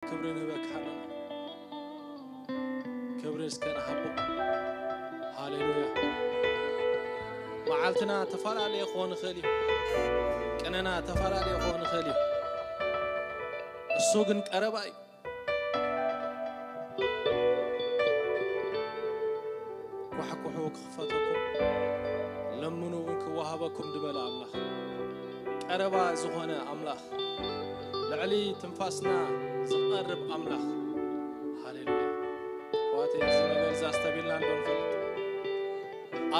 ክብሪ ንህበካ ኣለና። ክብሪ እስከ ንሃቦ። ሃሌሉያ። መዓልትና ተፈላለየ ክኾን ይኽእል እዩ። ቅነና ተፈላለየ ክኾን ይኽእል እዩ። እሱ ግን ቀረባ እዩ። ኳሕኩሑ ክኽፈተኩም፣ ለምኑ እውን ክወሃበኩም ዝበለ ኣምላኽ፣ ቀረባ ዝኾነ ኣምላኽ፣ ልዕሊ ትንፋስና ዝቐርብ ኣምላኽ። ሃሌሉያ። ኣሕዋተይ፣ እዚ ነገር እዚ ኣስተብሂልና እንዶ ንፈልጥ?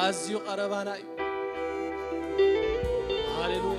ኣዝዩ ቀረባና እዩ። ሃሌሉያ።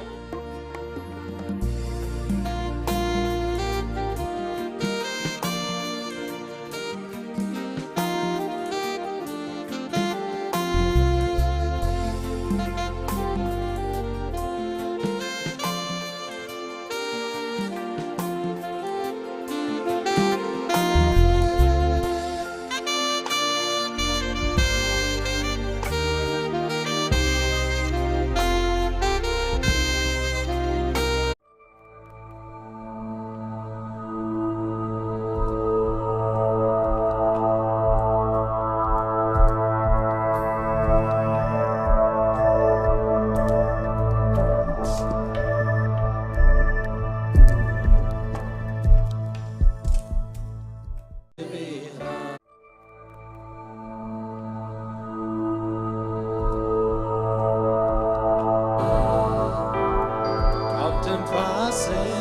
ካብ ትንፋሰይ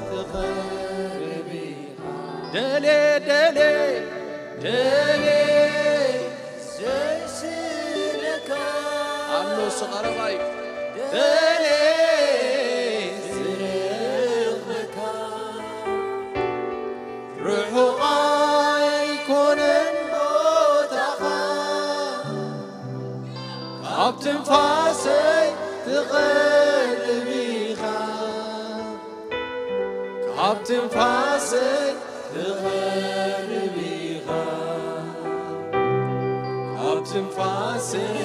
ትቐርብ ኢኻ። ደሌ፣ ደሌ፣ ደሌ፣ ዘይስለካ ኣሎ እሱ ቀረባ እዩ። ደሌ፣ ዝረኽበካ ርሑቕ ኣይኮነን ቦታኻ፣ ካብ ትንፋሰይ ትቐርብ ኢኻ፣ ካብ ትንፋሰይ ትቐርብ ኢኻ፣ ካብ ትንፋሰይ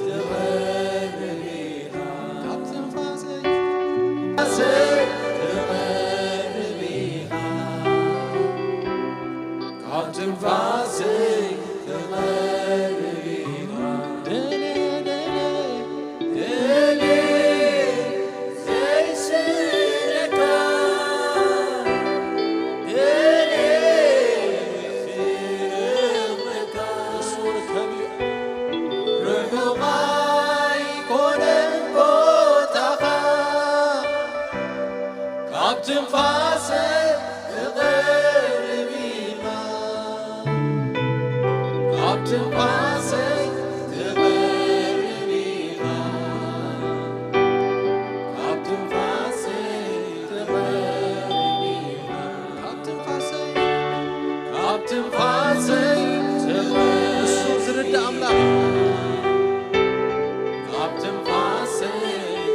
ትቐርብ ኢኻ፣ ካብ ትንፋሰይ ትቐርብ ኢኻ። ካብ ትንፋሰይ ትቐርብ ኢኻ። ደሌ፣ ደሌ፣ ደሌ፣ ዘይስለካ፣ ደሌ፣ ዝረኽበካ። እሱ ርከብ እዩ። ርሑቕ ኣይኮነን ቦታኻ፣ ካብ ትንፋሰይ ትቐርብ ኢኻ፣ ካብ ትንፋሰይ ትቐርብ ኢኻ፣ ካብ ትንፋሰይ ትቐርብ ኢኻ፣ ካብ ትንፋሰይ፣ ካብ ትንፋሰይ ትቐርብ። እሱ ዝርዳእ ኣምላኽ። ካብ ትንፋሰይ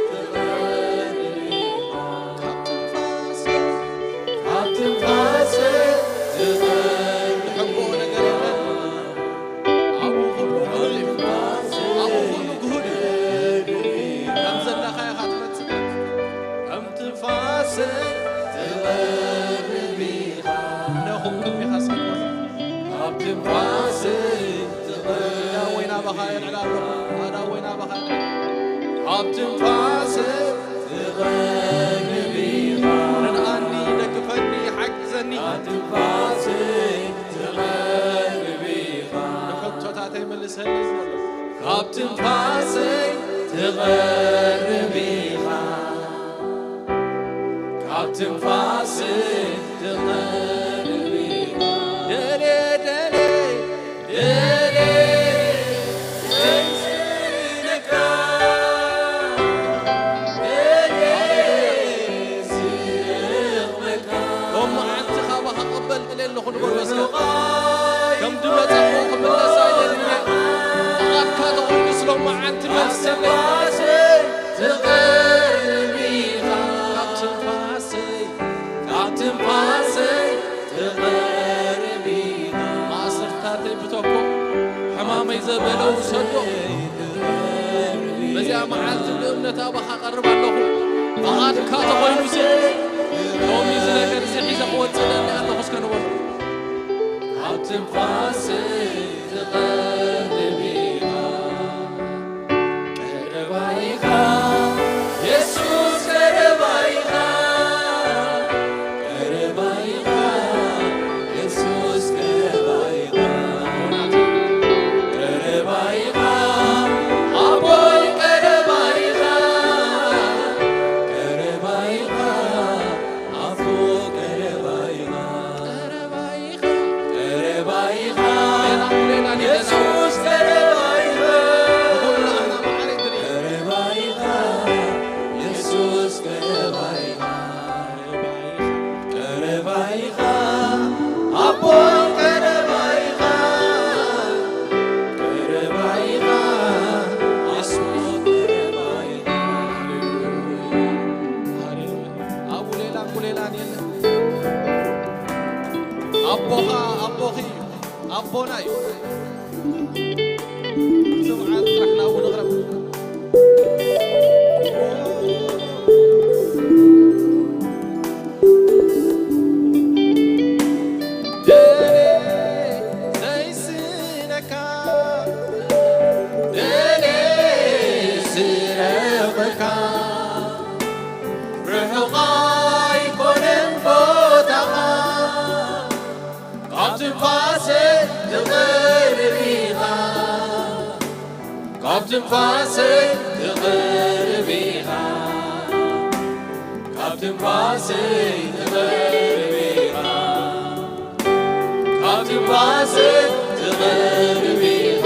ትቐርብ ኢኻ። ካብ ትንፋሰይ፣ ካብ ትንፋሰይ ትቐርብ። ትሕብኦ ነገር የለን። ኣብኡ ኩሉ ግሁድ እዩ። ኣብኡ ኩሉ ግሁድ እዩ። ከም ዘለኻ ኢኻ ትመጽእ። ከም ትንፋሰይ ትቐርብ ኢኻ። ነኹም ቅድሚኻ እስኪ። ካብ ትንፋሰይ ኣዳወይ ናባኻ የልዕል ኣለኹ። ኣዳወይ ናባኻ የልዕል። ካብ ትንፋሰይ ትቐርብ ኢኻ። ርድኣኒ፣ ደግፈኒ፣ ሓግዘኒ። ካብ ትንፋሰይ ትቐርብ ኢኻ። ንሕቶታተይ መልሰለይ ዝበሎ። ካብ ትንፋሰይ ትቐርብ ኢኻ። ካብ ትንፋሰይ ትቐርብ ኢኻ። ደሌ፣ ደሌ፣ ደሌ፣ ዘይስእነካ፣ ደሌ፣ ዝረኽበካ። ሎም መዓልቲ ካባኻ ቀበል ደሌ ኣለኹ ንበሎ እስከ። ከም ድመጻኹ ክምለስ ኣይደልን እየ። ብኣካ ተኾይኑ ስለ መዓልቲ መልሰለይ። ትቐርብ ኢኻ። ካብ ትንፋሰይ፣ ካብ ትንፋሰይ ትቐርብ ኢኻ። ማእሰርታተይ ብተኮ፣ ሕማመይ ዘበለ ውሰዶ። በዚኣ መዓልቲ ብእምነት ኣባኻ ቀርብ ኣለኹ። ፍቓድካ ተኾይኑሲ፣ ሎሚ እዚ ነገር እዚ ሒዘ ወጽለኒ ኣለኹ እስከ ንበሉ። ኣብ ትንፋሰይ ትቐርብ ኢኻ፣ ቀረባ ኢኻ፣ የሱስ ቀረባ ኢኻ፣ ቀረባ ኢኻ፣ የሱስ ቀረባ ኢኻ፣ ቀረባ ኢኻ፣ ኣቦይ ቀረባ ኢኻ፣ ቀረባ ኢኻ፣ ኣቦ ቀረባ ኢኻ፣ ቀረባ ኢኻ፣ ቀረባ ኢኻ፣ ሌላ ሌላ ሌላ የሱስ ቀረባ ኢኻ፣ ንኹሉ ንዓና መዓረይ ድሪ። ቀረባ ኢኻ፣ የሱስ ቀረባ ኢኻ፣ ቀረባ ኢኻ፣ ኣቦ ቀረባ ኢኻ፣ ቀረባ ኢኻ፣ ኣስሞ ቀረባ ኢኻ። ሃሌሉያ፣ ሃሌሉያ። ኣብኡ ሌላን ጉሌላን የለን። ኣቦኻ፣ ኣቦኺ እዩ። ኣቦና እዩ። ስምዓት ጥራሕ ናብኡ ንቕረብ። ደሌ ዘይስነካ፣ ደሌ ስረቕካ፣ ርሑቕ ኣይኮነን ቦታኻ፣ ካብ ትንፋሰይ ትቐርብ ኢኻ፣ ካብ ትንፋሰይ ትቐርብ ኢኻ፣ ካብ ትንፋሰይ ትቐርብ ኢኻ፣ ካብ ትንፋሰይ ትቐርብ ኢኻ፣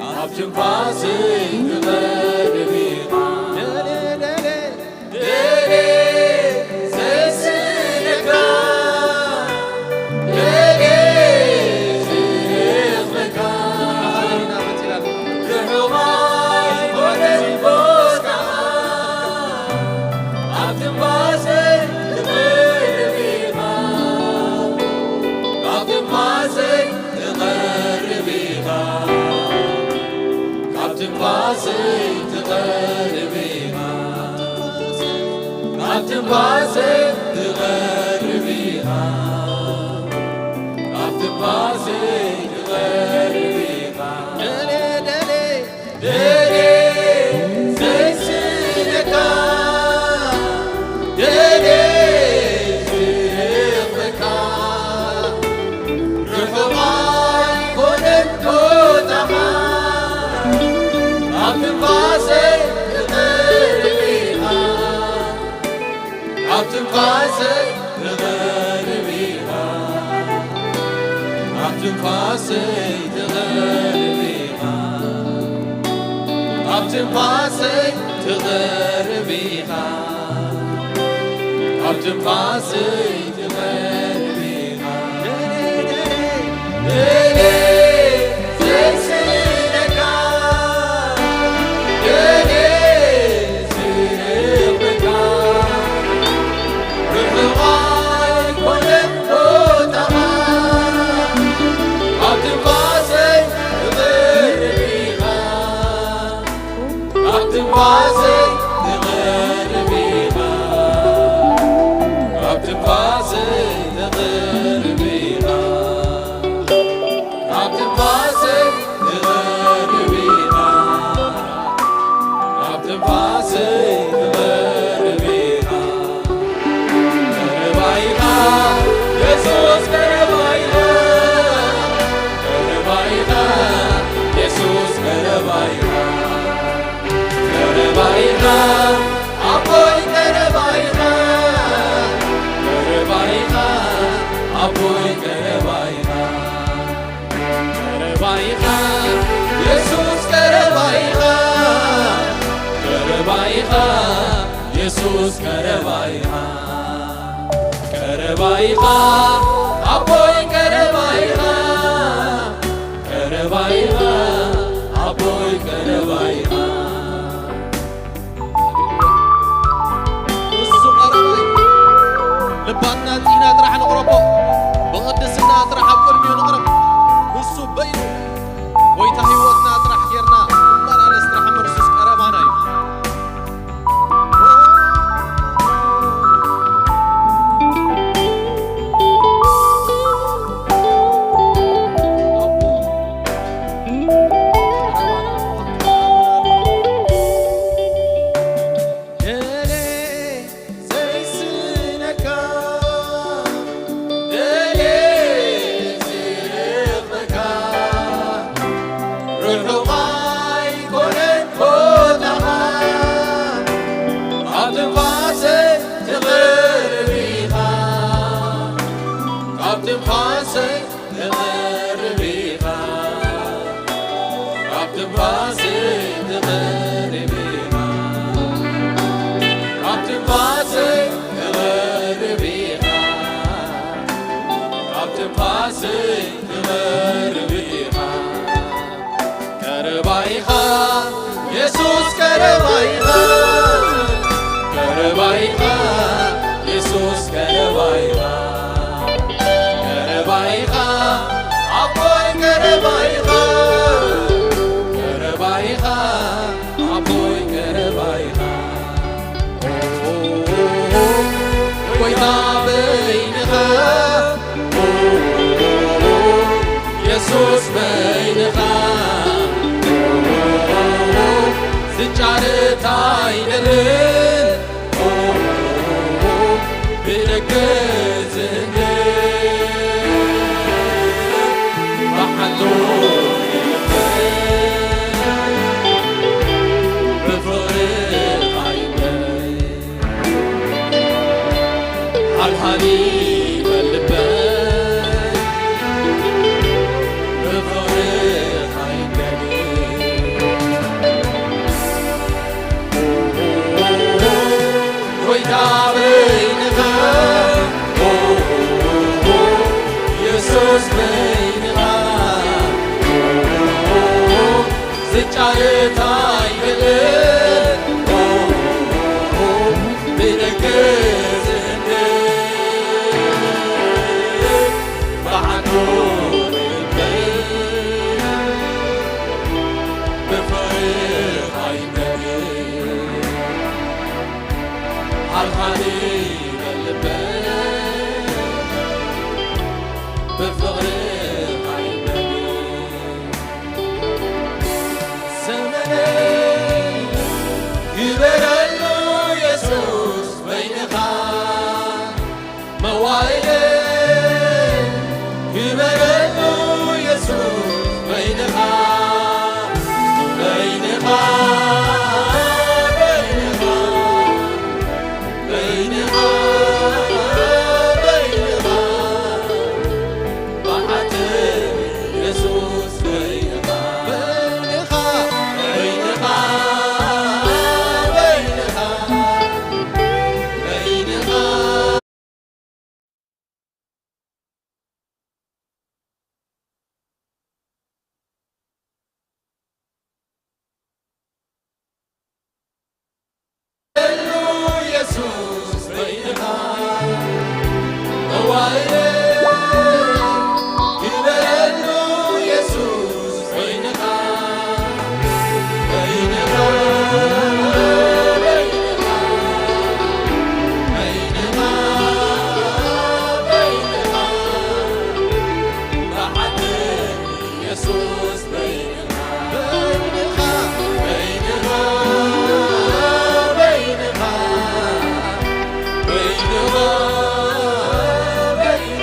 ካብ ትንፋሰይ ትቐርብ ኢኻ። ደሌ ደሌ ዘይስእነካ፣ ደሌ ዝረኽበካ፣ ርሑቕ ኣይኮነን ቦታኻ፣ ኣብ ትንፋሰይ ትቐርብ ኢኻ፣ ኣብ ትንፋሰይ ትቐርብ ኢኻ፣ ካብ ትንፋሰይ ትቐርብ ኢኻ፣ ካብ ትንፋሰይ ትቐርብ ኢኻ፣ ካብ ትንፋሰይ ትቐርብ ኢኻ። ደሌ ደሌ ደሌ ዘይስእነካ፣ ደሌ ዝረኽበካ፣ ርሑቕ ኣይኮነን ቦታኻ፣ ኣብ ትንፋሰይ ትቐርብ ኢኻ፣ ኣብ ትንፋሰይ ትቐርብ ኢኻ፣ ኣብ ትንፋሰይ ትቐርብ ኢኻ፣ ኣብ ትንፋሰይ ትቐርብ ኢኻ፣ ኣብ ትንፋሰይ ትቐርብ ኢኻ። ደሌ ዘይስእነካ፣ ደሌ ዝረኽበካ፣ ርሑቕ ኣይኮነን ቦታኻ፣ ኣብ ትንፋሰይ ትቐርብ ኢኻ፣ ኣብ ትንፋሰይ ትቐርብ ኢኻ፣ ኣብ ትንፋሰይ ትቐርብ ኢኻ፣ ኣብ ትንፋሰይ ትቐርብ ኢኻ፣ ኣብ ትንፋሰይ ትቐርብ ኢኻ። ቀረባ ኢኻ የሱስ፣ ቀረባ ኢኻ፣ ቀረባ ኢኻ የሱስ፣ ቀረባ ኢኻ፣ ቀረባ ኢኻ ኣቦይ፣ ቀረባ ኢኻ፣ ቀረባ ኢኻ ኣቦይ፣ ቀረባ ኢኻ። ቀረባ ኢኻ የሱስ፣ ቀረባ ኢኻ፣ ቀረባ ኢኻ የሱስ፣ ቀረባ ኢኻ፣ ቀረባ ኢኻ ኣቦይ፣ ቀረባ ኢኻ፣ ቀረባ ኢኻ ኣቦይ፣ ቀረባ ኢኻ። ንሱ ቀረባ እዩ። ልባትና ኣንጺህና ጥራሕ ንቕረቦ። ብቕድስና ጥራሕ ኣብ ቅድሚኡ ንቕረብ። ንሱ በይኑ ጎይታ ህይወትና ጥራሕ ጌርና ንመላለስ ጥራሕ እሞ ንሱስ ቀረባና እዩ። ትንፋሰይ ትቐርብ ኢኻ፣ ካብ ትንፋሰይ ትቐርብ ኢኻ፣ ካብ ትንፋሰይ ትቐርብ ኢኻ፣ ካብ ትንፋሰይ ትቐርብ ኢኻ። ቀረባ ኢኻ የሱስ፣ ቀረባ ኢኻ፣ ቀረባ ኢኻ የሱስ፣ ቀረባ ኢኻ፣ ቀረባ ኢኻ ኣቦይ፣ ቀረባ ኢኻ፣ ቀረባ ኢኻ ኣቦይ፣ ቀረባ ኢኻ። ጎይታ በይንኻ፣ የሱስ በይንኻ፣ ዝጫረት ኣይደልን ብደገ ዝህለ ብሓንቱ ብፍቕሪ ኣይበል። ሃልሃሊ በል ልበይ፣ ብፍቕርኻ ይንደድ። ጎይታ በይንኻ፣ የሱስ በይንኻ፣ ዝጫረት ኣይደልን ብደገ ዝእንድብ፣ ብሓንጎል ይበል ብፍቕርኻ ይንደድ። ሃልሃሊ በል ልበይ ብፍቕርኻ ይንደድ። ዘመነይ ግበረሉ የሱስ በይንኻ፣ መዋእለይ ግበረሉ የሱስ በይንኻ፣ በይንኻ፣ በይንኻ፣ በይንኻ፣ በይንኻ። ብሓቂ የሱስ በይንኻ፣ በይንኻ፣ በይንኻ፣ በይንኻ፣ በይንኻ። የሱስ በይንኻ፣ በይንኻ፣ በይንኻ፣ በይንኻ፣ በይንኻ፣ በይንኻ።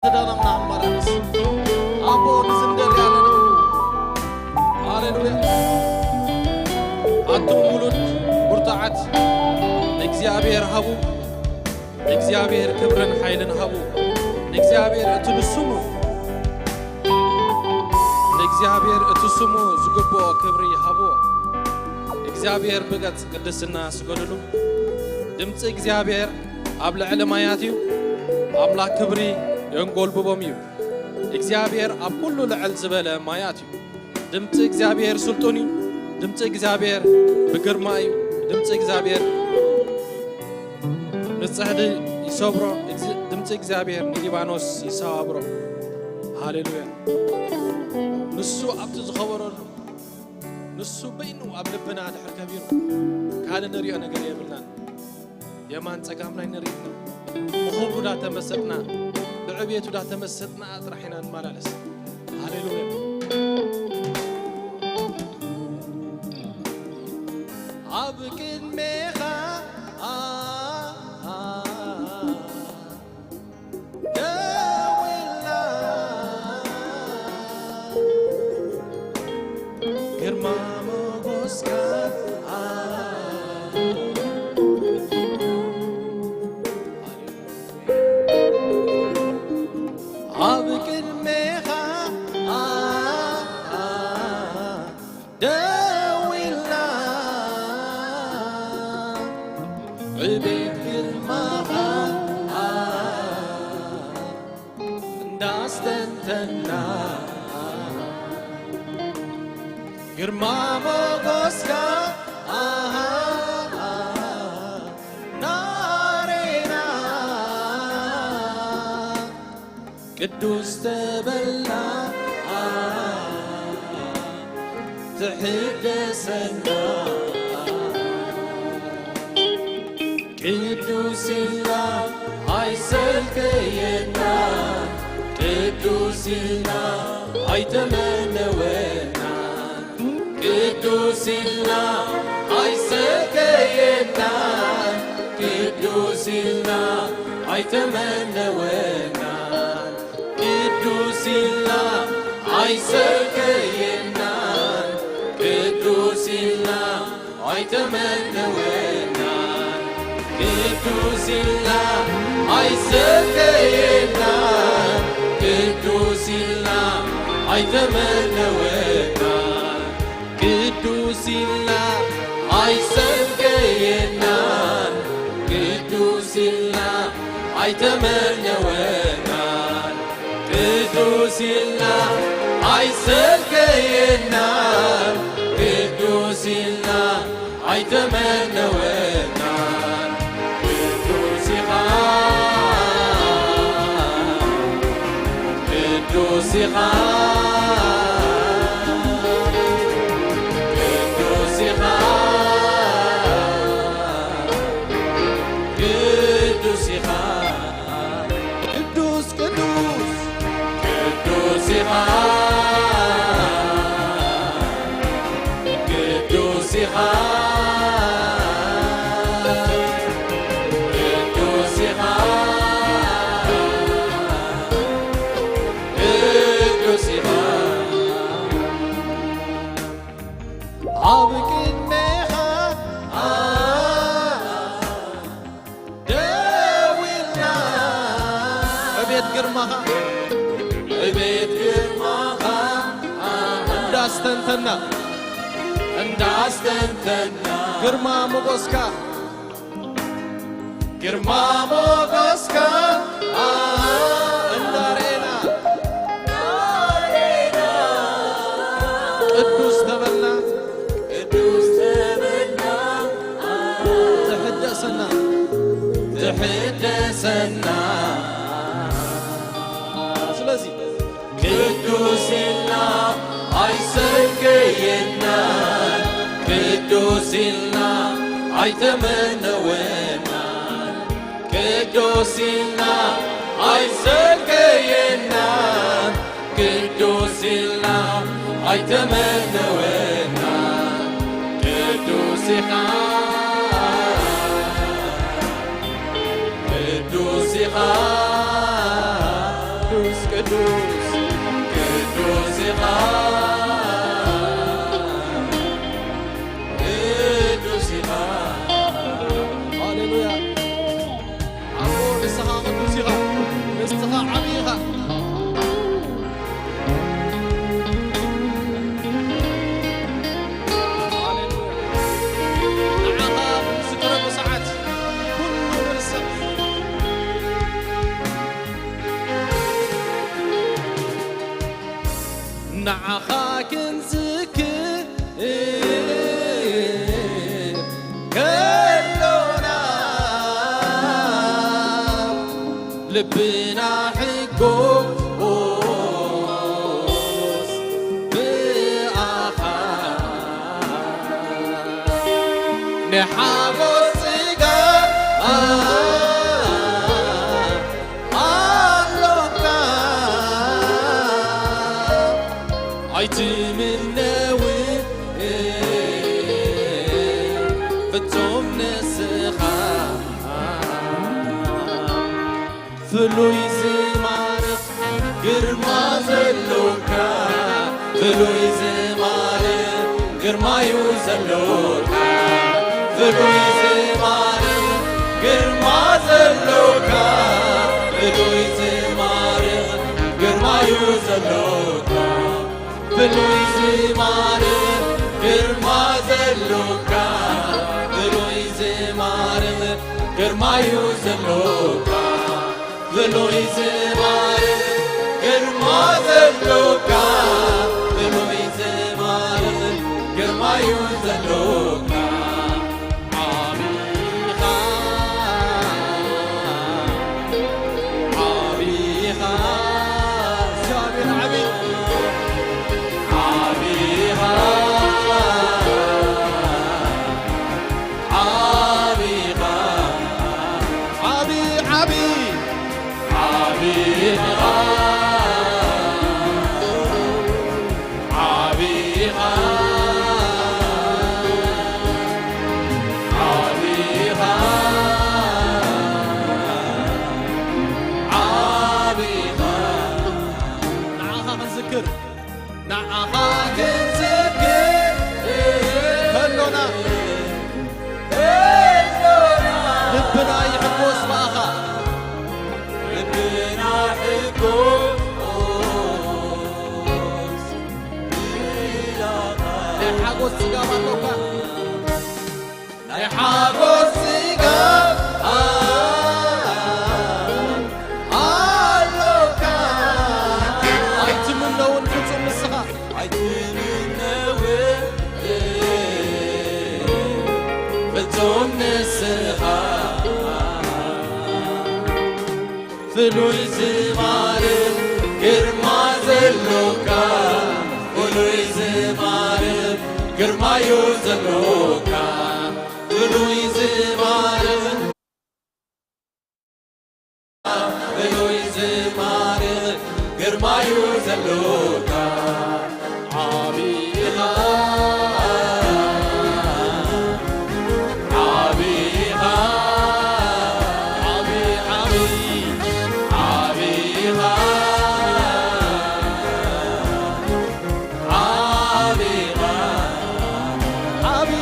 ክዳኖም ንኣማራርስ ኣቦ ንዝንደል ያለነው። ሃሌሉያ። ኣቱም ውሉድ ብርቱዓት ንእግዚኣብሔር ሃቡ። ንእግዚኣብሔር ክብርን ሓይልን ሃቡ። ንእግዚኣብሔር እቲ ንስሙ ንእግዚኣብሔር እቲ ስሙ ዝግብኦ ክብሪ ሃብዎ። እግዚኣብሔር ብገጽ ቅድስና ስገዱሉ። ድምፂ እግዚኣብሔር ኣብ ልዕሊ ማያት እዩ። ኣምላኽ ክብሪ የንጎልብቦም እዩ። እግዚኣብሔር ኣብ ኩሉ ልዕል ዝበለ ማያት እዩ። ድምፂ እግዚኣብሔር ስልጡን እዩ። ድምፂ እግዚኣብሔር ብግርማ እዩ። ድምፂ እግዚኣብሔር ንፅሕዲ ይሰብሮ። ድምፂ እግዚኣብሔር ንሊባኖስ ይሰባብሮ። ሃሌሉያ። ንሱ ኣብቲ ዝኸበረሉ፣ ንሱ በይኑ ኣብ ልብና ድሕር ከቢሩ፣ ካልእ ንሪኦ ነገር የብልናን። የማን ጸጋም ናይ ንርኢ፣ ብኽብሩ ዳተመሰጥና፣ ብዕቤቱ ዳተመሰጥና ጥራሕ ኢና ንመላለስ። ሃሌሉያ። ኣብ ቅድሜኻ ደው ኢልና፣ ግርማ ሞገስካ ኣብ ቅድሜኻ ደው ኢልና፣ ዕቤት ግርማኻ እንዳስተንተና፣ ግርማ ሞገስካ ኣሃ ናሬና ቅዱስ ተበልና ትሕደሰና። ቅዱስ ኢልና ኣይሰልከየና፣ ቅዱስ ኢልና ኣይተመነወና። ቅዱስ ኢልና ኣይሰልከየና፣ ቅዱስ ኢልና ኣይተመነወና። ቅዱስ ኢልና ኣይሰልከየና፣ ቅዱስ ኢልና ኣይተመነወናን። ቅዱስ ኢልና ኣይሰልከየናን። ቅዱስ ኢልና ኣይተመነወናን። ቅዱስ ኢልና ኣይሰልከየናን። ቅዱስ ኢልና ኣይተመነወናን። ቅዱስ ኢልና ኣይሰልከየናን። ቅዱስ ኢልና ኣይተመነወናን። ቅዱስ ኢኻ፣ ቅዱስ ኢኻ፣ ቅዱስ ኢኻ፣ ቅዱስ ኢኻ። ቅዱስ፣ ቅዱስ፣ ቅዱስ ኢኻ፣ ቅዱስ ኢኻ፣ ቅዱስ ኢኻ፣ ቅዱስ ኢኻ። ኣብ ቅድሜኻ ደው ኢልና፣ ዕቤት ግርማኻ፣ ዕቤት ግርማኻ እንዳስተንተና፣ እንዳስተንተና፣ ግርማ ሞገስካ፣ ግርማ ሞገስካ እንዳሬና፣ ቅዱስ ተበልና፣ ቅዱስ ተበልና፣ ትሕደሰና፣ ትሕደሰና። ስለዚ ቅዱስ ኢልና ኣይሰልከየናን፣ ቅዱስ ኢልና ኣይተመነወናን። ቅዱስ ኢልና ኣይሰልከየናን፣ ቅዱስ ኢልና ኣይተመነወናን። ቅዱስ ኢኻ፣ ቅዱስ ኢኻ፣ ንዓኻ ክንዝክር ከሎና ልብና ሕጎስ ብኣኻ ንሓጎስ ጽጋ ኣሎካ ኣይትምነዊ ፍጹም ንስኻ ፍሉይ ዝማርኽ ግርማ ዘሎካ ፍሉይ ዝማርኽ ግርማዩ ዘሎካ ፍሉይ ዝማርኽ ግርማ ዘሎካ ፍሉይ ዝማርኽ ግርማዩ ዘሎካ ፍሉይ ዝማርኽ ግርማ ዘሎካ ፍሉይ ዝማርኽ ግርማዩ ዘሎካ ፍሉይ ዝማርኽ ግርማ ዘሎካ ፍሉይ ዝማርኽ ግርማዩ ዘሎካ ዓቢኻ ዓቢኻ እግዚኣብሔር ዓቢ ዓቢኻ ዓቢኻ ዓቢ ዓቢ ዓቢኻ ዓቢኻ ዓቢኻ ዓቢኻ ንዓኻ ክንዝክር ንዓኻ ክንዝክር ከሎና ልብና ይሕጎስ ብኣኻ ልብና ሕጎስ ናይ ሓጎስ ጽጋብ ኣሎካ ናይ ሓጎስ ጽጋብ ኣሎካ ኣይትምነውን ፍጹም ንስኻ ኣይትምነውን ፍጹም ንስኻ ፍሉይ ዝማርኽ ግርማ ዘሎካ ፍሉይ ዝማርኽ ግርማዩ ዘሎካ ፍሉይ ዝማርኽ ፍሉይ ዝማርኽ ግርማዩ ዘሎካ ዓቢኻ ዓቢኻ ዓቢ ዓቢ ዓቢኻ ዓቢኻ ዓቢ ዓቢ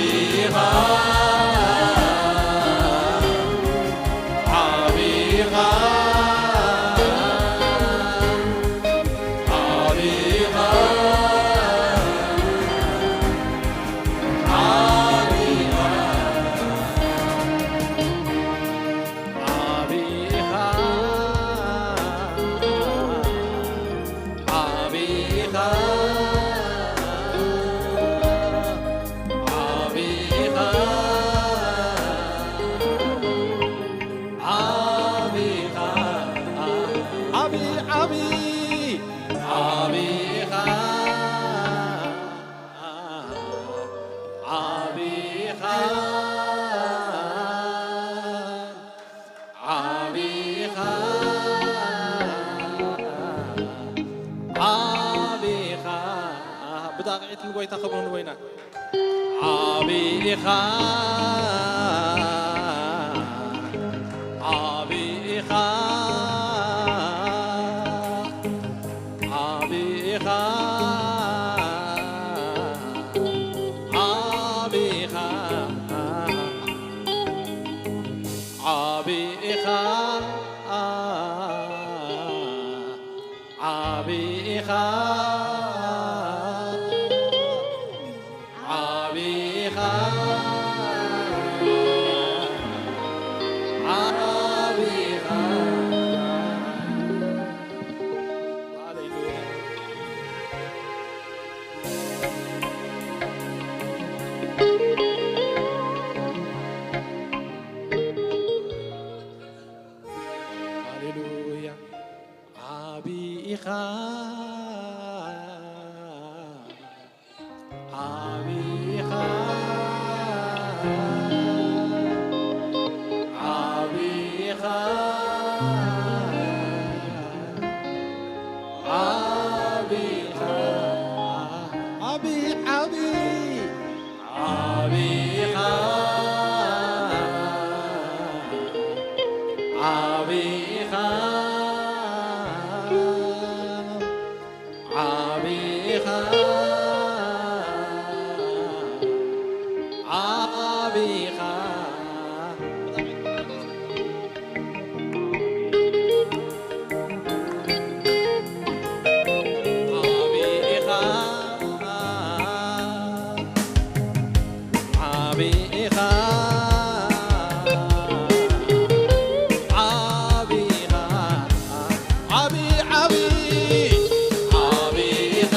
ዓቢኻ ዓቢኻ ዓቢኻ ዓቢኻ ዓቢኻ ዓቢኻ ዓቢኻ ዓቢኻ ዓቢ ዓቢ ዓቢኻ ዓቢኻ ዓቢኻ ዓቢኻ ብጣቕዒት ንጎይታ ክብሩ ንወይና ዓቢኻ ዓቢኻ ዓቢኻ ዓቢኻ ዓቢኻ ዓቢኻ ዓቢኻ ዓቢኻ ዓቢኻ፣ ዓቢኻ፣ ዓቢኻ፣ ዓቢ፣ ዓቢ፣ ዓቢኻ፣ ዓቢኻ፣ ዓቢኻ፣ ዓቢኻ። ዓቢኻ፣ ዓቢኻ፣ ዓቢኻ፣ ዓቢ፣ ዓቢ፣ ዓቢኻ፣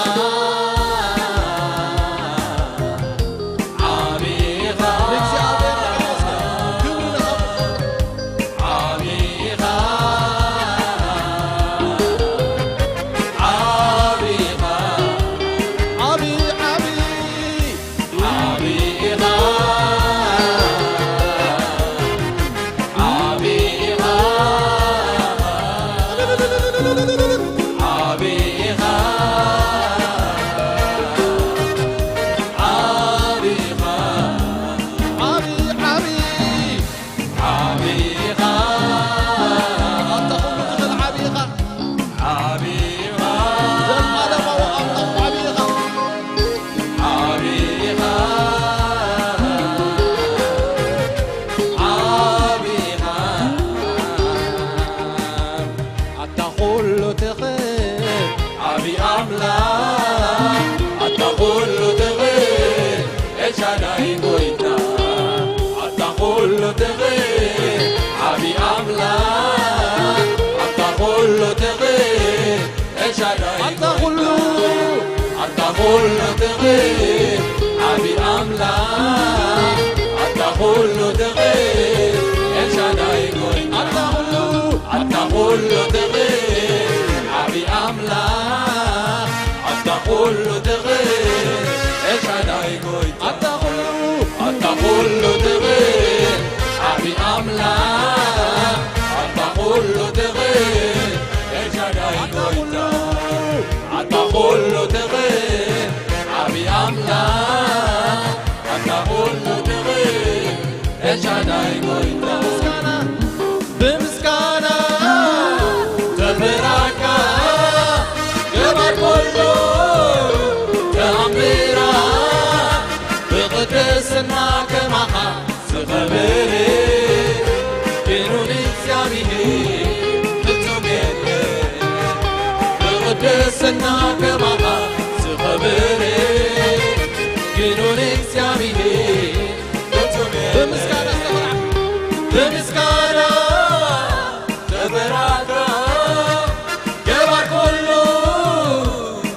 ዓቢኻ፣ ንእግዚኣብሔር ክብሪ ንሃቦ። ዓቢኻ፣ ዓቢኻ፣ ዓቢ፣ ዓቢ፣ ዓቢኻ፣ ዓቢኻ፣ ዓቢኻ፣ ዓቢኻ፣ ዓቢ፣ ዓቢ። ዓቢኻ፣ ኣንታ ኩሉ ትኽእል ዓቢኻ፣ ዓቢኻ፣ ዘልዓለማዊ ኣምላኽ ዓቢኻ፣ ዓቢኻ፣ ዓቢኻ። ኣታ ኩሉ ትኽእል ዓቢ ኣምላኽ፣ ኣታ ኩሉ ትኽእል ኤልሻዳይ ጎይታ፣ ኣታ ኩሉ ትኽእል ዓቢ ኣምላኽ፣ ኣታ ኩሉ ትኽእል ኤልሻዳይ ኣታ ኩሉ፣ ኣታ ኩሉ ትኽእል ዓቢ ኣምላኽ፣ ኣታ ኩሉ ትኽእል ኤልሻዳይ ጎይታ፣ ኣታ ኩሉ፣ ኣታ ኩሉ ትኽእል ዓቢ ኣምላኽ፣ ኣታ ኩሉ ትኽእል ኤልሻዳይ ጎይታ፣ ኣታ ኩሉ፣ ኣታ ኩሉ ትኽእል ዓቢ ኣምላኽ፣ ኣታ ኩሉ ትኽእል ኤልሻዳይ ኣታ ጎይታ፣ ኩሉ፣ ኣታ ኩሉ ትኽእል ዓቢ ኣምላኽ፣ ኣታ ኩሉ ትኽእል ኤልሻዳይ ጎይታ። ምስጋና፣ ብምስጋና ተበራካ፣ ገባር ኩሉ ተኣምራት፣ ብቕድስና ከማኻ ዝኸበረ ግኑን እግዚኣብሔር ፍጹም የለን። ብቕድስና ከማኻ ዝኸበረ ግኑን እግዚኣብሔር ፍጹም የለን። ብምስጋና ዝተመርዓ፣ ብምስጋና ተበራካ፣ ገባር ኩሉ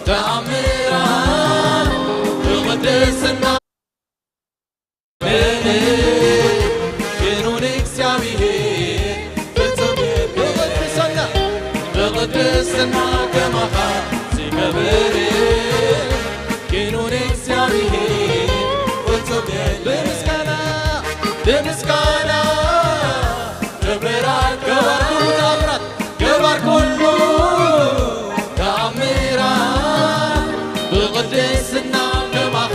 ተኣምራት ብቕድስና ግኑን እግዚኣብሔር ፍጹም የለን። ብቕድስና፣ ብቕድስና ከማኻ ዝኸበረ ግኑን እግዚኣብሔር ፍጹም የለን። ብምስጋና፣ ብምስጋና ተበራካ፣ ገባር ኩሉ ተኣምራት፣ ገባር ኩሉ ተኣምራት፣ ብቕድስና ከማኻ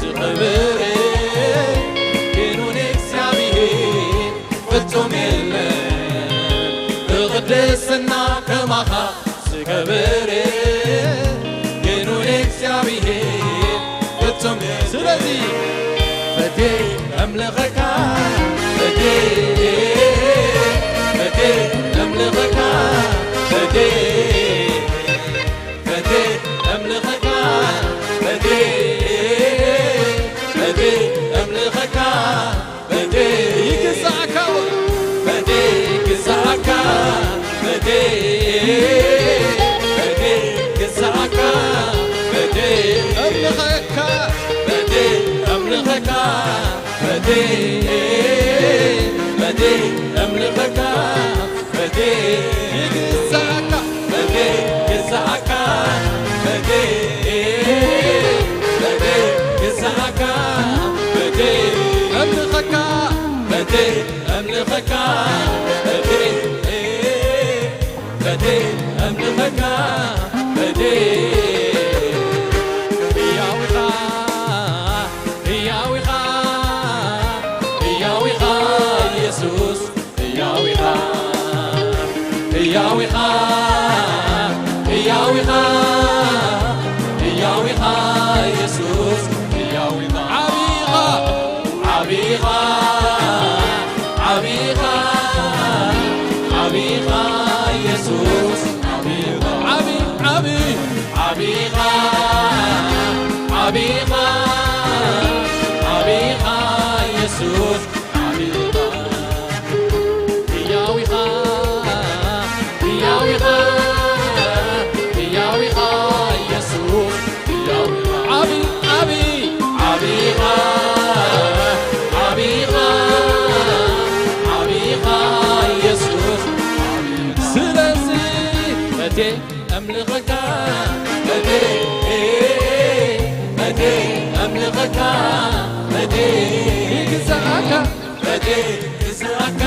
ዝኸበረ ግኑን እግዚኣብሔር ፍጹም የለን። ብቕድስና ከማኻ ዝኸበረ ግኑን እግዚኣብሔር ፍጹም የለን። ስለዚ ፈቴ እምልኸካ፣ ፈቴ፣ ፈቴ እምልኸካ፣ ፈቴ፣ ፈቴ እምልኸካ፣ ፈቴ፣ ፈቴ እምልኸካ፣ ፈቴ ይግዛእካ፣ ፈቴ ይግዛእካ፣ ፈቴ፣ ፈቴ ይግዛእካ፣ ፈቴ እምልኸካ፣ ፈቴ እምልኸካ፣ ፈቴ፣ ፈቴ እምልኸካ፣ ፈቴ ይግዛእካ፣ ፈቴ ይግዛእካ፣ ኣምልኸካ በዴ በዴ ኣምልኸካ በዴ ህያው ኢኻ ህያው ኢኻ ህያው ኢኻ ኢየሱስ ህያው ኢኻ ህያው ኢኻ ህያው ኢኻ ህያው ኢኻ ኢየሱስ ህያው ኢኻ ዓቢ ኢኻ ዓቢ ኢኻ ዓቢ ኢኻ ዓቢ ኢኻ ኢየሱስ ዓቢ ኢኻ ዓቢ ዓቢ ዓቢ ኢኻ ዓቢ ኢኻ ዓቢ ኢኻ ኢየሱስ ዓቢ ኢኻ ህያው ኢኻ ህያው ኢኻ ህያው ኢኻ ኢየሱስ ህያው ኢኻ ዓቢ ዓቢ ዓቢ ኢኻ ዓቢ ኢኻ ዓቢ ኢኻ ኢየሱስ ዓቢ ኢኻ ስለዚ በዴ ኣምልኸካ በዴ በዴ ኣምልኸካ በዴ ይግዛእካ በዴ ግዛእካ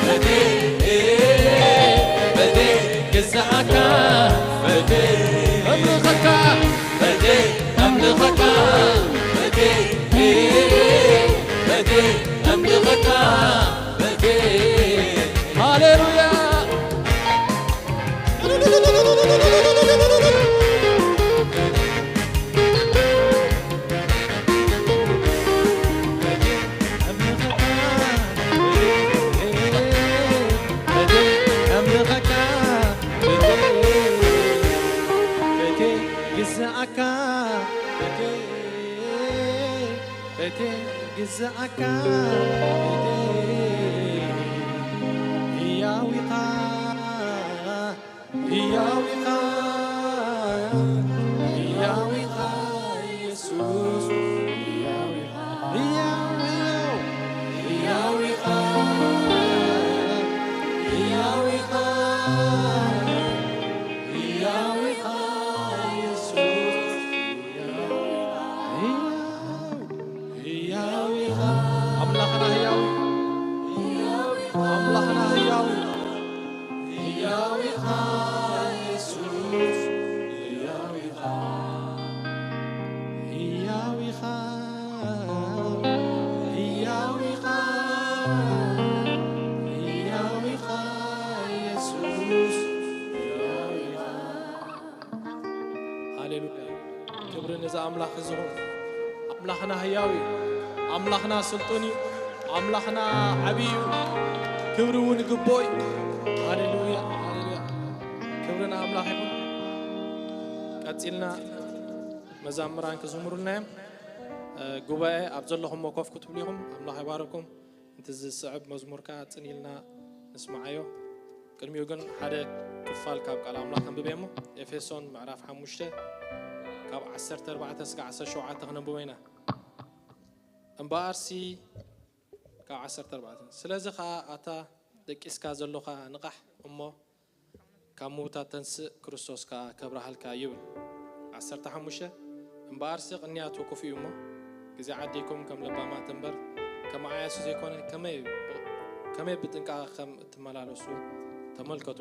በዴ በዴ ግዛእካ በዴ ኣምልኸካ በዴ ኣምልኸካ በዴ በዴ ኣምልኸካ በዴ ሃሌሉያ ግዛእካ በቴ ግዛእካ በቴ ህያው ኢኻ ህያው ኢኻ ህያው ኢኻ ኢየሱስ ህያው ኢኻ ህያው ህያው ህያው ኢኻ ህያው ኢኻ ህያው ኢኻ ኢየሱስ ህያው ኢኻ ህያው ኢኻ ኣምላኽና ህያው ኣምላኽና ህያው ህያው ኢኻ ኢየሱስ ህያው ኢኻ ህያው ኢኻ ህያው ኢኻ ህያው ኢኻ ኢየሱስ ህያው ኢኻ ሃሌሉያ ክብሪ ነዚ ኣምላኽ ይኹን ኣምላኽና ህያው እዩ ኣምላኽና ስልጡን እዩ ኣምላኽና ዓብዪ እዩ ክብሪ እውን ይግብኦ እዩ ሃሌሉያ ሃሌሉያ ክብሪ ንኣምላኽ ይኹን ቀጺልና መዛምራን ክዝምሩልና እዮም ጉባኤ ኣብ ዘለኹም ኮፍ ክትብሉ ኢኹም ኣምላኽ ይባርኩም እቲ ዝስዕብ መዝሙር ከኣ ጽን ኢልና ንስምዓዮ ቅድሚኡ ግን ሓደ ክፋል ካብ ቃል ኣምላኽ ከንብብ እየ እሞ ኤፌሶን ምዕራፍ ሓሙሽተ ካብ ዓሰርተ ኣርባዕተ እስከ ዓሰርተ ሸውዓተ ክነንብቦ ኢና እምበኣርሲ ካብ ዓሰርተ ኣርባዕተ ስለዚ ኸኣ ኣታ ደቂስካ ዘሎኻ ንቓሕ እሞ ካብ ምዉታት ተንስእ ክርስቶስ ከኣ ከብርሃልካ ይብል ዓሰርተ ሓሙሽተ እምበኣርሲ ቅንያቱ ክፉእ እዩ እሞ ግዜ ዓዲኩም ከም ለባማት እምበር ከም ዓያሱ ዘይኮነ ከመይ ብጥንቃቐ ከም እትመላለሱ ተመልከቱ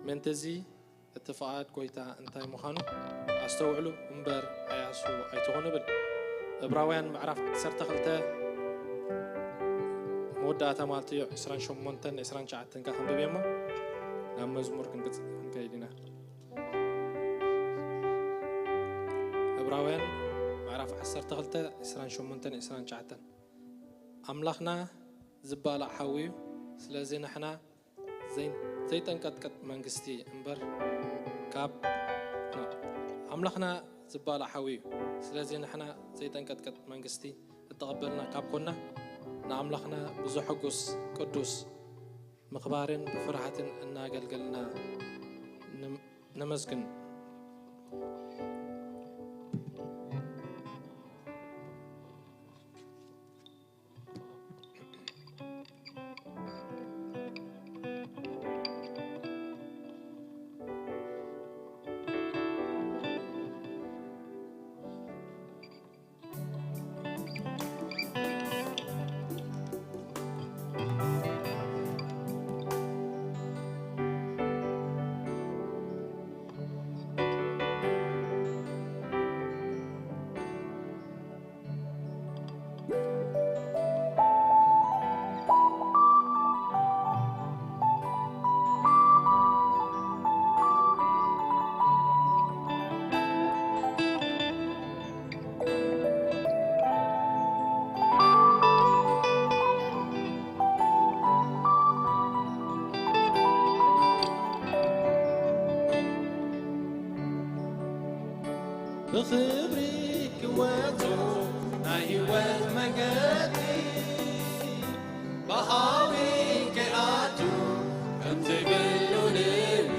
ምእንትዚ እቲ ፍቓድ ጎይታ እንታይ ምዃኑ ኣስተውዕሉ እምበር ዓያሱ ኣይትኹኑ ይብል እብራውያን ምዕራፍ ዓሰርተ ክልተ መወዳእታ ማለት እዩ ዕስራን ሸሞንተን ዕስራን ትሽዓተን ከ ክንብብ እሞ ናብ መዝሙር ክንከይድ ኢና ዕብራውያን ምዕራፍ ዓሰርተ ክልተ ዕስራን ሸሞንተን ዕስራን ትሽዓተን ኣምላኽና ዝባላዕ ሓዊ እዩ ስለዚ ንሕና ዘይጠንቀጥቀጥ መንግስቲ እምበር ካብ ኣምላኽና ዝባላዕ ሓዊ እዩ ስለዚ ንሕና ዘይጠንቀጥቀጥ መንግስቲ እተቐበልና ካብ ኮና ንኣምላኽና ብዘሐጉስ ቅዱስ ምኽባርን ብፍርሃትን እናገልገልና ነመስግን ብኽብሪ ክወጾ ናይ ህይወት መገዲ ብሃዊ ከይኣቱ ከም ዘይብሉ ልቢ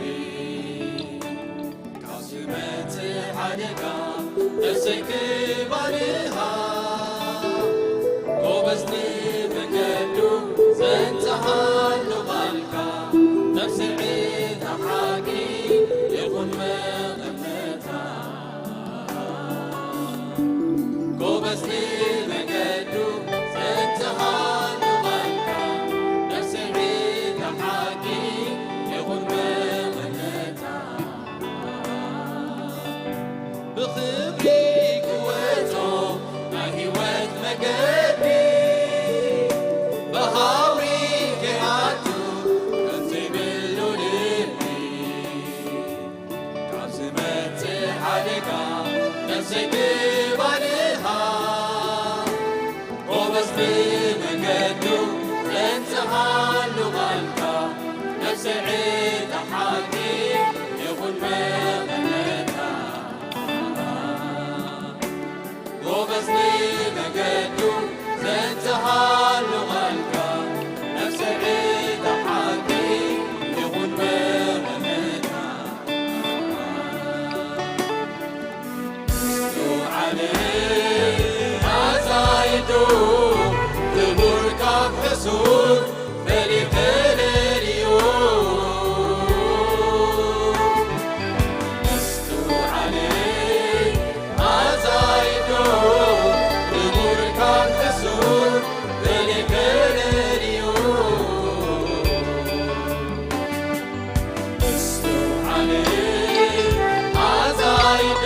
ካብ ዝመጽእ ሓደጋ ነፍሰይ ክባልሃ ጎበዝ ንመገዱ ዘንጽሃሉ ቃልካ ነፍሰይ ዕጣ ሓቂ ይኹን መቐነታ። ጎበዝ ንመገዱ ዘንጽሃሉ ቃልካ ነፍሰይ ዕጣ ሓቂ ይኹን መቐነታ። ብኽብሪ ክወጾ ናይ ህይወት መገዲ ብሃዊ ከይኣቱ ከም ዘይብሉ ልቢ ካብ ዝመጽእ ሓደጋ ነፍሰይ ክባልሃ ጎበዝ ብመንገዱ ዘንጽሃሉ ቃልካ ነፍሰይ ዕጣ ሓቂ ይኹን መቐነታ። ጎበዝ ብመንገዱ ዘንጽሃሉ ቃልካ ነፍሰይ ዕጣ ሓቂ ይኹን መቐነታ። ምስትውዓለይ ኣዛይዶ ክቡር ካብ ሕሱር ፈሊጠ ለልዮ። ምስትውዓለይ ኣዛይዶ ክቡር ካብ ሕሱር ፈሊጠ ለልዮ። ምስትውዓለይ ኣዛይዶ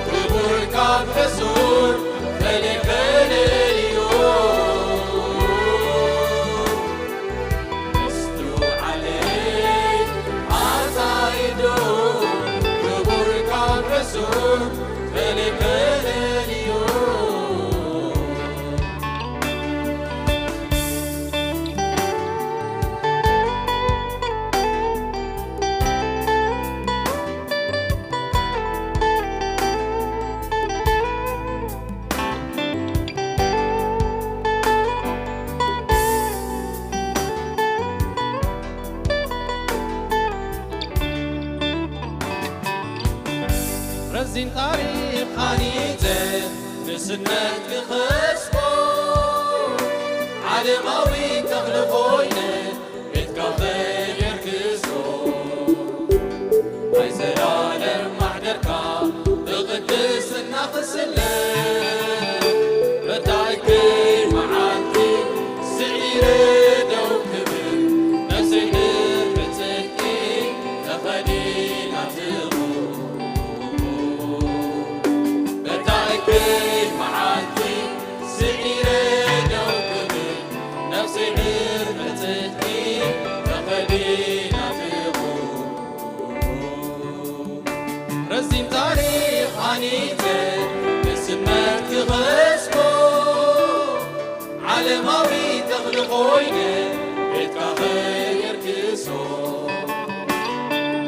ክቡር ካብ ሕሱር ፈሊጠ ለልዮ። ምስትውዓለይ ኣዛይዶ ክቡር ካብ ሕሱር ፈሊጠ ለልዮ። ረዚን ታሪኽ ሃኒጸ ንስነት ክኸስቦ ዓለማዊ ተኽሊ ኮይነ ቤትካ ከየርክሶ ናይ ዘላለም ማሕደርካ ብቕድስና ክስለ መታእከይ መዓልቲ ስዒረ ደው ክብል ነፍሰይ ንብጽሕቲ ተኸዲና ትቑም። መታእከይ መዓልቲ ስዒረ ደው ክብል ነፍሰይ ንብጽሕቲ ተኸዲና ትቑም። ረዚን ታሪኽ ሃኒጸ ንስነት ክኸስቦ ዓለማዊ ተኽሊ ኮይነ ቤትካ ከየርክሶ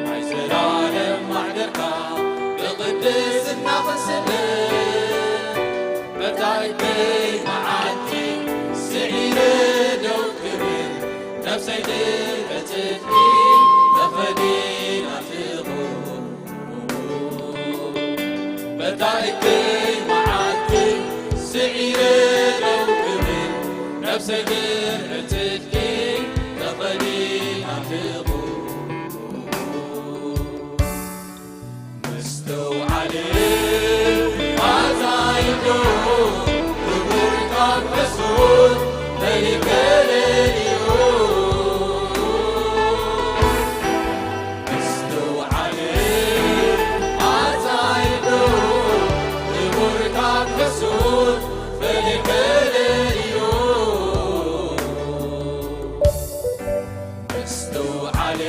ናይ ዘላለም ማሕደርካ ብቕድስና ክስለ መታእከይ መዓልቲ ስዒረ ደው ክብል ነፍሰይ ንብጽሕቲ ተኸዲና ትቑም። መታእከይ መዓልቲ ስዒረ ደው ክብል ነፍሰይ ብርዒ ጽድቂ ተኸዲና ትቑም። ምስትውዓል ኣዛይዶ ክቡር ካብ ሕሱር ፈሊጠ ለልዮ። ምስትውዓል ኣዛይዶ ክቡር ካብ ሕሱር ፈሊጠ ለልዮ። ምስትውዓል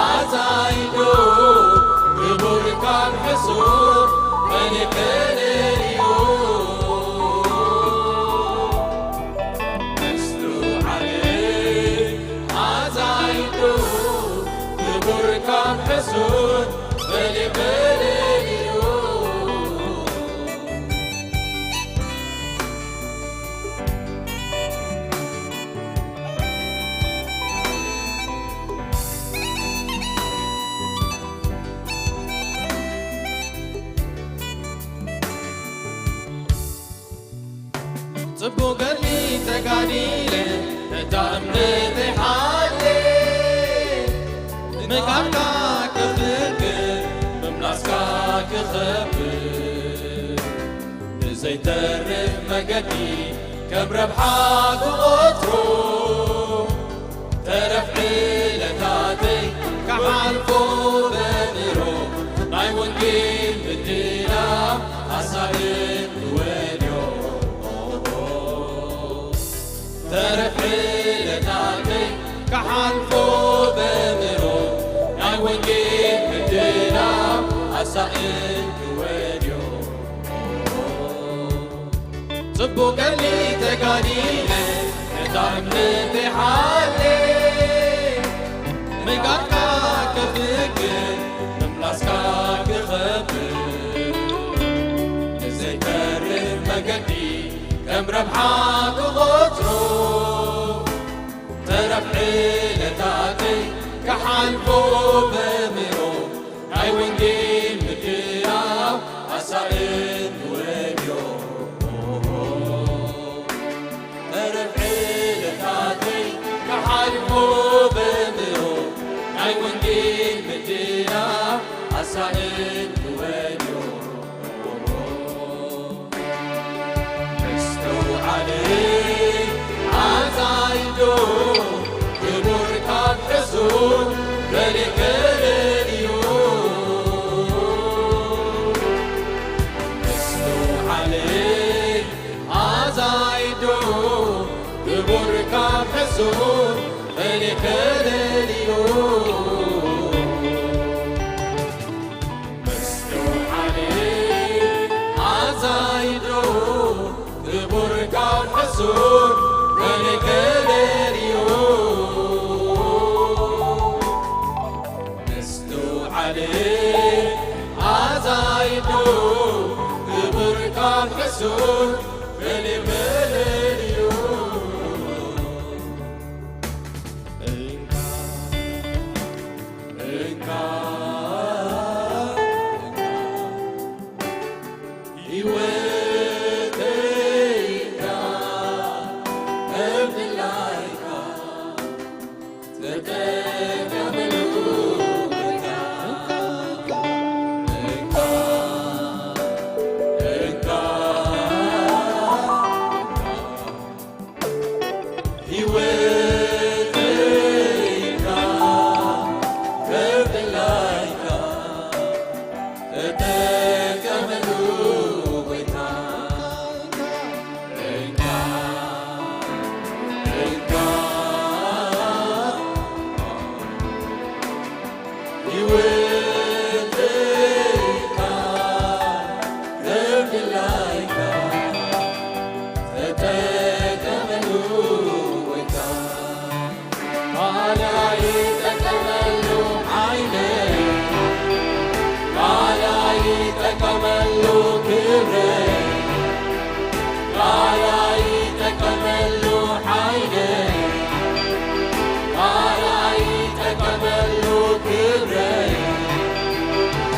ኣዛይዶ ክቡር ካብ ሕሱር ፈሊጠ ለልዮ። እታ እምነተይ ሓልየ፣ ምቃልካ ክፍክር፣ ምምላስካ ክኸብር፣ ብዘይተርፍ መገዲ ከም ረብሓ ክቖጽሮ፣ ተረፍ ዕለታተይ ክሓልፎ በምሮ፣ ናይ ወንጌል ምድላው ኣሳእን ክወድዮ። ተረፍ ዕለታተይ ክሓልፎ በምሮ፣ ናይ ወንጌል ምድላው ኣሳእን ክወድዮ። ጽቡቕ ገድሊ ተጋዲለ፣ ነታ እምነተይ ሓልየ፣ ምሕረትካ ከፍቅር፣ ምምላስካ ክኸብር፣ ንዘይተርፍ መገዲ ከም ረብሓ ክቖጽሮ፣ ተረፍ ዕለታተይ ክሓልፎ በምሮ፣ ናይ ወንጌል ምድላው ኣሳእን ክወድዮ። ተረፍ ዕለታተይ ክሓልፎ በምሮ፣ ናይ ወንጌል ምድላው ኣሳእን ክወድዮ። መስተውዓሊ ኣዛይዶ፣ ክቡር ካብ ሕሱር ፈሊቑ ለልዩ። መስተውዓሊ ኣዛይዶ፣ ክቡር ካብ ሕሱር ፈሊቑ ለልዩ። መስተውዓሊ ኣዛይዶ፣ ክቡር ካብ ሕሱር ፈሊቑ ለልዩ። መስተውዓሊ ኣዛይዶ፣ ክቡር ካብ ሕሱር ፈሊቑ ለልዩ። እንካ፣ እንካ፣ ህይወተይ እንካ፣ ከም ድላይካ ተጠቀመሉ። እንካ፣ እንካ፣ እንካ፣ ህይወተይ እንካ፣ ከም ድላይካ ተጠቀመሉ ጎይታ። እንካ፣ እንካ፣ ህይወተይ እንካ፣ ከም ድላይካ ተጠቀመሉ ጎይታ። ቃል ኣይጠቀመሉ ዓይነይ፣ ቃል ኣይጠቀመሉ ክብረይ፣ ቃል ኣይጠቀመሉ ዓይነይ፣ ቃል ኣይጠቀመሉ ክብረይ።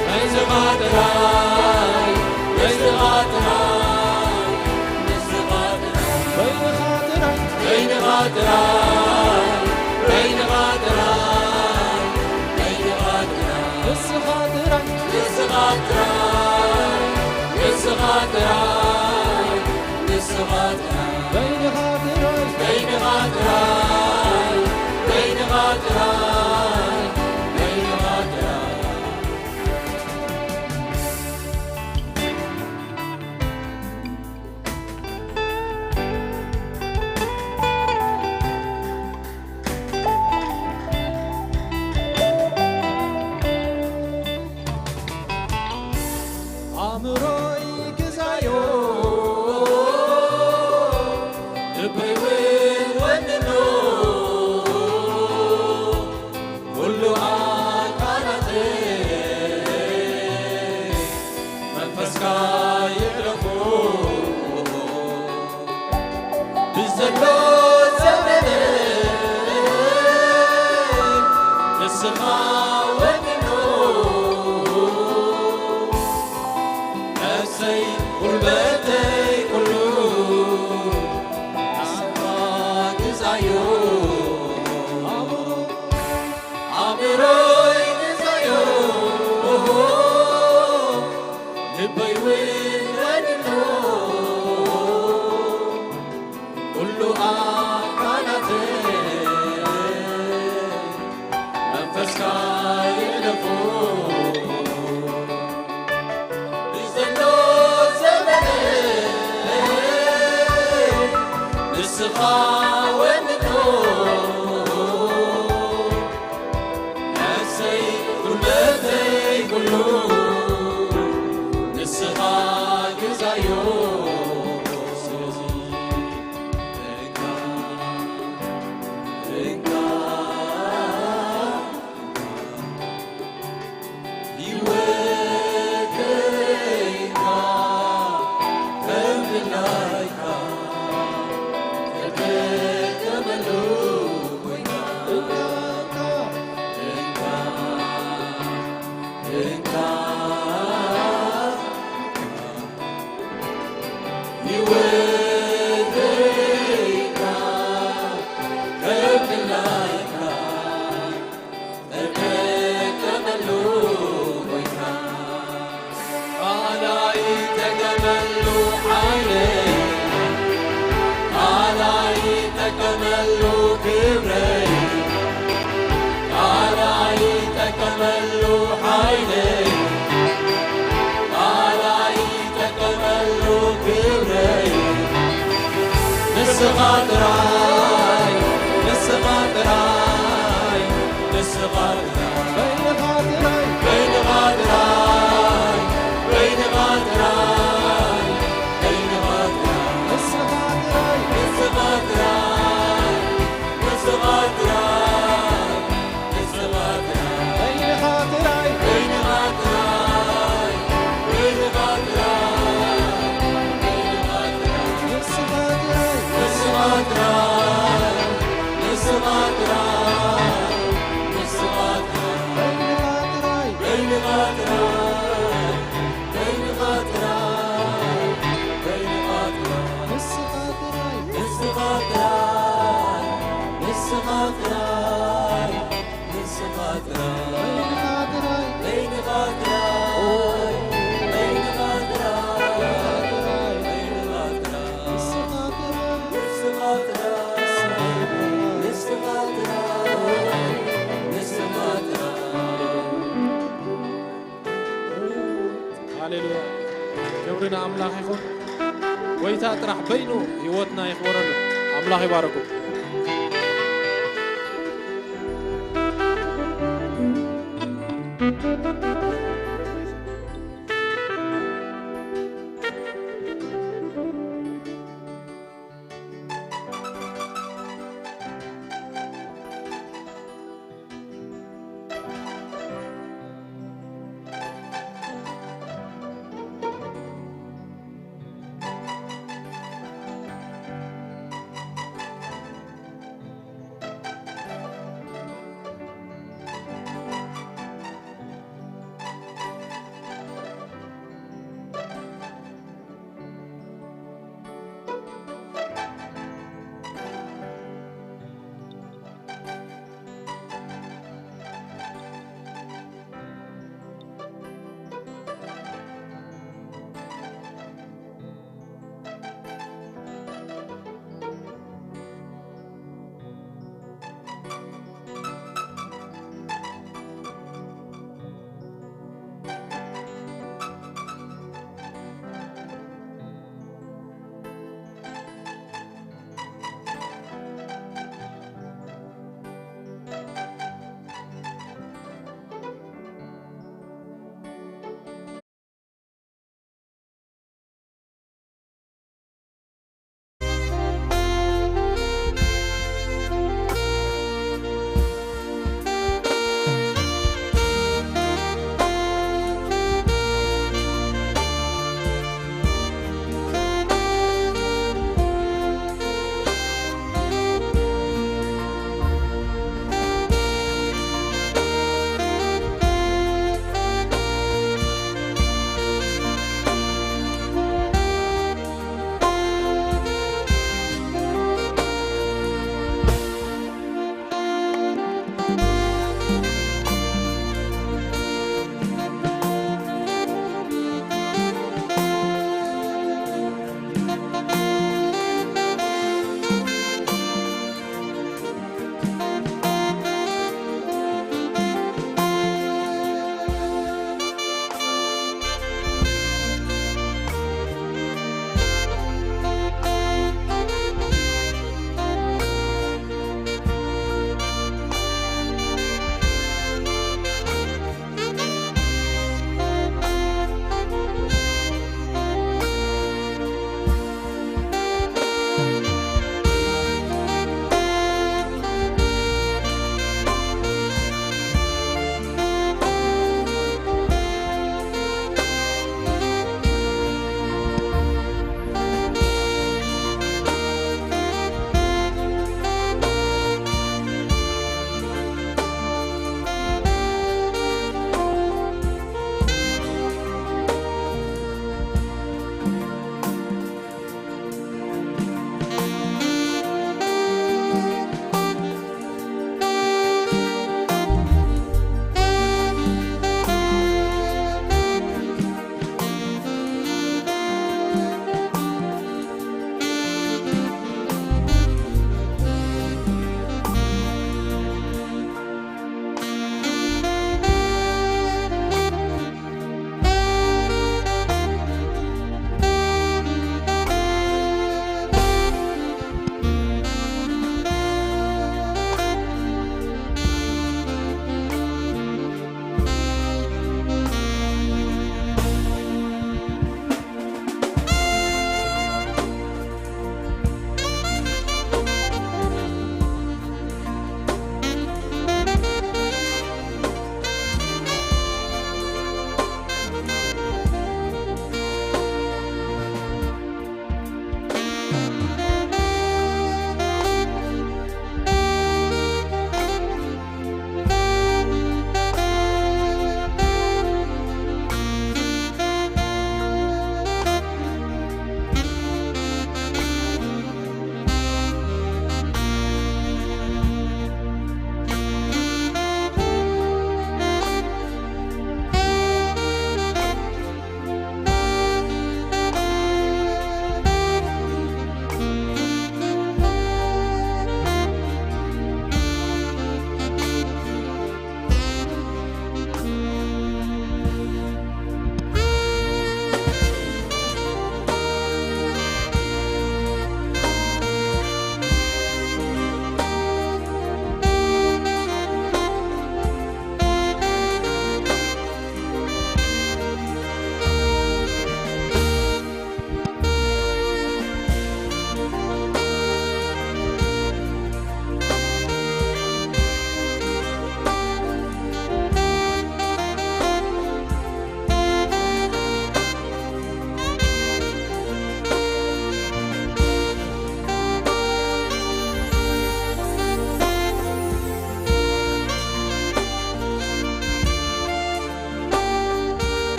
በይንኻ ጥራይ፣ በይንኻ ጥራይ፣ ንስኻ ጥራይ፣ በይንኻ ጥራይ፣ በይንኻ ጥራይ፣ በይንኻ ጥራይ፣ በይንኻ ጥራይ፣ ንስኻ ጥራይ፣ ንስኻ ጥራይ፣ ንስኻ ጥራይ፣ ንስኻ ጥራይ፣ በይንኻ ጥራይ፣ በይንኻ ጥራይ፣ በይንኻ ጥራይ፣ በይንኻ ጥራይ። ኣእምሮይ ክዛዮ ወንዶ ነፍሰይ ጉልበተይ ኩሉ ንስኻ ግዛዮ። ስለዚ እንካ እንካ ህይወተይካ ከም ድላይካ ተጠቀመሉ ኮይንካ። እንካ እንካ ህይወተይካ ከም ድላይካ ተጠቀመሉ ጎይታ። ቃላይ ተጠቀመሉ ሓይለይ፣ ቃላይ ተጠቀመሉ ክብረይ፣ ቃላይ ተጠቀመሉ ሓይለይ፣ ቃላይ ተጠቀመሉ ክብረይ። ንስኻ ጥራይ፣ ንስኻ ጥራይ፣ ንስኻ ጥራይ፣ በይንኻ ጥራይ፣ በይንኻ ጥራይ፣ በይንኻ ጥራይ፣ በይንኻ ጥራይ፣ ንስኻ ጥራይ፣ ንስኻ ጥራይ፣ ንስኻ ጥራይ፣ ንስኻ ጥራይ፣ በይንኻ ጥራይ፣ በይንኻ ጥራይ፣ በይንኻ ጥራይ፣ ንስኻ ጥራይ፣ ንስኻ ጥራይ፣ ንስኻ ጥራይ፣ ንስኻ ጥራይ፣ በይንኻ ጥራይ፣ በይንኻ ጥራይ፣ በይንኻ ጥራይ፣ በይንኻ ጥራይ፣ ንስኻ ጥራይ፣ ንስኻ ጥራይ፣ ንስኻ ጥራይ፣ ንስኻ ጥራይ፣ በይንኻ ጥራይ፣ በይንኻ ጥራይ፣ በይንኻ ጥራይ፣ በይንኻ ጥራይ፣ ንስኻ ጥራይ፣ ንስኻ ጥራይ፣ ንስኻ ጥራይ፣ ንስኻ ጥራይ። ሃሌሉያ። ክብሪ ንኣምላኽ ይኹን። ጎይታ ጥራሕ በይኑ ህይወትና ይኽበረሉ። ኣምላኽ ይባረኩም።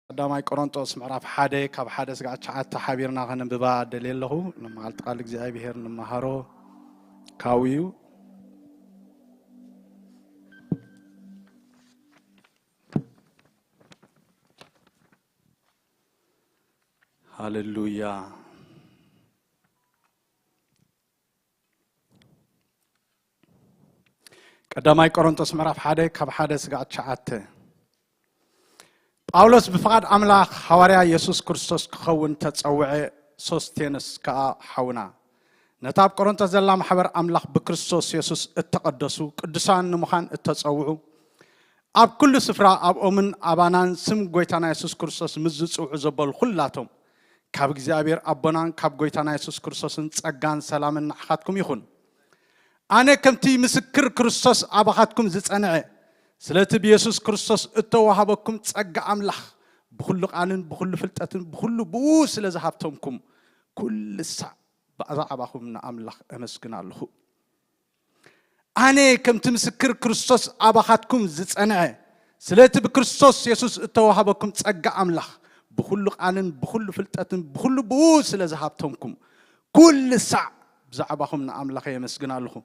ቀዳማይ ቆሮንጦስ ምዕራፍ ሓደ ካብ ሓደ ስጋዕ ትሽዓተ ሓቢርና ከነንብባ ደልየ ኣለኹ። ንመዓልቲ ቃል እግዚኣብሔር ንመሃሮ ካብኡ እዩ። ሃሌሉያ። ቀዳማይ ቆሮንቶስ ምዕራፍ ሓደ ካብ ሓደ ስጋዕ ትሽዓተ። ጳውሎስ ብፍቓድ ኣምላኽ ሃዋርያ የሱስ ክርስቶስ ክኸውን ተጸውዐ፣ ሶስቴንስ ከኣ ሓውና፣ ነታ ኣብ ቆሮንቶስ ዘላ ማሕበር ኣምላኽ ብክርስቶስ የሱስ እተቐደሱ ቅዱሳን ንምዃን እተጸውዑ፣ ኣብ ኩሉ ስፍራ ኣብኦምን ኣባናን ስም ጐይታና የሱስ ክርስቶስ ምስ ዝጽውዑ ዘበሉ ኩላቶም፣ ካብ እግዚኣብሔር ኣቦናን ካብ ጐይታና የሱስ ክርስቶስን ጸጋን ሰላምን ንዓኻትኩም ይኹን። ኣነ ከምቲ ምስክር ክርስቶስ ኣባኻትኩም ዝጸንዐ፣ ስለቲ ብየሱስ ክርስቶስ እተዋህበኩም ጸጋ ኣምላኽ ብኹሉ ቃልን ብኹሉ ፍልጠትን ብኹሉ ብኡ ስለ ዝሃብተምኩም፣ ኩሉ ሳዕ ብዛዕባኹም ንኣምላኽ እመስግን ኣለኹ። ኣነ ከምቲ ምስክር ክርስቶስ ኣባኻትኩም ዝጸንዐ፣ ስለቲ ብክርስቶስ የሱስ እተዋህበኩም ጸጋ ኣምላኽ ብኹሉ ቃልን ብኹሉ ፍልጠትን ብኹሉ ብኡ ስለ ዝሃብተምኩም፣ ኩሉ ሳዕ ብዛዕባኹም ንኣምላኽ የመስግን ኣለኹ።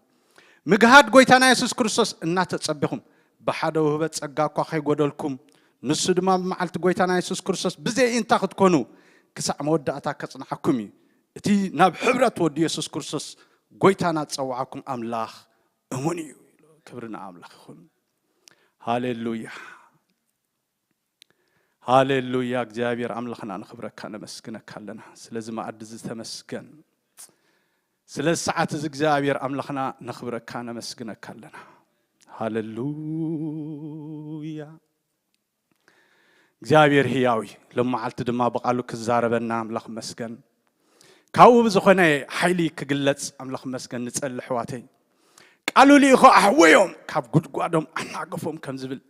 ምግሃድ ጐይታና የሱስ ክርስቶስ እናተጸቤኹም፣ ብሓደ ውህበት ጸጋ እኳ ከይጎደልኩም፣ ንሱ ድማ ብመዓልቲ ጐይታና የሱስ ክርስቶስ ብዘይ ኢንታ ክትኮኑ፣ ክሳዕ መወዳእታ ከጽንዓኩም እዩ። እቲ ናብ ሕብረት ወዲ የሱስ ክርስቶስ ጐይታና ዝጸውዓኩም ኣምላኽ እሙን እዩ። ክብሪ ንኣምላኽ ይኹን። ሃሌሉያ፣ ሃሌሉያ። እግዚኣብሔር ኣምላኽና ነኽብረካ፣ ነመስግነካ ኣለና። ስለዚ መኣዲ እዚ ተመስገን። ስለዚ ሰዓት እዚ እግዚኣብሔር ኣምላኽና ነኽብረካ፣ ነመስግነካ ኣለና። ሃሌሉያ። እግዚኣብሔር ህያው እዩ። ሎም መዓልቲ ድማ ብቓሉ ክዛረበና ኣምላኽ መስገን። ካብኡ ብዝኾነ ሓይሊ ክግለጽ ኣምላኽ መስገን ንጸሊ ኣሕዋተይ። ቃሉ ልኢኹ ኣሕወዮም፣ ካብ ጉድጓዶም ኣናገፎም ከም ዝብል፣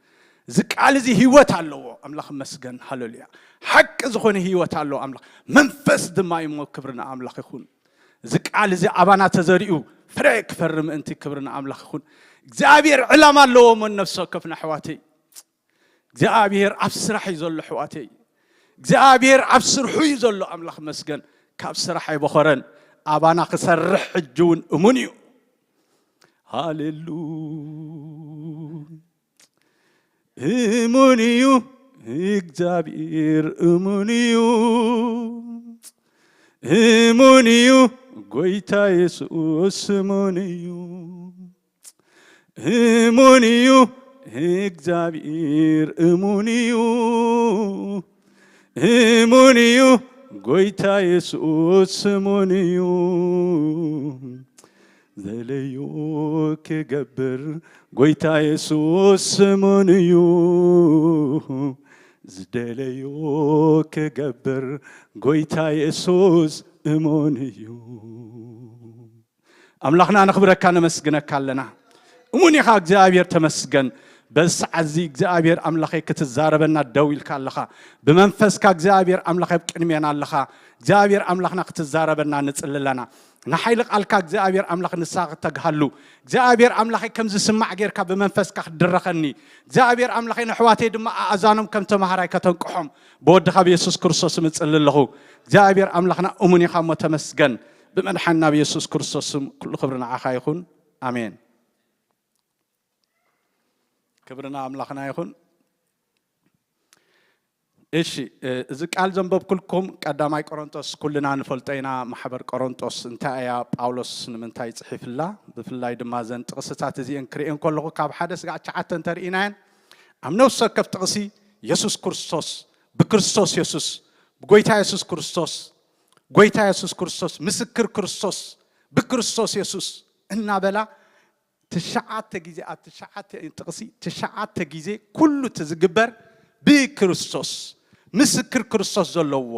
እዚ ቃል እዚ ህይወት ኣለዎ። ኣምላኽ መስገን። ሃሌሉያ። ሓቂ ዝኾነ ህይወት ኣለዎ ኣምላኽ። መንፈስ ድማ እዩ እሞ፣ ክብሪ ንኣምላኽ ይኹን። እዚ ቃል እዚ ኣባና ተዘሪኡ ፍረ ክፈሪ ምእንቲ፣ ክብሪ ንኣምላኽ ይኹን። እግዚኣብሔር ዕላማ ኣለዎ እሞ፣ ነፍሲ ወከፍና ኣሕዋተይ። እግዚኣብሔር ኣብ ስራሕ እዩ ዘሎ ኣሕዋተይ። እግዚኣብሔር ኣብ ስርሑ እዩ ዘሎ። ኣምላኽ መስገን። ካብ ስራሕ ኣይበኸረን። ኣባና ክሰርሕ ሕጂ እውን እሙን እዩ። ሃሌሉ እሙን እዩ። እግዚኣብሔር እሙን እዩ፣ እሙን እዩ፣ ጎይታ የሱስ እሙን እዩ። እሙን እዩ፣ እግዚኣብሔር እሙን እዩ፣ እሙን እዩ፣ ጎይታ የሱስ እሙን እዩ። ዘለዮ ክገብር፣ ጎይታ የሱስ እሙን እዩ። ዝደለዮ ክገብር፣ ጎይታ የሱስ እሙን እዩ። ኣምላኽና፣ ነኽብረካ፣ ነመስግነካ ኣለና። እሙን ኢኻ እግዚኣብሔር፣ ተመስገን። በዚ ሰዓት እዚ እግዚኣብሔር ኣምላኸይ ክትዛረበና ደው ኢልካ ኣለኻ። ብመንፈስካ እግዚኣብሔር ኣምላኸይ ኣብ ቅድሜና ኣለኻ። እግዚኣብሔር ኣምላኽና ክትዛረበና ንጽሊ ኣለና። ንሓይሊ ቃልካ እግዚኣብሔር ኣምላኽ ንስኻ ክተግሃሉ፣ እግዚኣብሔር ኣምላኸይ ከም ዝስማዕ ጌርካ ብመንፈስካ ክትድረኸኒ፣ እግዚኣብሔር ኣምላኸይ ንኣሕዋተይ ድማ ኣእዛኖም ከም ተማሃራይ ከተንቅሖም ብወድኻ ብየሱስ ክርስቶስ እጽሊ ኣለኹ። እግዚኣብሔር ኣምላኽና እሙን ኢኻ እሞ ተመስገን። ብመድሓንና ብየሱስ ክርስቶስ ስም ኩሉ ክብሪ ንዓኻ ይኹን። ኣሜን። ክብሪ ንኣምላኽና ይኹን። እሺ፣ እ፣ እዚ ቃል ዘንበብኩልኩም ቀዳማይ ቆሮንቶስ ኩልና ንፈልጦ ኢና። ማሕበር ቆሮንቶስ እንታይ እያ? ጳውሎስ ንምንታይ ጽሒፍላ? ብፍላይ ድማ እዘን ጥቕስታት እዚአን ክርእየን ከለኹ ካብ ሓደ ስጋዕ ትሽዓተ እንተርኢናየን ኣብ ነፍሲ ወከፍ ጥቕሲ የሱስ ክርስቶስ፣ ብክርስቶስ የሱስ፣ ብጎይታ የሱስ ክርስቶስ፣ ጎይታ የሱስ ክርስቶስ፣ ምስክር ክርስቶስ፣ ብክርስቶስ የሱስ እናበላ ትሽዓተ ግዜ፣ ኣብ ትሽዓተ ጥቕሲ ትሽዓተ ግዜ ኩሉ እቲ ዝግበር ብክርስቶስ፣ ምስክር ክርስቶስ ዘለዎ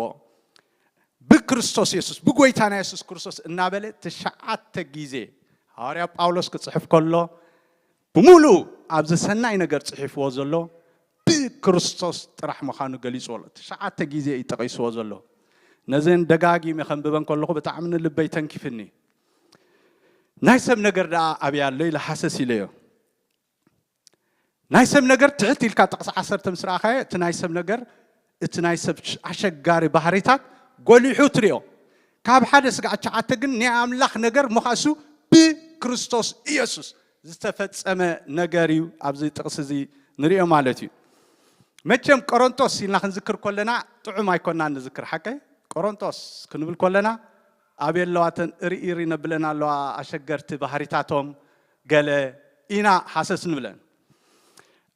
ብክርስቶስ የሱስ፣ ብጎይታና የሱስ ክርስቶስ እናበለ ትሽዓተ ግዜ ሃዋርያ ጳውሎስ ክጽሕፍ ከሎ ብምሉኡ ኣብዚ ሰናይ ነገር ጽሒፍዎ ዘሎ ብክርስቶስ ጥራሕ ምዃኑ ገሊጽዎ ኣሎ። ትሽዓተ ግዜ እዩ ጠቒስዎ ዘሎ። ነዘን ደጋጊመ ከንብበን ከለኹ ብጣዕሚ ንልበይ ተንኪፍኒ። ናይ ሰብ ነገር ደኣ ኣበይ ኣሎ ኢለ ሃሰስ ኢለዮ። ናይ ሰብ ነገር ትሕት ኢልካ ጥቕሲ ዓሰርተ ምስ ረኣኻዮ፣ እቲ ናይ ሰብ ነገር፣ እቲ ናይ ሰብ ኣሸጋሪ ባህሪታት ጎሊሑ ትሪኦ። ካብ ሓደ ስጋዕ ትሽዓተ ግን ናይ ኣምላኽ ነገር ምዃሱ ብክርስቶስ ኢየሱስ ዝተፈጸመ ነገር እዩ ኣብዚ ጥቕሲ እዚ ንሪኦ ማለት እዩ። መቸም ቆሮንቶስ ኢልና ክንዝክር ከለና ጥዑም ኣይኮናን ንዝክር፣ ሓቀይ? ቆሮንቶስ ክንብል ከለና ኣበይ ኣለዋ እተን እሪ እሪ ነብለን ኣለዋ ኣሸገርቲ ባህሪታቶም ገለ ኢና ሃሰስ ንብለን።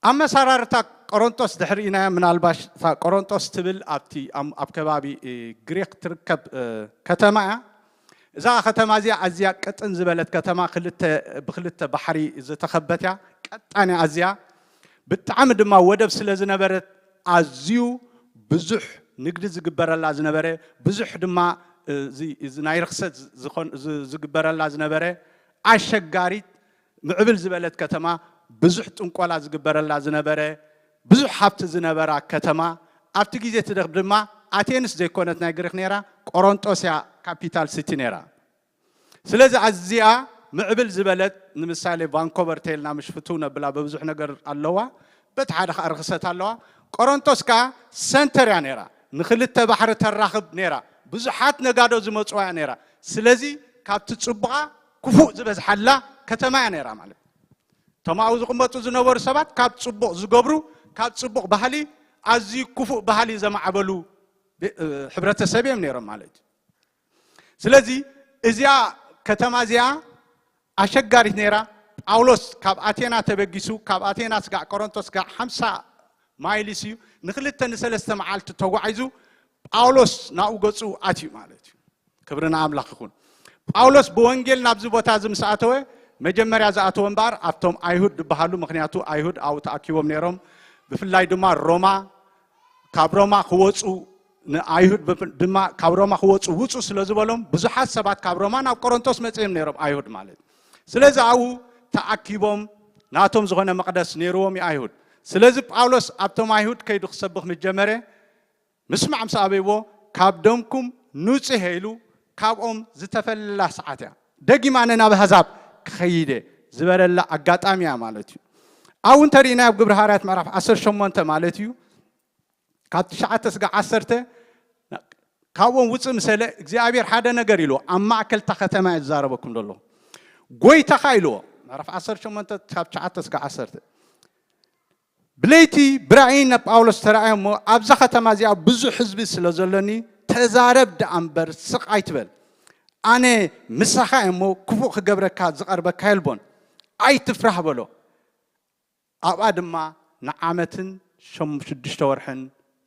ኣመሰራርታ ቆሮንቶስ ድሕሪ ኢናዮ፣ ምናልባሽ እታ ቆሮንቶስ ትብል ኣብቲ ኣም-፣ ኣብ ከባቢ፣ እ፣ ግሪክ ትርከብ፣ እ፣ ከተማ እያ። እዛ ከተማ እዚኣ ኣዝያ ቅጥን ዝበለት ከተማ፣ ክልተ፣ ብክልተ ባሕሪ ዝተኸበት እያ። ቀጣን እያ ኣዝያ። ብጣዕሚ ድማ ወደብ ስለ ዝነበረት ኣዝዩ ብዙሕ ንግዲ ዝግበረላ ዝነበረ፣ ብዙሕ ድማ፣ እ፣ እዚ፣ እዚ ናይ ርኽሰት ዝኾን፣ ዝ-፣ ዝግበረላ ዝነበረ ኣሸጋሪት ምዕብል ዝበለት ከተማ፣ ብዙሕ ጥንቆላ ዝግበረላ ዝነበረ፣ ብዙሕ ሃብቲ ዝነበራ ከተማ፣ ኣብቲ ግዜ እቲ ደ-፣ ድማ ኣቴንስ ዘይኮነት ናይ ግሪክ ነይራ፣ ቆሮንጦስ እያ ካፒታል ሲቲ ነይራ። ስለዚ ኣዚኣ ምዕብል ዝበለት፣ ንምሳሌ ቫንኮቨር ተይልና ምሽ ፍትው ነብላ፣ በብዙሕ ነገር ኣለዋ፣ በቲ ሓደ ኸኣ ርኽሰት ኣለዋ። ቆሮንቶስ ከኣ ሰንተር እያ ነይራ፣ ንኽልተ ባሕሪ ተራኽብ ነይራ፣ ብዙሓት ነጋዶ ዝመጽዋ እያ ነይራ። ስለዚ ካብቲ ጽቡቓ ክፉእ ዝበዝሓላ ከተማ እያ ነይራ ማለት እዩ። እቶም ኣብኡ ዝቕመጡ ዝነበሩ ሰባት ካብ ጽቡቕ ዝገብሩ፣ ካብ ጽቡቕ ባህሊ ኣዝዩ ክፉእ ባህሊ ዘማዕበሉ ቤ-፣ እ፣ ሕብረተሰብ እዮም ነይሮም ማለት እዩ። ስለዚ እዚኣ ከተማ እዚኣ ኣሸጋሪት ነይራ። ጳውሎስ ካብ ኣቴና ተበጊሱ፣ ካብ ኣቴና ስጋዕ ቆሮንቶስ ስጋዕ ሓምሳ ማይልስ እዩ፣ ንኽልተ ንሰለስተ መዓልቲ ተጓዒዙ ጳውሎስ ናብኡ ገጹ ኣትዩ ማለት እዩ። ክብሪ ንኣምላኽ ይኹን። ጳውሎስ ብወንጌል ናብዚ ቦታ እዚ ምስ ኣተወ፣ መጀመርያ ዝኣተወ እምበኣር ኣብቶም ኣይሁድ ዝበሃሉ፣ ምኽንያቱ ኣይሁድ ኣብኡ ተኣኪቦም ነይሮም። ብፍላይ ድማ ሮማ፣ ካብ ሮማ ክወጹ፣ ንኣይሁድ ብፍ-፣ ድማ ካብ ሮማ ክወጹ ውጹ ስለ ዝበሎም፣ ብዙሓት ሰባት ካብ ሮማ ናብ ቆሮንቶስ መጺኦም ነይሮም፣ ኣይሁድ ማለት። ስለዚ ኣብኡ ተኣኪቦም ናቶም ዝኾነ መቕደስ ነይርዎም እዩ ኣይሁድ። ስለዚ ጳውሎስ ኣብቶም ኣይሁድ ከይዱ ክሰብኽ ምስ ጀመረ፣ ምስማዕ ምስ ኣበይዎ፣ ካብ ደምኩም ንጹሕ ኢሉ ካብኦም ዝተፈላ ሰዓት እያ። ደጊም ኣነ ናብ ኣህዛብ ክኸይድ እየ ዝበለላ ኣጋጣሚ እያ ማለት እዩ። ኣብኡ እንተሪእናዮ ኣብ ግብሪ ሃዋርያት ምዕራፍ ዓሰርተ ሸሞንተ ማለት እዩ፣ ካብ ትሽዓተ ስጋዕ ዓሰርተ፣ ካብኦም ውፅእ ምስ በለ እግዚኣብሔር ሓደ ነገር ኢልዎ፣ ኣብ ማእከል እታ ከተማ እየ ዝዛረበኩም ዘሎ። ጎይታኻ ኢልዎ፣ ምዕራፍ ዓሰርተ ሸሞንተ ካብ ትሽዓተ ስጋዕ ዓሰርተ። ብለይቲ ብራእይ ናብ ጳውሎስ ተራእዮ እሞ፣ ኣብዛ ከተማ እዚኣ ብዙሕ ህዝቢ ስለ ዘሎኒ፣ ተዛረብ ደኣ እምበር ስቕ ኣይትበል። ኣነ ምሳኻ እየ እሞ፣ ክፉእ ክገብረካ ዝቐርበካ የልቦን። ኣይትፍራህ በሎ። ኣብኣ ድማ ንዓመትን ሸም-፣ ሽዱሽተ ወርሕን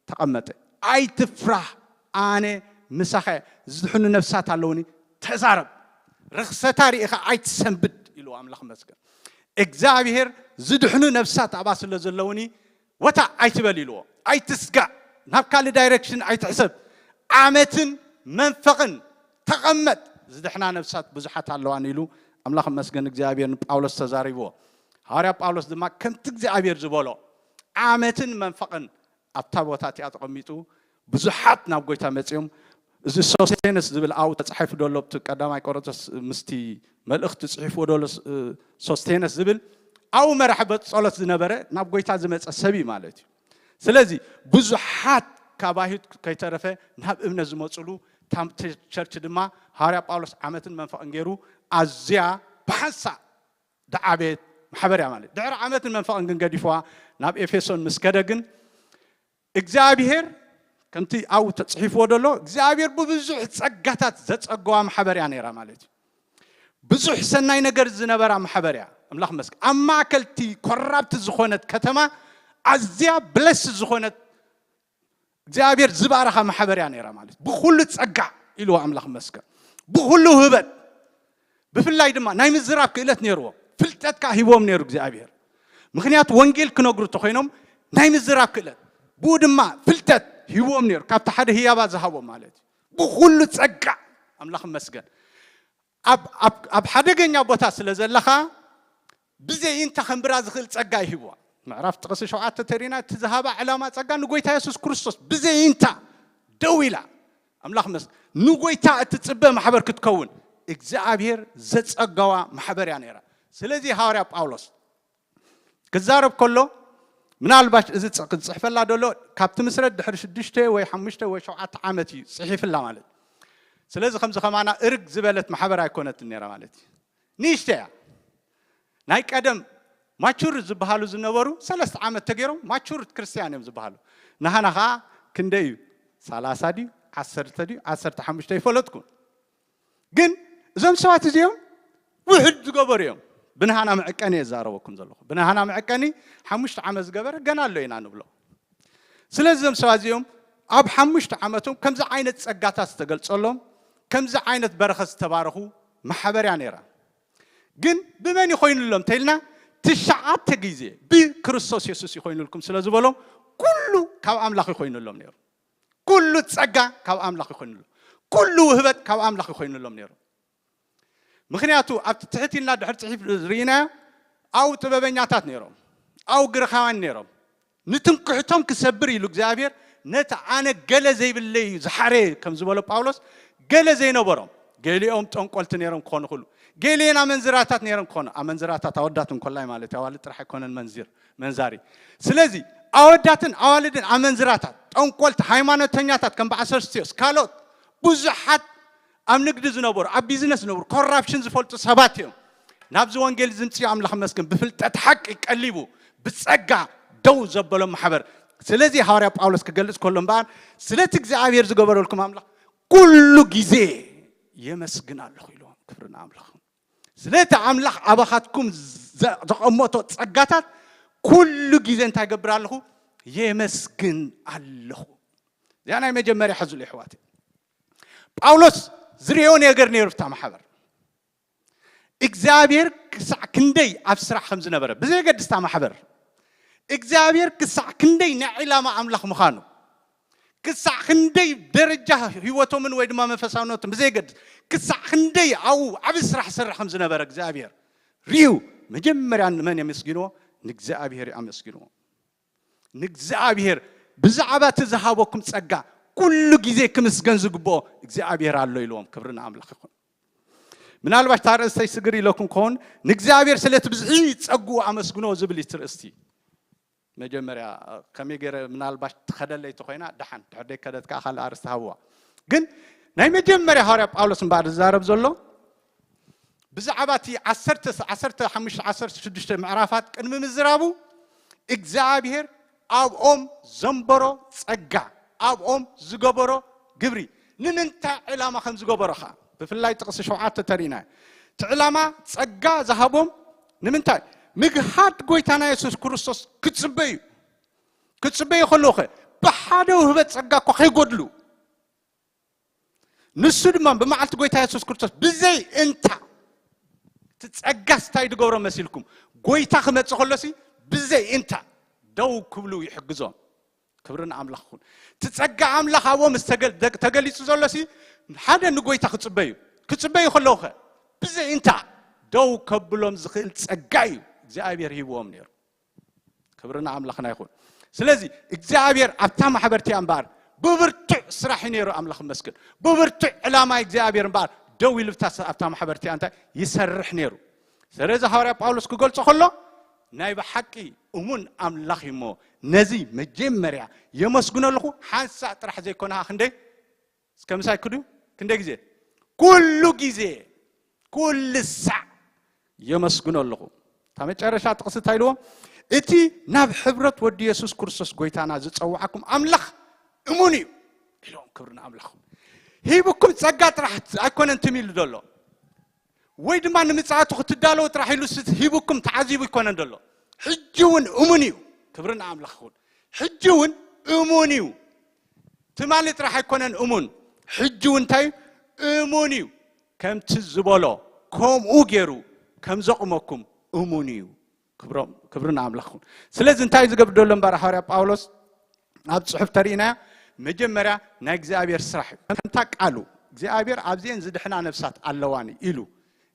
ተቐመጠ። ኣይትፍራህ፣ ኣነ ምሳኻ እየ። ዝድሕኑ ነፍሳት ኣለውኒ፣ ተዛረብ። ርኽሰታ ርኢኻ ኣይትሰንብድ ኢልዎ ኣምላኽ መስገን። እግዚኣብሔር ዝድሕኑ ነፍሳት ኣብኣ ስለ ዘለውኒ ወታ ኣይትበል ኢልዎ። ኣይትስጋእ፣ ናብ ካልእ ዳይሬክሽን ኣይትሕሰብ። ዓመትን መንፈቕን ተቐመጥ፣ ዝድሕና ነፍሳት ብዙሓት ኣለዋን ኢሉ ኣምላኽ መስገን እግዚኣብሔር ንጳውሎስ ተዛሪብዎ። ሃዋርያ ጳውሎስ ድማ ከምቲ እግዚኣብሔር ዝበሎ ዓመትን መንፈቕን ኣብታ ቦታ እቲኣ ተቐሚጡ ብዙሓት ናብ ጎይታ መጺኦም። እዚ ሶስቴነስ ዝብል ኣብኡ ተጻሒፉ ደሎ ኣብቲ ቀዳማይ ቆሮንቶስ ምስቲ መልእኽቲ ጽሒፍዎ ደሎ ስ-፣ ሶስቴነስ ዝብል ኣብኡ መራሒ ቤት ጸሎት ዝነበረ ናብ ጎይታ ዝመጸ ሰብ እዩ ማለት እዩ። ስለዚ ብዙሓት ካብ ኣይሁድ ከይተረፈ ናብ እምነት ዝመጹሉ ታም-፣ ተ-፣ ቸርች ድማ ሃዋርያ ጳውሎስ ዓመትን መንፈቕን ገይሩ ኣዝያ ብሓንሳእ ደዓቤት ማሕበር እያ ማለት። ድሕሪ ዓመትን መንፈቕን ግን ገዲፍዋ ናብ ኤፌሶን ምስ ከደ ግን እግዚኣብሔር ከምቲ ኣብኡ ተጽሒፍዎ ደሎ እግዚኣብሔር ብብዙሕ ጸጋታት ዘጸገዋ ማሕበር እያ ነይራ ማለት እዩ። ብዙሕ ሰናይ ነገር ዝነበራ ማሕበር እያ። ኣምላኽ መስገን። ኣብ ማእከል እቲ ኮራፕት ዝኾነት ከተማ ኣዝያ ብለስ ዝኾነት እግዚኣብሔር ዝባረኻ ማሕበር እያ ነይራ ማለት እዩ። ብኹሉ ጸጋ ኢልዎ ኣምላኽ መስገን። ብኹሉ ህበት። ብፍላይ ድማ ናይ ምዝራብ ክእለት ነይርዎ። ፍልጠት ከኣ ሂብዎም ነይሩ እግዚኣብሔር። ምኽንያቱ ወንጌል ክነግሩ እንተኾይኖም ናይ ምዝራብ ክእለት። ብኡ ድማ ፍልጠት ሂብዎም ነይሩ። ካብቲ ሓደ ህያባ ዝሃቦም ማለት እዩ። ብኹሉ ጸጋ ኣምላኽ መስገን። ኣብ፣ ኣብ፣ ኣብ ሓደገኛ ቦታ ስለ ዘለኻ ብዘይእንታ ከንብራ ዝኽእል ጸጋ ይህብዋ። ምዕራፍ ጥቕሲ ሸውዓተ ተሪና እቲ ዝሃባ ዕላማ ጸጋ ንጎይታ የሱስ ክርስቶስ ብዘይእንታ ደው ኢላ። ኣምላኽ መስ-፣ ንጎይታ እትጽበ ማሕበር ክትከውን እግዚኣብሔር ዘጸጋዋ ማሕበር እያ ነይራ። ስለዚ ሃዋርያ ጳውሎስ ክዛረብ ከሎ ምናልባሽ እዚ ጽ-፣ ክጽሕፈላ ደሎ ካብቲ ምስረት ድሕሪ ሽዱሽተ ወይ ሓሙሽተ ወይ ሸውዓተ ዓመት እዩ ጽሒፍላ ማለት። ስለዚ ከምዚ ከማና እርግ ዝበለት ማሕበር ኣይኮነትን ነይራ ማለት እዩ። ንእሽተ እያ። ናይ ቀደም ማቹር ዝበሃሉ ዝነበሩ ሰለስተ ዓመት ተገይሮም ማቹር ክርስቲያን እዮም ዝበሃሉ። ንሃና ኸዓ ክንደይ እዩ? ሰላሳ ድዩ? ዓሰርተ ድዩ? ዓሰርተ ሓሙሽተ ይፈለጥኩ። ግን እዞም ሰባት እዚኦም ውሕድ ዝገበሩ እዮም። ብንሃና መዕቀኒ እየ ዝዛረበኩም ዘለኹ። ብንሃና መዕቀኒ ሓሙሽተ ዓመት ዝገበረ ገና ኣሎ ኢና ንብሎ። ስለዚ እዞም ሰባት እዚኦም ኣብ ሓሙሽተ ዓመቶም ከምዚ ዓይነት ጸጋታት ዝተገልጸሎም፣ ከምዚ ዓይነት በረኸት ዝተባረኹ ማሕበር እያ ነይራ። ግን ብመን ይኾይኑሎም ተይልና፣ ትሽዓተ ግዜ ብክርስቶስ የሱስ ይኾይኑልኩም ስለ ዝበሎም፣ ኩሉ ካብ ኣምላኽ ይኾይኑሎም ነይሩ። ኩሉ ጸጋ ካብ ኣምላኽ ይኾይኑሎም። ኩሉ ውህበት ካብ ኣምላኽ ይኾይኑሎም ነይሩ። ምኽንያቱ ኣብቲ ትሕት ኢልና ድሕር ጽሒፍ ርኢናዮ፣ ኣው ጥበበኛታት ነይሮም፣ ኣው ግርኻውያን ነይሮም። ንትምክሕቶም ክሰብር ኢሉ እግዚኣብሔር ነቲ ኣነ ገለ ዘይብለይ እዩ ዝሓረ ከም ዝበሎ ጳውሎስ፣ ገለ ዘይነበሮም፣ ገሊኦም ጠንቆልቲ ነይሮም ክኾኑ ይኽእሉ፣ ገሊኤን ኣመንዝራታት ነይሮም ክኾኑ። ኣመንዝራታት ኣወዳት እንኮላይ ማለት እዩ፣ ኣዋልድ ጥራሕ ኣይኮነን መንዚር፣ መንዛሪ። ስለዚ ኣወዳትን ኣዋልድን ኣመንዝራታት፣ ጠንቆልቲ፣ ሃይማኖተኛታት ከም በዓል ሰርስትዮስ፣ ካልኦት ብዙሓት ኣብ ንግዲ ዝነበሩ፣ ኣብ ቢዝነስ ዝነበሩ፣ ኮራፕሽን ዝፈልጡ ሰባት እዮም። ናብዚ ወንጌል ዝምፅኡ ኣምላኽ መስገን ብፍልጠት ሓቂ ቀሊቡ ብፀጋ ደው ዘበሎም ማሕበር። ስለዚ ሃዋርያ ጳውሎስ ክገልጽ ከሎ እምበኣር ስለቲ እግዚኣብሔር ዝገበረልኩም ኣምላኽ ኩሉ ግዜ የመስግን ኣለኹ ኢልዎም። ክብሪ ንኣምላኽ። ስለቲ ኣምላኽ ኣባኻትኩም ዘ-፣ ዘቐመጦ ጸጋታት ኩሉ ግዜ እንታይ ገብር ኣለኹ? የመስግን ኣለኹ። እዚኣ ናይ መጀመርያ ሕዙሉ የሕዋት። ጳውሎስ ዝርእዮ ነገር ነይሩ፣ እታ ማሕበር እግዚኣብሔር ክሳዕ ክንደይ ኣብ ስራሕ ከም ዝነበረ ብዘየገድስታ ማሕበር እግዚኣብሔር ክሳዕ ክንደይ ናይ ዕላማ ኣምላኽ ምዃኑ፣ ክሳዕ ክንደይ ደረጃ ህይወቶምን ወይ ድማ መንፈሳውነቶም ብዘየገድስ፣ ክሳዕ ክንደይ ኣብኡ ዓቢ ስራሕ ዝሰርሕ ከም ዝነበረ እግዚኣብሔር ርእዩ፣ መጀመርያ ንመን የመስግንዎ? ንእግዚኣብሔር ኣመስግንዎ። ንእግዚኣብሔር ብዛዕባ እቲ ዝሃበኩም ጸጋ ኩሉ ግዜ ክምስገን ዝግብኦ እግዚኣብሔር ኣሎ ኢልዎም። ክብሪ ንኣምላኽ ይኹን። ምናልባሽ እታ ርእስተይ ስግር ኢለኩም ክኸውን፣ ንእግዚኣብሔር ስለቲ ብዝሒ ጸግኡ ኣመስግኖ ዝብል እዩ እቲ ርእስቲ። መጀመርያ ከመይ ገይረ ምናልባሽ ትኸደለይ ተኾይና ደሓን፣ ድሕር ደይ ከደት ከዓ ካልእ ኣርእስቲ ሃብዋ። ግን ናይ መጀመርያ ሃዋርያ ጳውሎስ እምበኣር ዝዛረብ ዘሎ ብዛዕባ እቲ ዓሰርተ፣ ዓሰርተ ሓሙሽተ፣ ዓሰርተ ሽዱሽተ ምዕራፋት ቅድሚ ምዝራቡ እግዚኣብሔር ኣብኦም ዘንበሮ ጸጋ፣ ኣብኦም ዝገበሮ ግብሪ፣ ንምንታይ ዕላማ ከም ዝገበሮ ኸዓ ብፍላይ ጥቕሲ ሸውዓተ ተሪእና። እቲ ዕላማ ጸጋ ዝሃቦም ንምንታይ? ምግሃድ ጎይታና የሱስ ክርስቶስ ክጽበዩ። ክጽበዩ ከለዉ ኸ ብሓደ ውህበት ጸጋ እኳ ከይጎድሉ፣ ንሱ ድማ ብመዓልቲ ጎይታ የሱስ ክርስቶስ ብዘይ እንታ፣ እቲ ጸጋስ እንታይ ዝገብሮ መሲልኩም? ጎይታ ክመጽእ ከሎሲ ብዘይ እንታ ደው ክብሉ ይሕግዞም። ክብሪ ንኣምላኽ ይኹን። እቲ ጸጋ ኣምላኽ ኣብኦም ምስ ተገል-፣ ተገሊጹ ዘሎሲ ሓደ ንጎይታ ክጽበዩ፣ ክጽበዩ ከለዉ ኸ ብዘይ እንታ ደው ከብሎም ዝኽእል ጸጋ እዩ እግዚኣብሔር ሂብዎም ነይሩ። ክብሪ ንኣምላኽና ይኹን። ስለዚ እግዚኣብሔር ኣብታ ማሕበር እቲኣ እምበኣር ብብርቱዕ ስራሕ እዩ ነይሩ። ኣምላኽ ይመስገን። ብብርቱዕ ዕላማ እግዚኣብሔር እምበኣር ደው ኢሉ ኣብታ፣ ኣብታ ማሕበር እቲኣ እንታይ ይሰርሕ ነይሩ። ስለዚ ሃዋርያ ጳውሎስ ክገልጾ ከሎ ናይ ብሓቂ እሙን ኣምላኽ እዩ እሞ ነዚ መጀመርያ የመስግኖ ኣለኹ። ሓንሳእ ጥራሕ ዘይኮነ ኸዓ ክንደይ እስከ ምሳይ ክዱ ክንደይ ግዜ? ኩሉ ግዜ፣ ኩሉ ሳዕ የመስግኖ ኣለኹ። እታ መጨረሻ ጥቕሲ እንታይ ኢልዎ? እቲ ናብ ሕብረት ወዲ የሱስ ክርስቶስ ጎይታና ዝጸውዓኩም ኣምላኽ እሙን እዩ ኢሎም። ክብሪ ንኣምላኽ። ሂብኩም ጸጋ ጥራሕ ኣይኮነን ትም ኢሉ ዘሎ፣ ወይ ድማ ንምጽኣቱ ክትዳለዉ ጥራሕ ኢሉ ስ-፣ ሂብኩም ተዓዚቡ ኣይኮነን ዘሎ። ሕጂ እውን እሙን እዩ። ክብሪ ንኣምላኽ ይኹን። ሕጂ እውን እሙን እዩ። ትማሊ ጥራሕ ኣይኮነን እሙን፣ ሕጂ እውን እንታይ እዩ? እሙን እዩ። ከምቲ ዝበሎ ከምኡ ገይሩ ከም ዘቑመኩም እሙን እዩ። ክብሮም፣ ክብሪ ንኣምላኽ ይኹን። ስለዚ እንታይ እዩ ዝገብር ዘሎ እምበር ሃዋርያ ጳውሎስ ኣብ ጽሑፍ ተሪእናዮ፣ መጀመርያ ናይ እግዚኣብሔር ስራሕ እዩ። ከምታ ቃሉ እግዚኣብሔር ኣብዚኤን ዝድሕና ነፍሳት ኣለዋኒ ኢሉ፣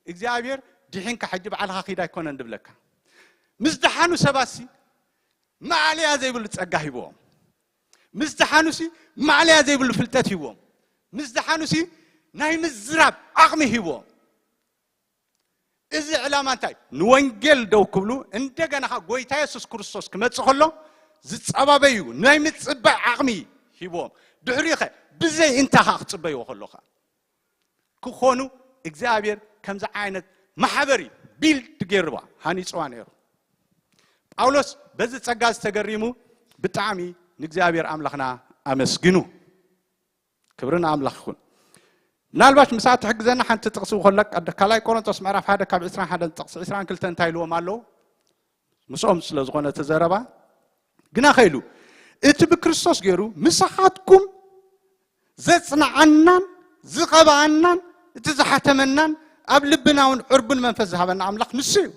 እግዚኣብሔር ድሒንካ ሕጂ ባዕልኻ ኪድ ኣይኮነን ድብለካ። ምስ ደሓኑ ሰባትሲ ማዕለያ ዘይብሉ ጸጋ ሂብዎም። ምስ ደሓኑሲ ማዕለያ ዘይብሉ ፍልጠት ሂብዎም። ምስ ደሓኑሲ ናይ ምዝራብ ዓቕሚ ሂብዎም። እዚ ዕላማ እንታይ? ንወንጌል ደው ክብሉ፣ እንደገና ኸዓ ጎይታ የሱስ ክርስቶስ ክመጽእ ከሎ ዝጸባበዩ ናይ ምጽባይ ዓቕሚ ሂብዎም። ድሕሪኡ ኸ ብዘይ እንታ ኸዓ ክጽበይዎ ከሎ ኸዓ ክኾኑ እግዚኣብሔር ከምዚ ዓይነት ማሕበር እዩ ቢልድ ገይርዋ፣ ሃኒጽዋ ነይሩ። ጳውሎስ በዚ ጸጋ ዝተገሪሙ ብጣዕሚ ንእግዚኣብሔር ኣምላኽና ኣመስግኑ። ክብሪ ንኣምላኽ ይኹን። ምናልባሽ ምሳኣ ትሕግዘና ሓንቲ ጥቕሲ ከላ፣ ቀድ-፣ ካልኣይ ቆሮንቶስ ምዕራፍ ሓደ ካብ ዕስራን ሓደን ጥቕሲ ዕስራን ክልተን እንታይ ኢልዎም ኣለዉ? ምስኦም ስለ ዝኾነ እቲ ዘረባ ግና ኸኢሉ፣ እቲ ብክርስቶስ ገይሩ ምሳኻትኩም ዘጽንዓናን ዝቐብኣናን እቲ ዝሓተመናን ኣብ ልብና እውን ዕርቡን መንፈስ ዝሃበና ኣምላኽ ንሱ እዩ።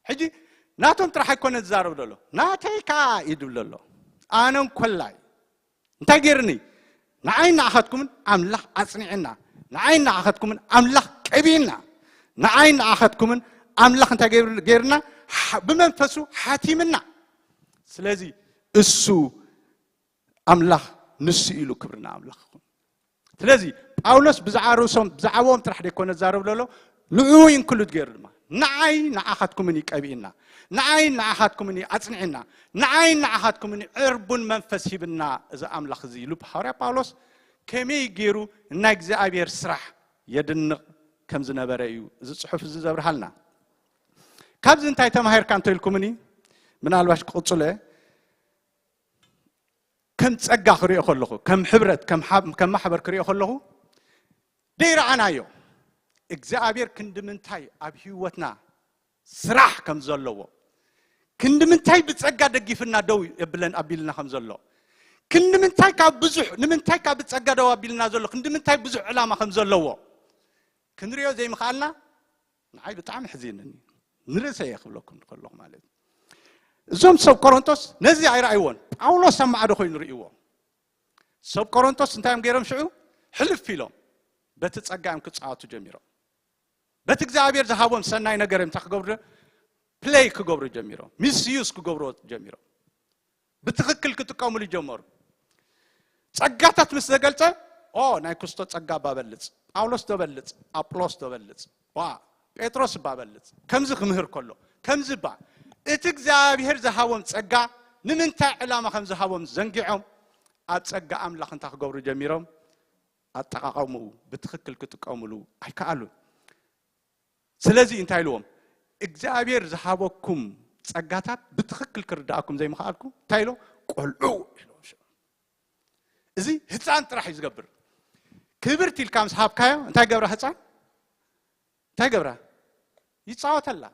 ሕጂ ናቶም ጥራሕ ኣይኮነ ዝዛረብ ዘሎ፣ ናተይ ከኣ እዩ ዝብል ዘሎ። ኣነ እንኮላይ እንታይ ገይርኒ? ንዓይ ንዓኻትኩምን ኣምላኽ ኣጽኒዕና፣ ንዓይ ንዓኻትኩምን ኣምላኽ ቀቢእና፣ ንዓይ ንዓኻትኩምን ኣምላኽ እንታይ ገይር-፣ ገይርና? ሓ-፣ ብመንፈሱ ሓቲምና። ስለዚ እሱ ኣምላኽ ንሱ ኢሉ ክብሪ ንኣምላኽ ይኹን። ስለዚ ጳውሎስ ብዛዕባ ርእሶም፣ ብዛዕባኦም ጥራሕ ደይኮነ ዝዛረብ ዘሎ፣ ንዕኡ ኢንክሉድ ገይሩ ድማ፣ ንዓይ ንዓኻትኩምን እዩ ቀቢእና፣ ንዓይ ንዓኻትኩምን እዩ ኣጽኒዕና፣ ንዓይ ንዓኻትኩምን እዩ ዕርቡን መንፈስ ሂብና እዚ ኣምላኽ እዚ ኢሉ ሃዋርያ ጳውሎስ ከመይ ገይሩ ናይ እግዚኣብሔር ስራሕ የድንቕ ከም ዝነበረ እዩ እዚ ጽሑፍ እዚ ዘብርሃልና። ካብዚ እንታይ ተማሂርካ እንተኢልኩምኒ፣ ምናልባሽ ክቕጽሎ እየ። ከም ጸጋ ክሪኦ ከለኹ፣ ከም ሕብረት፣ ከም ሓብ-፣ ከም ማሕበር ክሪኦ ከለኹ፣ ደይረኣናዮ እግዚኣብሔር ክንዲ ምንታይ ኣብ ህይወትና ስራሕ ከም ዘለዎ፣ ክንዲ ምንታይ ብጸጋ ደጊፍና ደው የብለን ኣቢልና ከም ዘሎ፣ ክንዲ ምንታይ ካብ ብዙሕ፣ ንምንታይ ካብ ብጸጋ ደው ኣቢልና ዘሎ፣ ክንዲ ምንታይ ብዙሕ ዕላማ ከም ዘለዎ ክንሪኦ ዘይምኽኣልና ንዓይ ብጣዕሚ ሕዚንኒ። ንርእሰይ እየ ክብለኩም ከለኹ ማለት እዩ። እዞም ሰብ ቆሮንቶስ ነዚ ኣይረኣይዎን። ጳውሎስ ኣብ ማዕዶ ኮይኑ ርእይዎ። ሰብ ቆሮንቶስ እንታይ እዮም ገይሮም ሽዑ? ሕልፍ ኢሎም በቲ ጸጋ እዮም ክጻወቱ ጀሚሮም። በቲ እግዚኣብሔር ዝሃቦም ሰናይ ነገር እዮም እንታይ ክገብሩ? ፕለይ ክገብሩ ጀሚሮም። ሚስዩስ ክገብሩ ጀሚሮም። ብትኽክል ክጥቀሙሉ ጀመሩ። ጸጋታት ምስ ተገልጸ፣ ኦ፣ ናይ ክርስቶስ ጸጋ ባበልጽ፣ ጳውሎስ ዶበልጽ፣ ኣጵሎስ ዶበልጽ፣ ዋ፣ ጴጥሮስ ባበልጽ፣ ከምዚ ክምህር ከሎ፣ ከምዚ ባ፣ እቲ እግዚኣብሔር ዝሃቦም ጸጋ ንምንታይ ዕላማ ከም ዝሃቦም ዘንጊዖም ኣብ ጸጋ ኣምላኽ እንታይ ክገብሩ ጀሚሮም? ኣጠቓቐምኡ ብትኽክል ክጥቀሙሉ ኣይከኣሉን። ስለዚ እንታይ ኢልዎም? እግዚኣብሔር ዝሃበኩም ጸጋታት ብትኽክል ክርድኣኩም ዘይምኽኣልኩ እንታይ ኢሎ? ቆልዑ ኢሎ። እዚ ህፃን ጥራሕ እዩ ዝገብር። ክብርቲ ኢልካ ምስ ሃብካዮ እንታይ ገብራ ህፃን? እንታይ ገብራ? ይፃወተላ።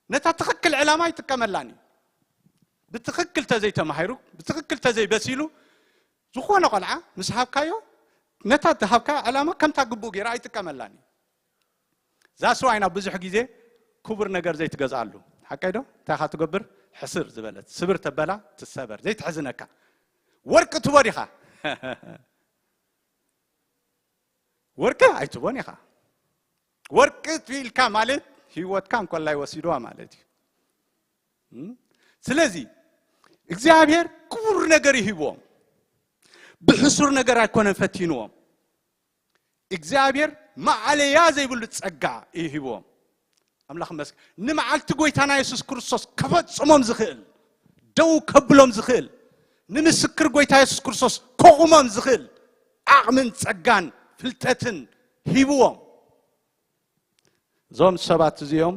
ነታ ትኽክል ዕላማ ይጥቀመላን እዩ። ብትኽክል ተዘይተማሂሩ፣ ብትኽክል ተዘይበሲሉ ዝኾነ ቆልዓ ምስ ሃብካዮ ነታ ትሃብካ ዕላማ ከምታ ግቡእ ገይራ ኣይጥቀመላን እዩ። ዛስዋይና ብዙሕ ግዜ ክቡር ነገር ዘይትገዝኣሉ ሓቀይ ዶ እንታይ ኢኻ ትገብር? ሕስር ዝበለት ስብር ተበላ ትሰበር ዘይትሕዝነካ ወርቂ ትቦ ዲኻ? ወርቂ ኣይትቦን ኢኻ። ወርቂ ኢልካ ማለት ህይወትካ እንኮላይ ወሲድዋ ማለት እዩ። እም? ስለዚ እግዚኣብሔር ክቡር ነገር ይህብዎም። ብሕሱር ነገር ኣይኮነን ፈቲንዎም። እግዚኣብሔር ማዕለያ ዘይብሉ ጸጋ እዩ ሂብዎም። ኣምላኽ መስክ ንመዓልቲ ጎይታና የሱስ ክርስቶስ ከፈጽሞም ዝኽእል፣ ደው ከብሎም ዝኽእል፣ ንምስክር ጎይታ የሱስ ክርስቶስ ከቑሞም ዝኽእል ዓቕምን ጸጋን ፍልጠትን ሂብዎም። እዞም ሰባት እዚኦም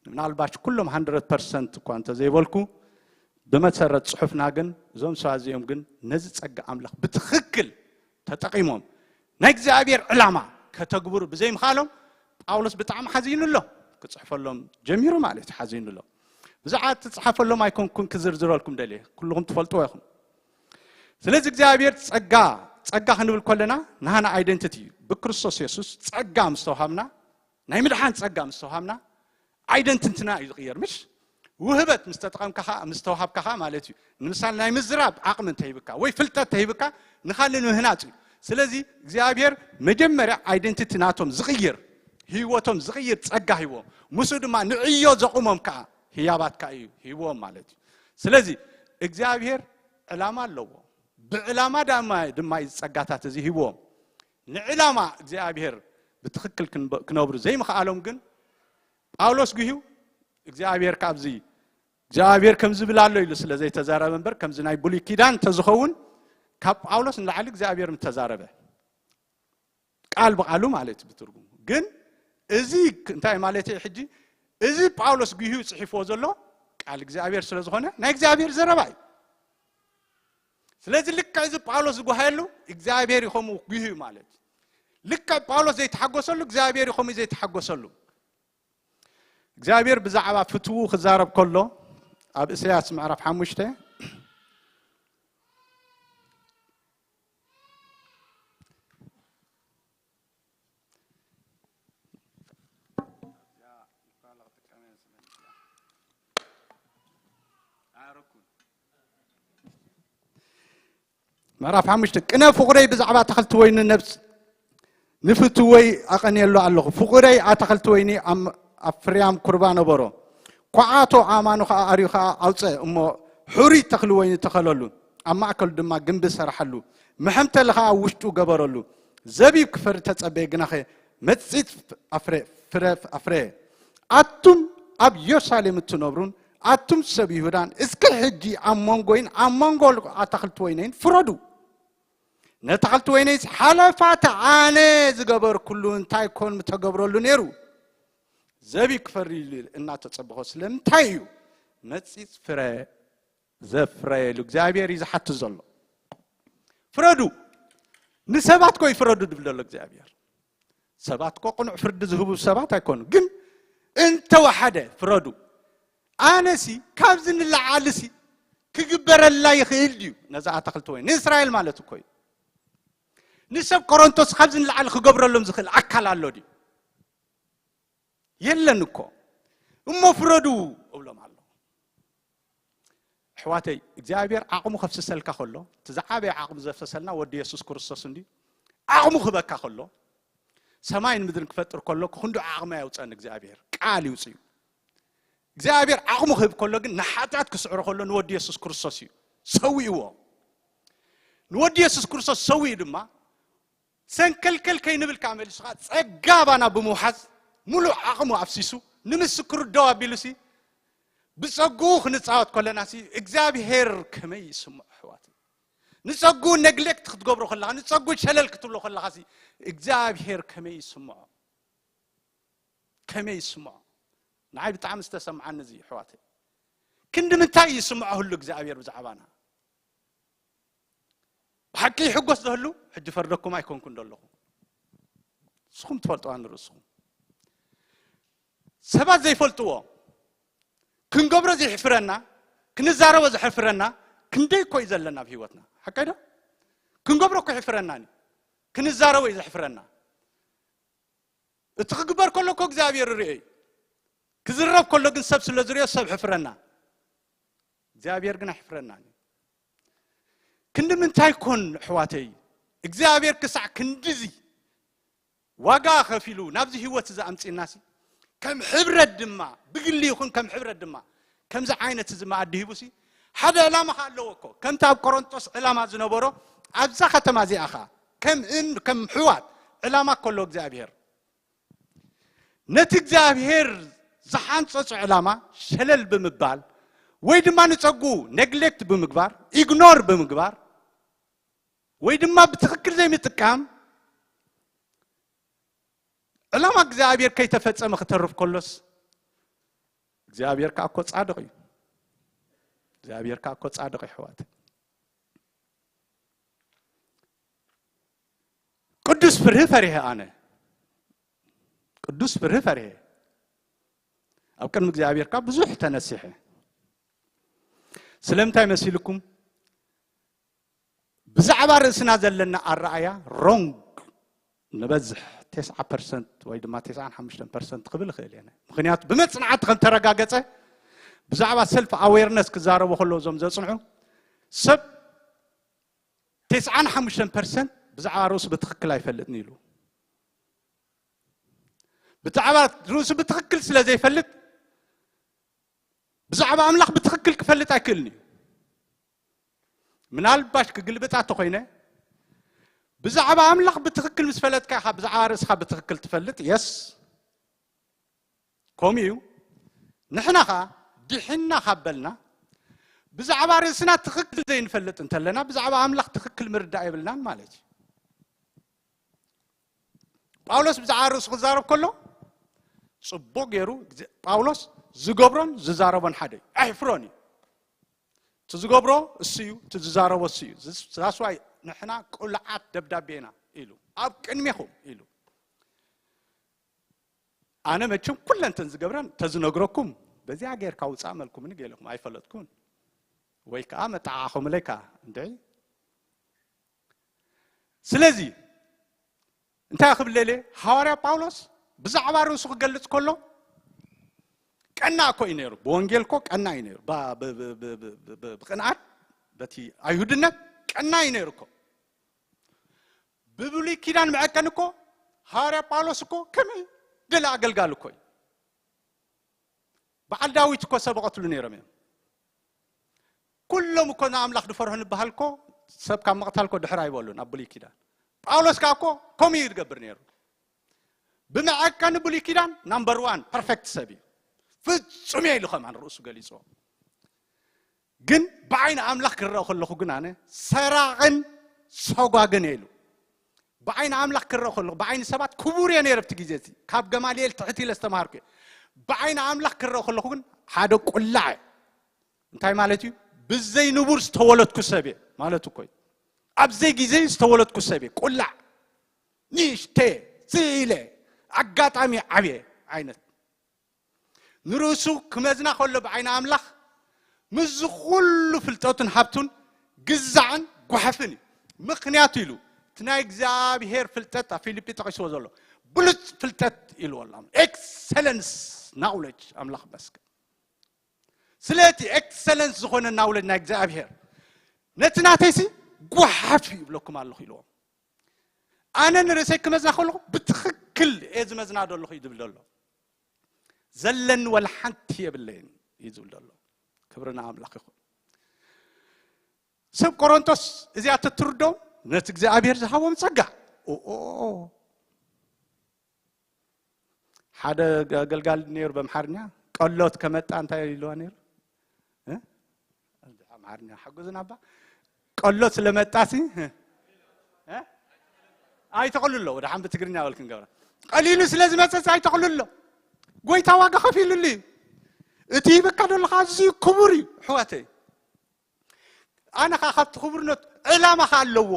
ምናልባሽ ኩሎም ሃንድረድ ፐርሰንት እኳ እንተዘይበልኩ፣ ብመሰረት ጽሑፍና ግን እዞም ሰባት እዚኦም ግን ነዚ ጸጋ ኣምላኽ ብትኽክል ተጠቒሞም ናይ እግዚኣብሔር ዕላማ ከተግብሩ ብዘይምኽኣሎም ጳውሎስ ብጣዕሚ ሓዚኑ ኣሎ። ክጽሕፈሎም ጀሚሩ ማለት እዩ፣ ሓዚኑ ኣሎ። ብዛዕባ እትጽሓፈሎም ኣይኮንኩን ክዝርዝረልኩም ደልየ፣ ኩልኹም ትፈልጥዎ ኢኹም። ስለዚ እግዚኣብሔር ጸጋ፣ ጸጋ ክንብል ከለና ናህና ኣይደንቲቲ እዩ። ብክርስቶስ የሱስ ጸጋ ምስ ተውሃብና፣ ናይ ምድሓን ጸጋ ምስ ተውሃብና ኣይደንቲትና እዩ ዝቕየር። ምሽ ውህበት ምስ ተጠቐምካ ኸዓ፣ ምስ ተውሃብካ ኸዓ ማለት እዩ። ንምሳሌ ናይ ምዝራብ ዓቕሚ እንተሂብካ ወይ ፍልጠት ተሂብካ ንኻልእ ንምህናጽ እዩ። ስለዚ እግዚኣብሔር መጀመርያ ኣይደንቲቲ ናቶም ዝቕይር፣ ህይወቶም ዝቕይር ጸጋ ሂዎም። ምስኡ ድማ ንዕዮ ዘቑሞም ከኣ ህያባት ከኣ እዩ ሂዎም ማለት እዩ። ስለዚ እግዚኣብሔር ዕላማ ኣለዎ። ብዕላማ ድማ፣ ድማ እዩ ጸጋታት እዚ ሂዎም። ንዕላማ እግዚኣብሔር ብትኽክል ክንበ-፣ ክነብሩ ዘይምኽኣሎም ግን ጳውሎስ ጉህዩ እግዚኣብሔር ካብዚ እግዚኣብሔር ከም ዝብል ኣሎ ኢሉ ስለ ዘይተዛረበ እምበር ከምዚ ናይ ብሉይ ኪዳን እንተዝኸውን ካብ ጳውሎስ ንላዕሊ እግዚኣብሔር ምተዛረበ። ቃል ብቃሉ ማለት እዩ ብትርጉሙ። ግን እዚ እንታይ ማለት እዩ ሕጂ? እዚ ጳውሎስ ጉህዩ ጽሒፍዎ ዘሎ ቃል እግዚኣብሔር ስለ ዝኾነ ናይ እግዚኣብሔር ዘረባ እዩ። ስለዚ ልክዕ እዚ ጳውሎስ ዝጓሃየሉ እግዚኣብሔር እዩ ከምኡ ጉህዩ ማለት እዩ። ልክዕ ጳውሎስ ዘይተሓጎሰሉ እግዚኣብሔር እዩ ከምኡ ዘይተሓጎሰሉ። እግዚኣብሔር ብዛዕባ ፍትዉ ክዛረብ ከሎ ኣብ እሰያስ ምዕራፍ ሓሙሽተ ምዕራፍ ሓሙሽተ ቅነ ፍቑረይ ብዛዕባ ኣታኽልቲ ወይኒ ነብስ ንፍትወይ ኣቐንየሉ ኣለኹ። ፍቑረይ ኣታኽልቲ ወይኒ ኣብ፣ ኣብ ፍርያም ኩርባ ነበሮ። ኳዓቶ ኣእማኑ ኸዓ ኣርዩ ኸዓ ኣውፀ እሞ ሕሩይ ተኽሊ ወይኒ ተኸለሉ። ኣብ ማእከሉ ድማ ግምቢ ሰራሓሉ። መሐምተሊ ኸዓ ኣብ ውሽጡ ገበረሉ። ዘቢብ ክፈሪ ተጸበየ ግናኸ መጺጽ ኣፍረ፣ ፍረ ኣፍረየ። ኣቱም ኣብ ኢየሩሳሌም እትነብሩን ኣቱም ሰብ ይሁዳን እስከ ሕጂ ኣብ መንጎይን ኣብ መንጎ ኣታኽልቲ ወይነይን ፍረዱ። ነቲ ኣትክልቲ ወይነይስ ሓለፋቲ ኣነ ዝገበርኩሉ እንታይ ኮን ምተገብረሉ ነይሩ? ዘቢብ ክፈሪ ኢሉ እናተጸበኾ ስለምንታይ እዩ መጺጽ ፍረ ዘፍረየሉ? እግዚኣብሔር እዩ ዝሓትት ዘሎ። ፍረዱ። ንሰባት ኮ ይፍረዱ ድብል ዘሎ እግዚኣብሔር። ሰባት ኮ ቅኑዕ ፍርዲ ዝህቡ ሰባት ኣይኮኑ። ግን እንተወሓደ ፍረዱ። ኣነሲ ካብዚ ንላዓልሲ ክግበረላ ይኽእል ድዩ? ነዛ ኣታኽልቲ ወይ ንእስራኤል ማለት እኮ እዩ። ንሰብ ቆሮንቶስ ካብዚ ንላዓሊ ክገብረሎም ዝኽእል ኣካል ኣሎ ድዩ? የለን እኮ። እሞ ፍረዱ እብሎም ኣሎ። ኣሕዋተይ፣ እግዚኣብሔር ዓቕሙ ከፍስሰልካ ከሎ፣ እቲ ዝዓበየ ዓቕሚ ዘፍሰሰልና ወዲ የሱስ ክርስቶስ እንዲ ዓቕሙ ክበካ ከሎ፣ ሰማይን ምድርን ክፈጥር ከሎ፣ ክንዱ ዓቕሚ ኣየውፀን እግዚኣብሔር። ቃል ይውፅዩ። እግዚኣብሔር ዓቕሙ ክህብ ከሎ ግን ንሓጢኣት ክስዕሮ ከሎ ንወዲ የሱስ ክርስቶስ እዩ ሰዊእዎ። ንወዲ የሱስ ክርስቶስ ሰዊኡ ድማ ሰንከልከል ከይንብል ከዓ መሊሱ ከዓ ጸጋ ባና ብምውሓዝ ምሉእ ዓቕሙ ኣፍሲሱ ንምስክሩ ደው ኣቢሉሲ ብጸግኡ ክንጻወት ከለናሲ እግዚኣብሔር ከመይ ይስምዖ ኣሕዋት? ንጸግኡ ነግሌክት ክትገብሮ ከለኻ፣ ንጸግኡ ሸለል ክትብሎ ከለኻሲ እግዚኣብሔር ከመይ ይስምዖ? ከመይ ይስምዖ? ንዓይ ብጣዕሚ ዝተሰምዓኒ እዚ ኣሕዋተይ። ክንዲ ምንታይ ይስምዖ ህሉ እግዚኣብሔር ብዛዕባና? ብሓቂ ይሕጎስ ዶ ህሉ? ሕጂ ፈርደኩም ኣይኮንኩን ዶ ኣለኹ? ንስኹም ትፈልጥዋ ንርእስኹም። ሰባት ዘይፈልጥዎ፣ ክንገብሮ ዘሕፍረና፣ ክንዛረቦ ዘሕፍረና ክንደይ እኮ እዩ ዘለና ኣብ ህይወትና። ሓቀይ ዶ? ክንገብሮ እኮ ይሕፍረና እዩ። ክንዛረቦ እዩ ዘሕፍረና። እቲ ክግበር ከሎ እኮ እግዚኣብሔር ይርእዮ እዩ። ክዝረብ ከሎ ግን ሰብ ስለ ዝርእዮ ሰብ ሕፍረና። እግዚኣብሔር ግን ኣይሕፍረናን እዩ። ክንዲ ምንታይ ኮን ኣሕዋተይ፣ እግዚኣብሔር ክሳዕ ክንድዚ ዋጋ ከፊሉ ናብዚ ህይወት እዚ ኣምጺእናሲ፣ ከም ሕብረት ድማ፣ ብግሊ ይኹን ከም ሕብረት ድማ፣ ከምዚ ዓይነት እዚ መኣዲ ሂቡሲ፣ ሓደ ዕላማ ከ ኣለዎ እኮ። ከምቲ ኣብ ቆሮንጦስ ዕላማ ዝነበሮ፣ ኣብዛ ከተማ እዚኣ ኸ ከም እን-፣ ከም ኣሕዋት ዕላማ እኮ ኣለዎ እግዚኣብሔር። ነቲ እግዚኣብሔር ዝሓንጸጾ ዕላማ ሸለል ብምባል፣ ወይ ድማ ንጸጉ ኔግሌክት ብምግባር፣ ኢግኖር ብምግባር፣ ወይ ድማ ብትኽክል ዘይምጥቃም፣ ዕላማ እግዚኣብሔር ከይተፈጸመ ክተርፍ ከሎስ፣ እግዚኣብሔር ከኣ እኮ ጻድቕ እዩ። እግዚኣብሔር ከኣ እኮ ጻድቕ እዩ፣ ኣሕዋት። ቅዱስ ፍርሂ ፈሪሀ ኣነ። ቅዱስ ፍርሂ ፈሪሀ። ኣብ ቅድሚ እግዚኣብሔር ከኣ ብዙሕ ተነሲሐ። ስለምንታይ መሲልኩም? ብዛዕባ ርእስና ዘለና ኣረኣያ ሮንግ ንበዝሕ፣ ተስዓ ፐርሰንት ወይ ድማ ተስዓን ሓሙሽተን ፐርሰንት ክብል እኽእል እየ። ምኽንያቱ ብመጽናዕቲ ከም ተረጋገጸ፣ ብዛዕባ ሰልፍ ኣዌርነስ ክዛረቡ ከለዉ እዞም ዘጽንዑ ሰብ፣ ተስዓን ሓሙሽተን ፐርሰንት ብዛዕባ ርእሱ ብትኽክል ኣይፈልጥን ኢሉ። ብዛዕባ ርእሱ ብትኽክል ስለ ዘይፈልጥ፣ ብዛዕባ ኣምላኽ ብትኽክል ክፈልጥ ኣይክእልን እዩ። ምናልባሽ ክግልብጣ ተኾይነ፣ ብዛዕባ ኣምላኽ ብትኽክል ምስ ፈለጥካ ኢኻ ብዛዕባ ርእስኻ ብትኽክል ትፈልጥ። የስ፣ ከምኡ እዩ። ንሕና ኸኣ ድሒንና ካብ በልና፣ ብዛዕባ ርእስና ትኽክል ዘይንፈልጥ እንተለና፣ ብዛዕባ ኣምላኽ ትኽክል ምርዳእ የብልናን ማለት እዩ። ጳውሎስ ብዛዕባ ርእሱ ክዛረብ ከሎ፣ ጽቡቕ ገይሩ ግዜ-፣ ጳውሎስ ዝገብሮን ዝዛረቦን ሓደ እዩ። ኣይሕፍሮን እዩ። እቲ ዝገብሮ እሱ እዩ፣ እቲ ዝዛረቦ እሱ እዩ። ዝስ-፣ that's why ንሕና ቅሉዓት ደብዳቤ ኢና ኢሉ፣ ኣብ ቅድሜኹም ኢሉ። ኣነ መቸም ኩለን እተን ዝገብረን ተዝነግረኩም፣ በዚኣ ጌርካ ውጻእ መልኩምኒ ገለኹም ኣይፈለጥኩን። ወይ ከኣ መጣዓኹምለይ ከኣ፣ እንድዒ። ስለዚ፣ እንታይ ክብል ደልየ? ሃዋርያ ጳውሎስ ብዛዕባ ርእሱ ክገልጽ ከሎ፣ ቀና እኮ እዩ ነይሩ። ብወንጌል እኮ ቀና እዩ ነይሩ። ባ-፣ ብ-፣ ብ-፣ ብ-፣ ብ-፣ ብ-፣ ብቕንኣት፣ በቲ ኣይሁድነት ቀና እዩ ነይሩ እኮ። ብብሉይ ኪዳን መዐቀኒ እኮ፣ ሃዋርያ ጳውሎስ እኮ ከመይ ደለ ኣገልጋሊ እኮ እዩ። በዓል ዳዊት እኮ ሰብ ይቐትሉ ነይሮም እዮም። ኩሎም እኮ ንኣምላኽ ድፈርሑ ንበሃል እኮ፣ ሰብ ካብ ምቕታል እኮ ድሕር ኣይበሉን ኣብ ብሉይ ኪዳን። ጳውሎስ ከኣ እኮ ከምኡ እዩ ዝገብር ነይሩ። ብመዐቀኒ ብሉይ ኪዳን ናምበር ዋን ፐርፌክት ሰብ እዩ። ፍጹም እየ ኢሉ ከማን ርእሱ ገሊጽዎ። ግን ብዓይኒ ኣምላኽ ክረአ ከለኹ ግን ኣነ ሰራቕን ሰጓግን እየ ኢሉ። ብዓይኒ ኣምላኽ ክረአ ከለኹ፣ ብዓይኒ ሰባት ክቡር እየ ነይረ ኣብቲ ግዜ እቲ። ካብ ገማልኤል ትሕት ኢለ ዝተምሃርኩ እየ። ብዓይኒ ኣምላኽ ክረአ ከለኹ ግን ሓደ ቁላዕ እየ። እንታይ ማለት እዩ? ብዘይ ንቡር ዝተወለድኩ ሰብ እየ ማለት እኮ እዩ። ኣብ ዘይ ግዜ ዝተወለድኩ ሰብ እየ። ቁላዕ፣ ንእሽተ፣ ስኢለ፣ ኣጋጣሚ ዓብየ ዓይነት። ንርእሱ ክመዝና ከሎ ብዓይኒ ኣምላኽ ምስዚ ኩሉ ፍልጠቱን ሃብቱን ግዛዕን ጓሕፍን እዩ። ምኽንያቱ ኢሉ እቲ ናይ እግዚኣብሔር ፍልጠት ኣብ ፊልጲ ጠቒስዎ ዘሎ ብሉጽ ፍልጠት ኢልዎ ኣሎ። ኤክሰለንስ ናውለጅ ኣምላኽ መስገን። ስለ እቲ ኤክሰለንስ ዝኾነ ናውለጅ ናይ እግዚኣብሔር ነቲ ናተይሲ ጓሓፍ እዩ ይብለኩም ኣለኹ ኢልዎም። ኣነ ንርእሰይ ክመዝና ከለኹ ብትኽክል እየ ዝመዝና ዘለኹ እዩ ዝብል ዘሎ። ዘለኒ ወላ ሓንቲ የብለይን እዩ ዝብል ዘሎ። ክብሪ ንኣምላኽ ይኹን። ሰብ ቆሮንቶስ እዚኣ ተትርዶም ነቲ እግዚኣብሔር ዝሃቦም ጸጋ ኦኦ ሓደ ኣገልጋሊ ነይሩ በምሓርኛ ቀሎት ከመጣ እንታይ ኢልዋ ነይሩ? እ? ኣምሓርኛ ሓጉዝን ኣባ ቀሎት ስለመጣሲ እ? እ? ኣይተቕልሎ ወደ ሓምቢ ትግርኛ በልክን ገብራ ቀሊሉ ስለ ዝመፀስ ኣይተቕልሎ ጎይታ ዋጋ ከፊሉሉ እዩ። እቲ ሂበካ ዘለኻ ኣዝዩ ክቡር እዩ ኣሕዋተይ። ኣነ ኸዓ ካብቲ ክቡርነት ዕላማ ኸዓ ኣለዎ።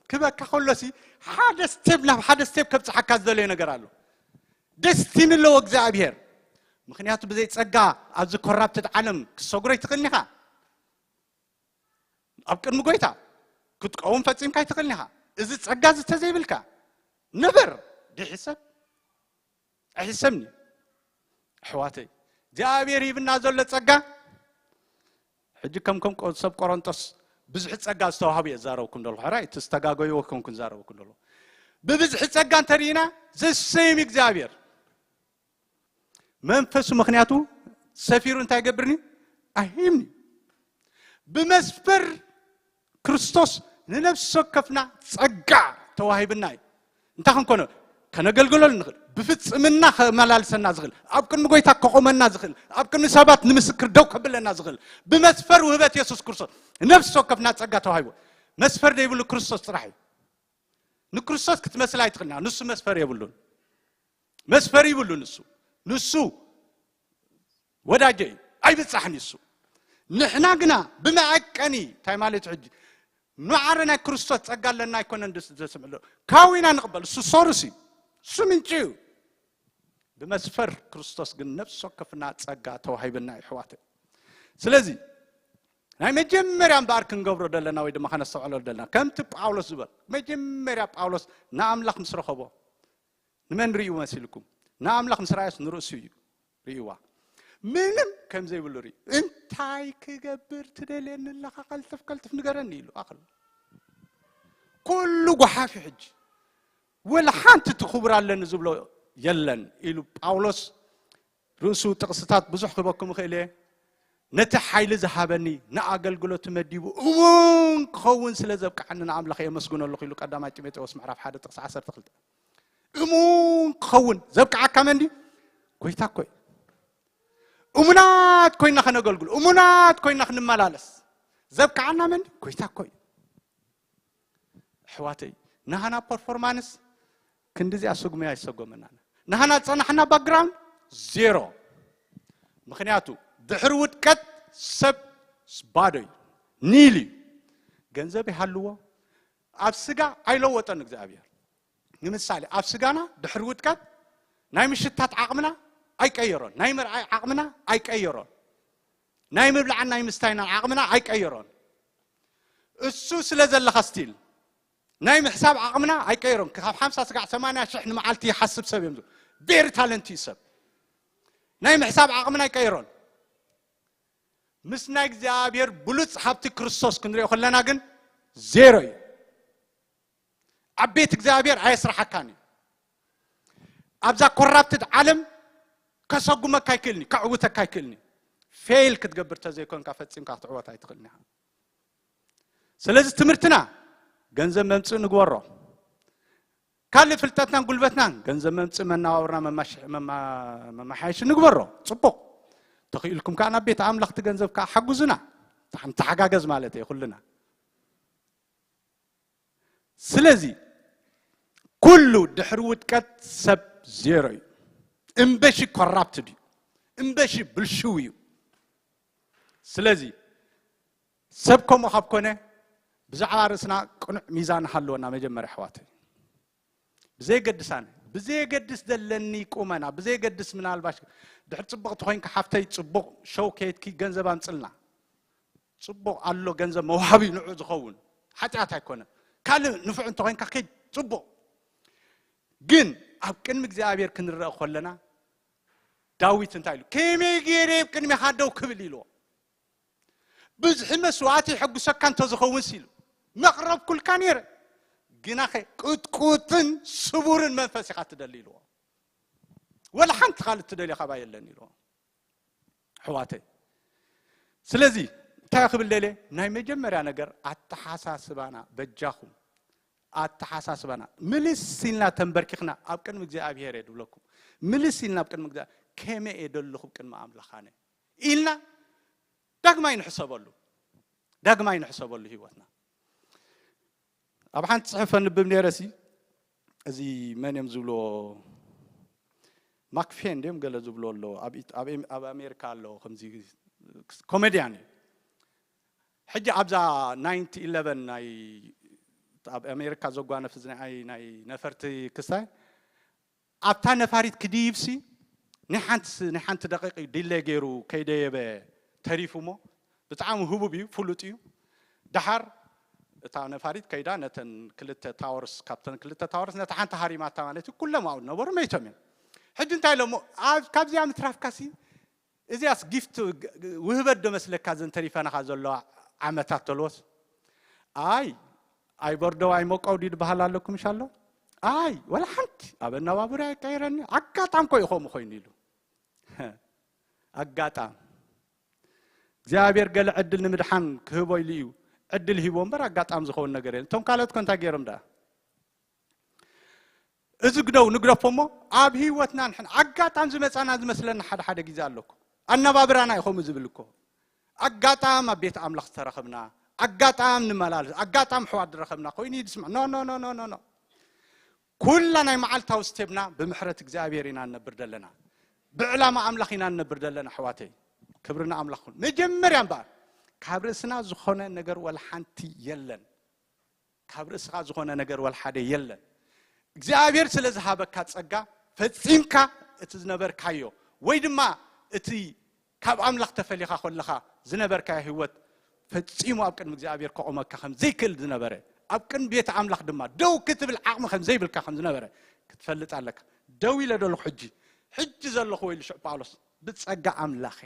ክበካ ከሎሲ ሓደ ስቴፕ ናብ ሓደ ስቴፕ ከብፅሓካ ዝደለዮ ነገር ኣሎ። ደስቲኒ ኣለዎ እግዚኣብሔር። ምኽንያቱ ብዘይ ጸጋ ኣብዚ ኮራፕትድ ዓለም ክትሰግሮ ኣይትኽእልን ኢኻ። ኣብ ቅድሚ ጎይታ ክትቀውም ፈጺምካ ኣይትኽእልን ኢኻ። እዚ ጸጋ እዚ ተዘይብልካ ነበር ድሕሰብ ኣይሕሰብኒ። ኣሕዋተይ እግዚኣብሔር ሂብና ዘሎ ጸጋ ሕጂ ከም ከም ቆ- ሰብ ቆሮንጦስ ብዙሕ ጸጋ ዝተዋህቡ እየ ዝዛረብኩም ደሎ ሕራይ እቲ ዝተጋገይዎ ከምኩን ዝዛረብኩም ደሎ ብብዝሒ ጸጋ እንተርኢና ዘሰይም እግዚኣብሔር መንፈሱ ምኽንያቱ ሰፊሩ እንታይ ይገብርኒ ኣሂምኒ ብመስፈር ክርስቶስ ንነፍሲ ወከፍና ጸጋ ተዋሂብና እዩ እንታይ ክንኮኖ ከነገልግለሉ ንኽእል ብፍጽምና ከመላልሰና ዝኽእል ኣብ ቅድሚ ጎይታ ከቆመና ዝኽእል ኣብ ቅድሚ ሰባት ንምስክር ደው ከብለና ዝኽእል ብመስፈር ውህበት የሱስ ክርስቶስ ነፍሲ ወከፍና ጸጋ ተዋሂቡ መስፈር ዘይብሉ ክርስቶስ ጥራሕ እዩ ንክርስቶስ ክትመስል ኣይትኽእልና ንሱ መስፈር የብሉን መስፈር ይብሉ ንሱ ንሱ ወዳጀ እዩ ኣይብጻሕን ይሱ ንሕና ግና ብመዐቀኒ እንታይ ማለት ሕጂ ማዕረ ናይ ክርስቶስ ጸጋ ኣለና ኣይኮነን ዘስምዕሎ ካዊና ንቕበል እሱ ሶርስ እዩ እሱ ምንጭ እዩ ብመስፈር ክርስቶስ ግን ነፍሲ ወከፍና ጸጋ ተዋሂብና ይሕዋተ ስለዚ ናይ መጀመርያ እምበኣር ክንገብሮ ዘለና ወይ ድማ ከነስተውዕሎ ዘለና ከምቲ ጳውሎስ ዝበል መጀመርያ ጳውሎስ ንኣምላኽ ምስ ረኸቦ ንመን ርእዩ መሲልኩም ንኣምላኽ ምስ ረኣዮስ ንርእሱ እዩ ርእይዋ ምንም ከም ዘይብሉ ርእዩ እንታይ ክገብር ትደልየኒ ኣለኻ ቀልጥፍ ቀልጥፍ ንገረኒ ኢሉ ኣኸል ኩሉ ጓሓፊ ሕጂ ወላ ሓንቲ ትኽብር ኣለኒ ዝብሎ የለን ኢሉ ጳውሎስ ርእሱ ጥቕስታት ብዙሕ ክበኩም ይኽእል እየ ነቲ ሓይሊ ዝሃበኒ ንኣገልግሎት መዲቡ እውን ክኸውን ስለ ዘብቃዓኒ ንኣምላኽ የመስግነሉ ኢሉ ቀዳማይ ጢሞቴዎስ ምዕራፍ ሓደ ጥቕሲ ዓሰርተ ክልተ እሙን ክኸውን ዘብቃዓካ መን ድዩ ጎይታ እኮ እዩ እሙናት ኮይና ከነገልግሎ እሙናት ኮይና ክንመላለስ ዘብቃዓና መን ድዩ ጎይታ እኮ እዩ ኣሕዋተይ ናሃና ፐርፎርማንስ ክንድዚኣ ስጉሚ ኣይሰጎመናን ናሃና ዝፀናሕና ባክግራውንድ ዜሮ ምኽንያቱ ድሕሪ ውድቀት ሰብ ባዶ እዩ ኒል እዩ ገንዘብ ይሃልዎ ኣብ ስጋ ኣይለወጠን እግዚኣብሔር ንምሳሌ ኣብ ስጋና ድሕሪ ውድቀት ናይ ምሽታት ዓቕምና ኣይቀየሮን ናይ ምርኣይ ዓቕምና ኣይቀየሮን ናይ ምብላዕን ናይ ምስታይናን ዓቕምና ኣይቀየሮን እሱ ስለ ዘለኻ ስቲል ናይ ምሕሳብ ዓቕምና ኣይቀይሮም ካብ ሓምሳ ስጋዕ ሰማንያ ሽሕ ንመዓልቲ ይሓስብ ሰብ እዮም ቬሪ ታለንት እዩ ሰብ ናይ ምሕሳብ ዓቕምና ኣይቀይሮን ምስ ናይ እግዚኣብሔር ብሉፅ ሃብቲ ክርስቶስ ክንሪኦ ከለና ግን ዜሮ እዩ ኣብ ቤት እግዚኣብሔር ኣየስራሓካን እዩ ኣብዛ ኮራፕትድ ዓለም ከሰጉመካ ኣይክእልኒ ከዕውተካ ኣይክእልኒ ፌል ክትገብር ተዘይኮንካ ፈፂምካ ክትዕወት ኣይትኽእልኒ ኢኻ ስለዚ ትምህርትና ገንዘብ መምፅእ ንግበሮ ካልእ ፍልጠትናን ጉልበትናን ገንዘብ መምፅእ መናባብርና መማሓየሺ ንግበሮ ፅቡቕ ተኽኢልኩም ከዓ ናብ ቤት ኣምላኽቲ ገንዘብ ከዓ ሓጉዙና ተሓጋገዝ ማለት እየ ኩልና ስለዚ ኩሉ ድሕሪ ውድቀት ሰብ ዜሮ እዩ እምበሺ ኮራፕትድ እዩ እምበሺ ብልሽው እዩ ስለዚ ሰብ ከምኡ ካብ ኮነ ብዛዕባ ርእስና ቅኑዕ ሚዛን ሃለወና መጀመርያ ኣሕዋተይ ብዘየገድስ ኣነ ብዘየገድስ ዘለኒ ቁመና ብዘየገድስ ምናልባሽ ድሕር ፅቡቕ ተኮይንካ ሓፍተይ ፅቡቕ ሸው ከየድኪ ገንዘብ ኣምፅልና ፅቡቕ ኣሎ ገንዘብ መውሃቢ ንዑ ዝኸውን ሓጢኣት ኣይኮነን ካልእ ንፉዕ እንተኮይንካ ኪድ ፅቡቕ ግን ኣብ ቅድሚ እግዚኣብሔር ክንረአ ከለና ዳዊት እንታይ ኢሉ ከመይ ገይረ ኣብ ቅድሚኻ ደው ክብል ኢልዎ ብዝሒ መስዋዕቲ ይሐጉሰካ እንተዝኸውን ሲሉ መቕረብኩልካ ነይረ ግናኸ ቅጥቁጥን ስቡርን መንፈስ ኢኻ ትደሊ ኢልዎ ወላ ሓንቲ ካልእ ትደልዮ ካባ የለን ኢልዎ ኣሕዋተይ ስለዚ እንታይ ክብል ደልየ ናይ መጀመርያ ነገር ኣተሓሳስባና በጃኹም ኣተሓሳስባና ምልስ ኢልና ተንበርኪኽና ኣብ ቅድሚ እግዚኣብሄር እየ ድብለኩም ምልስ ኢልና ኣብ ቅድሚ እግዚኣብሔር ከመይ እየ ደለኹ ቅድሚ ኣምላኽ ኣነ ኢልና ዳግማይ ንሕሰበሉ ዳግማይ ንሕሰበሉ ህይወትና ኣብ ሓንቲ ፅሑፍ ኣንብብ ነይረ ሲ እዚ መን እዮም ዝብልዎ ማክፌን ድዮም ገለ ዝብሎ ኣሎ ኣብ ኢት- ኣብ ኤም- ኣብ ኣሜሪካ ኣሎ ከምዚ ኮሜድያን እዩ። ሕጂ ኣብዛ ናይንቲ ኢለቨን ናይ ኣብ ኣሜሪካ ዘጓነፍ ናይ ናይ ነፈርቲ ክስታይ ኣብታ ነፋሪት ክድይብሲ ናይ ሓንቲ ስ- ናይ ሓንቲ ደቂቕ እዩ ዲሌ ገይሩ ከይደየበ ተሪፉ እሞ ብጣዕሚ ህቡብ እዩ፣ ፍሉጥ እዩ። ደሓር እታ ነፋሪት ከይዳ ነተን ክልተ ታወርስ ካብተን ክልተ ታወርስ ነታ ሓንቲ ሃሪማታ ማለት እዩ። ኩሎም ኣብኡ ነበሩ መይቶም እዮም። ሕጂ እንታይ ኢሎሞ ኣብ ካብዚኣ ምትራፍካሲ እዚያስ ጊፍት ውህበት ዶ መስለካ ዘን ተሪፈናኻ ዘለዋ ዓመታት ተልዎስ ኣይ ኣይበርደው ኣይሞቀው ድዩ ዝበሃል ኣለኩም ሻሎ ኣይ ወላ ሓንቲ ኣብ ኣነባብራ ኣይቀይረኒ ኣጋጣም ኮ ይኸምኡ ኮይኑ ኢሉ ኣጋጣም እግዚኣብሔር ገለ ዕድል ንምድሓን ክህቦ ኢሉ እዩ ዕድል ሂቦ እምበር ኣጋጣም ዝኸውን ነገር የለን እቶም ካልኦት ኮ እንታይ ገይሮም ደኣ እዚ ግደው ንግደፎ እሞ ኣብ ህይወትና ንሕን ኣጋጣም ዝመፃና ዝመስለና ሓደ ሓደ ግዜ ኣለኩ ኣነባብራና እዩ ከምኡ ዝብል እኮ ኣጋጣም ኣብ ቤት ኣምላኽ ዝተረኸብና ኣጋጣም ንመላለስ ኣጋጣም ሕዋት ዝረኸብና ኮይኑ ይድስምዕ ኖ ኖ ኖ ኖ ኖ ኩላ ናይ መዓልታዊ ስቴብና ብምሕረት እግዚኣብሔር ኢና ንነብር ዘለና ብዕላማ ኣምላኽ ኢና ንነብር ዘለና ኣሕዋተይ ክብርና ኣምላኽ ኩን መጀመርያ እምበኣር ካብ ርእስና ዝኾነ ነገር ወላ ሓንቲ የለን ካብ ርእስኻ ዝኾነ ነገር ወላ ሓደ የለን እግዚኣብሔር ስለ ዝሃበካ ጸጋ ፈጺምካ እቲ ዝነበርካዮ ወይ ድማ እቲ ካብ ኣምላኽ ተፈሊኻ ከለኻ ዝነበርካዮ ህይወት ፈጺሙ ኣብ ቅድሚ እግዚኣብሔር ከቑመካ ከም ዘይክእል ዝነበረ ኣብ ቅድሚ ቤት ኣምላኽ ድማ ደው ክትብል ዓቕሚ ከም ዘይብልካ ከም ዝነበረ ክትፈልጥ ኣለካ ደው ኢለ ደለኹ ሕጂ ሕጂ ዘለኹ ወይሉ ሽዑ ጳውሎስ ብጸጋ ኣምላኸ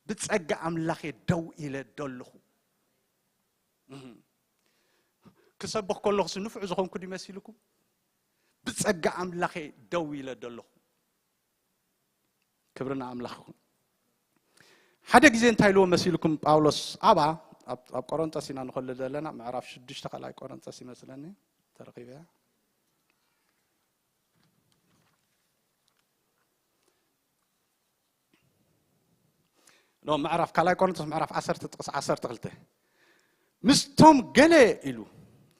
ብጸጋ ኣምላኸ ደው ኢለ ደለኹ ክሰብኽ ከለኹስ ንፉዕ ዝኾንኩ ድመሲልኩም ብጸጋ ኣምላኸ ደው ኢለ ደለኹ ክብርና ኣምላኽ ይኹን ሓደ ግዜ እንታይ ኢልዎ መሲልኩም ጳውሎስ ኣባ ኣብ ቆሮንጦስ ኢና ንኸሉ ዘለና ምዕራፍ ሽዱሽተ ካልኣይ ቆሮንጦስ ይመስለኒ ተረኺበያ ሎ ምዕራፍ ካልኣይ ቆሮንቶስ ምዕራፍ ዓሰርተ ጥቕሲ ዓሰርተ ክልተ ምስቶም ገለ ኢሉ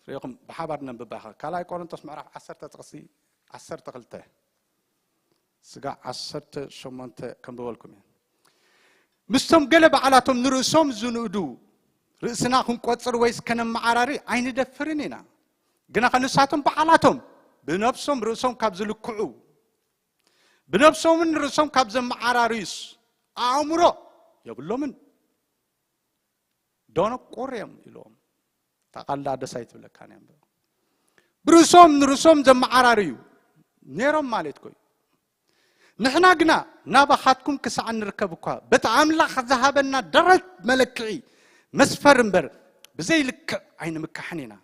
ሪኢኹም ብሓባር ነንብባ ኢኻ ካልኣይ ቆሮንቶስ ምዕራፍ ዓሰርተ ጥቕሲ ዓሰርተ ክልተ ስጋ ዓሰርተ ሸሞንተ ከንብበልኩም እየ ምስቶም ገለ በዓላቶም ንርእሶም ዝንእዱ ርእስና ክንቆጽር ወይስ ከነመዓራሪ ኣይንደፍርን ኢና ግና ከንሳቶም በዓላቶም ብነብሶም ርእሶም ካብ ዝልክዑ ብነብሶምን ርእሶም ካብ ዘመዓራርዩስ ኣእምሮ የብሎምን ደነቆር እዮም ኢልዎም እታ ቃል ደኣ ደስ ኣይትብለካን እያ ብርእሶም ንርእሶም ዘመዓራርዩ ነይሮም ማለት ኮዩ ንሕና ግና ናባኻትኩም ክሳዕ ንርከብ እኳ በቲ ኣምላኽ ዝሃበና ደረት መለክዒ መስፈር እምበር ብዘይልክዕ ኣይንምካሕን ኢና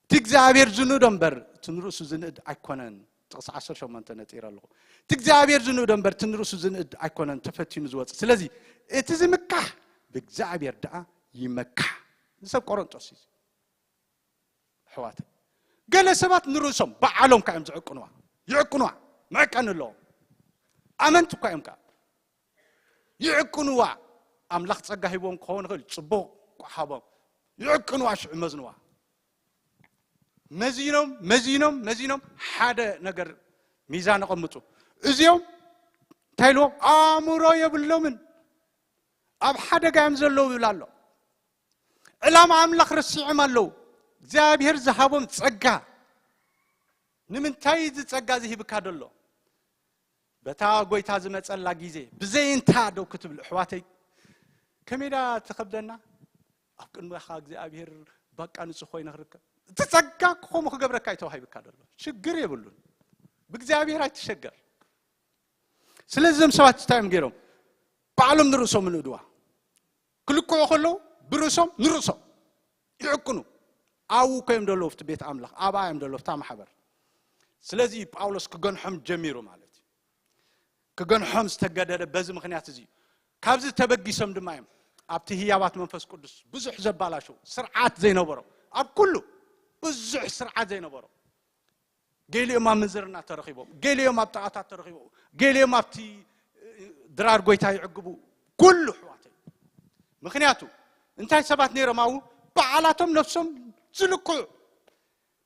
እቲ እግዚኣብሔር ዝንእዶ እምበር እቲ ንርእሱ ዝንእድ ኣይኮነን ጥቕሲ ዓሰርተ ሸሞንተ ነጢረ ኣለኹ እቲ እግዚኣብሔር ዝንእዶ እምበር እቲ ንርእሱ ዝንእድ ኣይኮነን ተፈቲኑ ዝወፅእ ስለዚ እቲ ዝምካሕ ብእግዚኣብሔር ደኣ ይመካሕ ንሰብ ቆሮንጦስ እዩ ኣሕዋተይ ገለ ሰባት ንርእሶም በዓሎም ካ እዮም ዝዕቅንዋ ይዕቅንዋ መዕቀኒ ኣለዎም ኣመንቲ እኳ እዮም ካ ይዕቅንዋ ኣምላኽ ጸጋ ሂቦም ክኸውን ይኽእል ጽቡቕ ቋሓቦም ይዕቅንዋ ሽዑ መዝንዋ መዚኖም መዚኖም መዚኖም ሓደ ነገር ሚዛን ኣቐምጡ እዚኦም እንታይ ኢልዎም ኣእምሮ የብሎምን ኣብ ሓደጋ እዮም ዘለዉ ይብል ኣሎ ዕላማ ኣምላኽ ረሲዖም ኣለዉ እግዚኣብሔር ዝሃቦም ጸጋ ንምንታይ እዚ ጸጋ ዝሂብካ ደሎ በታ ጎይታ ዝመጸላ ግዜ ብዘይ እንታ ደው ክትብል ኣሕዋተይ ከመይ ዳ ትኸብደና ኣብ ቅድሚኻ እግዚኣብሔር በቃ ንጹህ ኮይነ ክርከብ እቲ ጸጋ ክኾሙ ክገብረካ እዩ ተዋሂብካ ደሎ ሽግር የብሉን ብእግዚኣብሔር ኣይትሸገር ስለዚ እዞም ሰባት እንታይ እዮም ገይሮም ባዕሎም ንርእሶም ንእድዋ ክልክዑ ከለዉ ብርእሶም ንርእሶም ይዕቅኑ ኣብኡ እኮ እዮም ደለዉ ኣብቲ ቤት ኣምላኽ ኣብኣ እዮም ደለዉ ኣብታ ማሕበር ስለዚ ጳውሎስ ክገንሖም ጀሚሩ ማለት እዩ ክገንሖም ዝተገደደ በዚ ምኽንያት እዚ እዩ ካብዚ ተበጊሶም ድማ እዮም ኣብቲ ህያባት መንፈስ ቅዱስ ብዙሕ ዘባላሸው ስርዓት ዘይነበሮ ኣብ ኩሉ ብዙሕ ስርዓት ዘይነበሮ ገሊኦም ኣብ ምንዝርና ተረኺቦም ገሊኦም ኣብ ጣዖታት ተረኺቦም ገሊኦም ኣብቲ ድራር ጎይታ ይዕግቡ ኩሉ ኣሕዋተይ ምኽንያቱ እንታይ ሰባት ነይሮም ኣብኡ በዓላቶም ነብሶም ዝልክዑ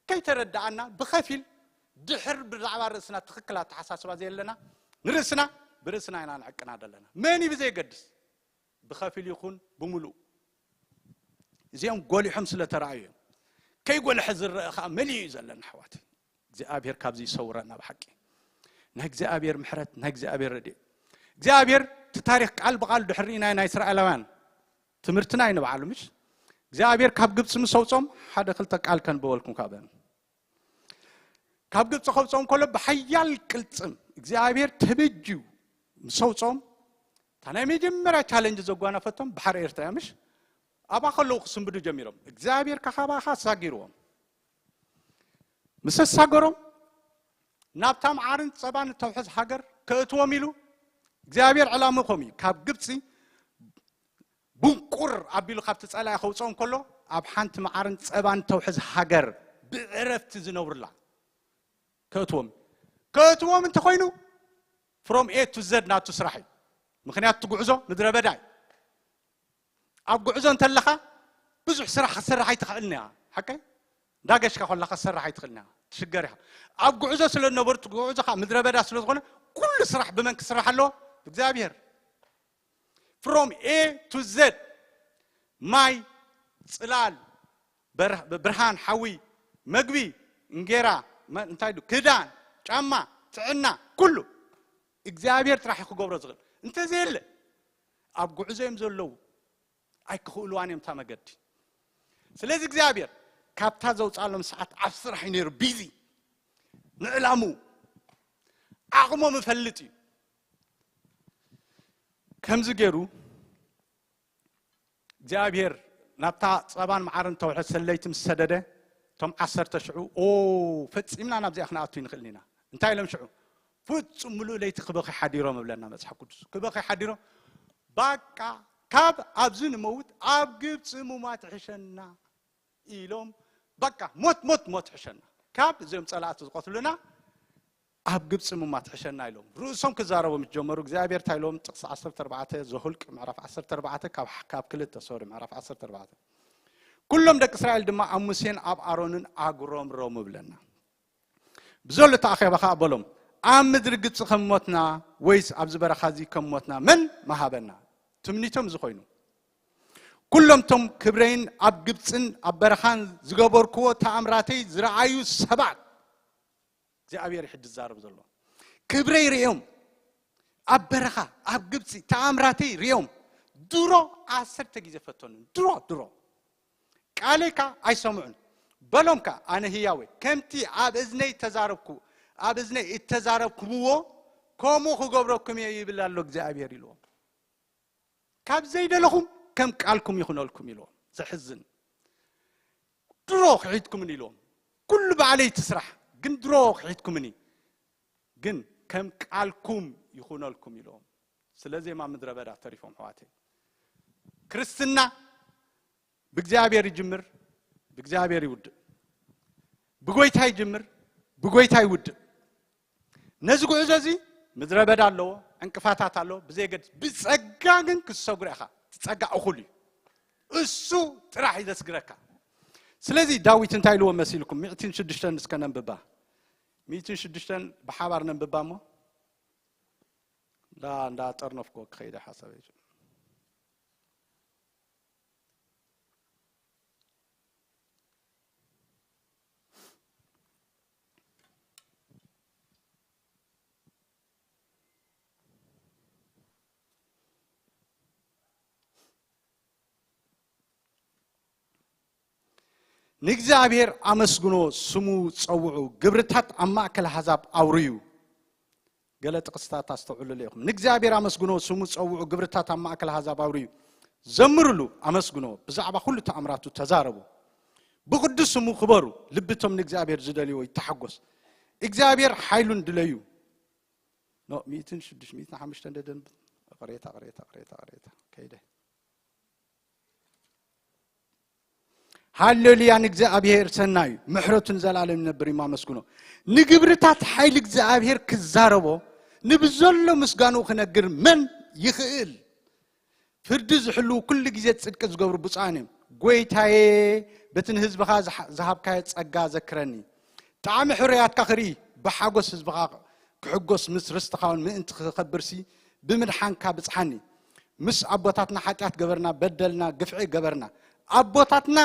ከይተረድኣና ብኸፊል ድሕር ብዛዕባ ርእስና ትኽክል ኣተሓሳስባ ዘየለና ንርእስና ብርእስና ኢና ንዕቅና ዘለና። መን እዩ ብዘየገድስ፣ ብኸፊል ይኹን ብምሉእ፣ እዚኦም ጎሊሖም ስለ ተረኣዩ እዮም። ከይጎልሐ ዝረአ ኸዓ መሊኡ እዩ ዘለና ኣሕዋት። እግዚኣብሔር ካብዚ ይሰውረና ብሓቂ። ናይ እግዚኣብሔር ምሕረት፣ ናይ እግዚኣብሔር ረድኤት። እግዚኣብሔር እቲ ታሪኽ ቃል ብቓል ድሕሪ ናይ ናይ እስራኤላውያን ትምህርትና እዩ ንባዕሉ፣ ምሽ እግዚኣብሔር ካብ ግብፂ ምስ ኣውፅኦም ሓደ ክልተ ቃል ከንብበልኩም ካብ ካብ ግብፂ ከውፅኦም ከሎ ብሓያል ቅልፅም እግዚኣብሔር ተበጅዩ ምስ ኣውፅኦም፣ እታ ናይ መጀመርያ ቻለንጅ ዘጓነፈቶም ባሕሪ ኤርትራ እያ፣ ምሽ ኣብኣ ከለዉ ክስንብዱ ጀሚሮም። እግዚኣብሔር ካኻባኻ ኣሳጊርዎም። ምስ ኣሳገሮም ናብታ መዓርን ፀባን እተውሕዝ ሃገር ከእትዎም ኢሉ እግዚኣብሔር ዕላምኡ ከምኡ እዩ። ካብ ግብፂ ብንቁር ኣቢሉ ካብቲ ፀላኢ ከውፅኦም ከሎ ኣብ ሓንቲ መዓርን ፀባን ተውሕዝ ሃገር ብዕረፍቲ ዝነብሩላ ከእትዎም ከእትዎም እንተኮይኑ from A to Z ናቱ ስራሕ እዩ። ምክንያቱ እቲ ጉዕዞ ምድረ በዳ እዩ። ኣብ ጉዕዞ እንተለኻ ብዙሕ ስራሕ ክትሰርሕ ኣይትኽእልን እያ። ሓቀይ እንዳገሽካ ከላ ክትሰርሕ ኣይትኽእልን እያ፣ ትሽገር ኢኻ። ኣብ ጉዕዞ ስለ ዝነበሩ እቲ ጉዕዞ ከዓ ምድረ በዳ ስለ ዝኾነ ኩሉ ስራሕ ብመን ክስራሕ ኣለዎ? ብእግዚኣብሔር። From A to Z፣ ማይ፣ ፅላል፣ በር- ብርሃን፣ ሓዊ፣ መግቢ፣ እንጌራ፣ መ- እንታይ ዱ- ክዳን፣ ጫማ፣ ጥዕና፣ ኩሉ እግዚኣብሔር ጥራሕ እዩ ክገብሮ ዝኽእል። እንተዘየለ ኣብ ጉዕዞ እዮም ዘለዉ፣ ኣይክኽእልዋን እዮም እታ መገዲ። ስለዚ እግዚኣብሔር ካብታ ዘውፃሎም ሰዓት ኣብ ስራሕ እዩ ነይሩ፣ ቢዚ፣ ንዕላምኡ ዓቕሞም እፈልጥ እዩ። ከምዚ ገይሩ እግዚኣብሔር ናብታ ፀባን መዓርን ተውሕዝ ሰለይቲ ምስ ሰደደ፣ እቶም ዓሰርተ ሽዑ፣ ኦ፣ ፈፂምና ናብዚኣ ክንኣቱ ይንኽእል ኢና። እንታይ ኢሎም ሽዑ? ፍጹም ምሉእ ለይቲ ክበኺ ሓዲሮም እብለና መጽሓፍ ቅዱስ። ክበኺ ሓዲሮም፣ ባቃ፣ ካብ ኣብዚ ንመውት ኣብ ግብፂ ምሟት ይሕሸና ኢሎም፣ ባቃ፣ ሞት፣ ሞት፣ ሞት ይሕሸና፣ ካብ እዚኦም ጸላእቲ ዝቐትሉና ኣብ ግብፂ ምማት ሕሸና ኢሎም ርእሶም ክዛረቡ ምስ ጀመሩ እግዚኣብሔር እንታይ ኢሎም? ጥቕሲ ዓሰርተ ኣርባዕተ፣ ዘሁልቅ ምዕራፍ ዓሰርተ ኣርባዕተ ካብ ካብ ክልተ፣ ሶሪ፣ ምዕራፍ ዓሰርተ ኣርባዕተ። ኩሎም ደቂ እስራኤል ድማ ኣብ ሙሴን ኣብ ኣሮንን ኣጉረምረሙ ብለና። ብዘሎ እቲ ኣኼባ ኸዓ በሎም፣ ኣብ ምድሪ ግብፂ ከም ሞትና ወይስ ኣብዚ በረኻ እዚ ከም ሞትና መን ምሃበና? ትምኒቶም እዚ ኮይኑ፣ ኩሎም እቶም ክብረይን ኣብ ግብፅን ኣብ በረኻን ዝገበርክዎ ተኣምራተይ ዝረኣዩ ሰባት እግዚኣብሔር ይሕድ ዝዛረብ ዘሎ። ክብረይ ርእዮም፣ ኣብ በረኻ ኣብ ግብፂ ተኣምራተይ ርእዮም፣ ድሮ ዓሰርተ ግዜ ፈተኑ። ድሮ ድሮ ቃለይካ ኣይሰምዑን። በሎም ከ፣ ኣነ ህያወይ፣ ከምቲ ኣብ እዝነይ ተዛረብኩ ኣብ እዝነይ እተዛረብኩምዎ ከምኡ ክገብረኩም እየ ይብል ኣሎ እግዚኣብሔር ኢልዎም። ካብ ዘይደለኹም ከም ቃልኩም ይኹነልኩም ኢልዎም። ዘሕዝን። ድሮ ክሒድኩምኒ ኢልዎም። ኩሉ ባዕለይ ትስራሕ፣ ግን ድሮ ክሒድኩምኒ፣ ግን ከም ቃልኩም ይኹነልኩም ኢልዎም። ስለዚ እዮም ኣብ ምድረ በዳ ተሪፎም ኣሕዋተይ። ክርስትና ብእግዚኣብሔር ይጅምር፣ ብእግዚኣብሔር ይውድእ። ብጎይታ ይጅምር፣ ብጎይታ ይውድእ። ነዚ ጉዕዞ እዚ ምድረ በዳ ኣለዎ፣ ዕንቅፋታት ኣለዎ፣ ብዘየገድስ ብጸጋ ግን ክትሰግሮ ኢኻ። እቲ ጸጋ እኹል እዩ። እሱ ጥራሕ እዩ ዘስግረካ። ስለዚ ዳዊት እንታይ ኢልዎ መሲልኩም? ሚእትን ሽዱሽተን እስከ ነንብባ። ሚእትን ሽዱሽተን ብሓባር ነንብባ እሞ። እንዳ እንዳ ጠርነፍኩ ክኸይደ ሓሳብ እዩ። ንእግዚኣብሔር ኣመስግኖ፣ ስሙ ጸውዑ፣ ግብርታት ኣብ ማእከል ኣሕዛብ ኣውርዩ። ገለ ጥቕስታት ኣስተውዕሉሉ ኢኹም። ንእግዚኣብሔር ኣመስግኖ፣ ስሙ ጸውዑ፣ ግብርታት ኣብ ማእከል ኣሕዛብ ኣውርዩ። ዘምሩሉ፣ ኣመስግኖ፣ ብዛዕባ ኩሉ ተኣምራቱ ተዛረቡ። ብቕዱስ ስሙ ክበሩ፣ ልቢ እቶም ንእግዚኣብሔር ዝደልይዎ ይተሓጎስ። እግዚኣብሔር ሓይሉን ድለዩ። ኖ፣ ሚእትን ሽዱሽተ፣ ሚእትን ሓሙሽተ እንደ ደንብ፣ ቅሬታ፣ ቅሬታ፣ ቅሬታ፣ ቅሬታ፣ ከይደ። ሃሌሉያ፣ ንእግዚኣብሔር ሰናዩ፣ ምሕረቱ ንዘላለም ይነብር እዩ፣ ኣመስግኖ። ንግብርታት ሓይሊ እግዚኣብሔር ክዛረቦ፣ ንብዘሎ ምስጋንኡ ክነግር መን ይኽእል? ፍርዲ ዝሕልዉ ኩሉ ግዜ ጽድቂ ዝገብሩ ብፁዓን እዮም። ጎይታዬ፣ በቲ ንህዝብኻ ዝሓ-፣ ዝሃብካዮ ጸጋ ዘክረኒ። ጣዕሚ ሕሩያትካ ክርኢ ብሓጎስ ህዝብኻ ክሕጎስ ምስ ርስትኻ እውን ምእንቲ ክኸብርሲ ብምድሓንካ ብጽሓኒ። ምስ ኣቦታትና ሓጢኣት ገበርና፣ በደልና፣ ግፍዒ ገበርና። ኣቦታትና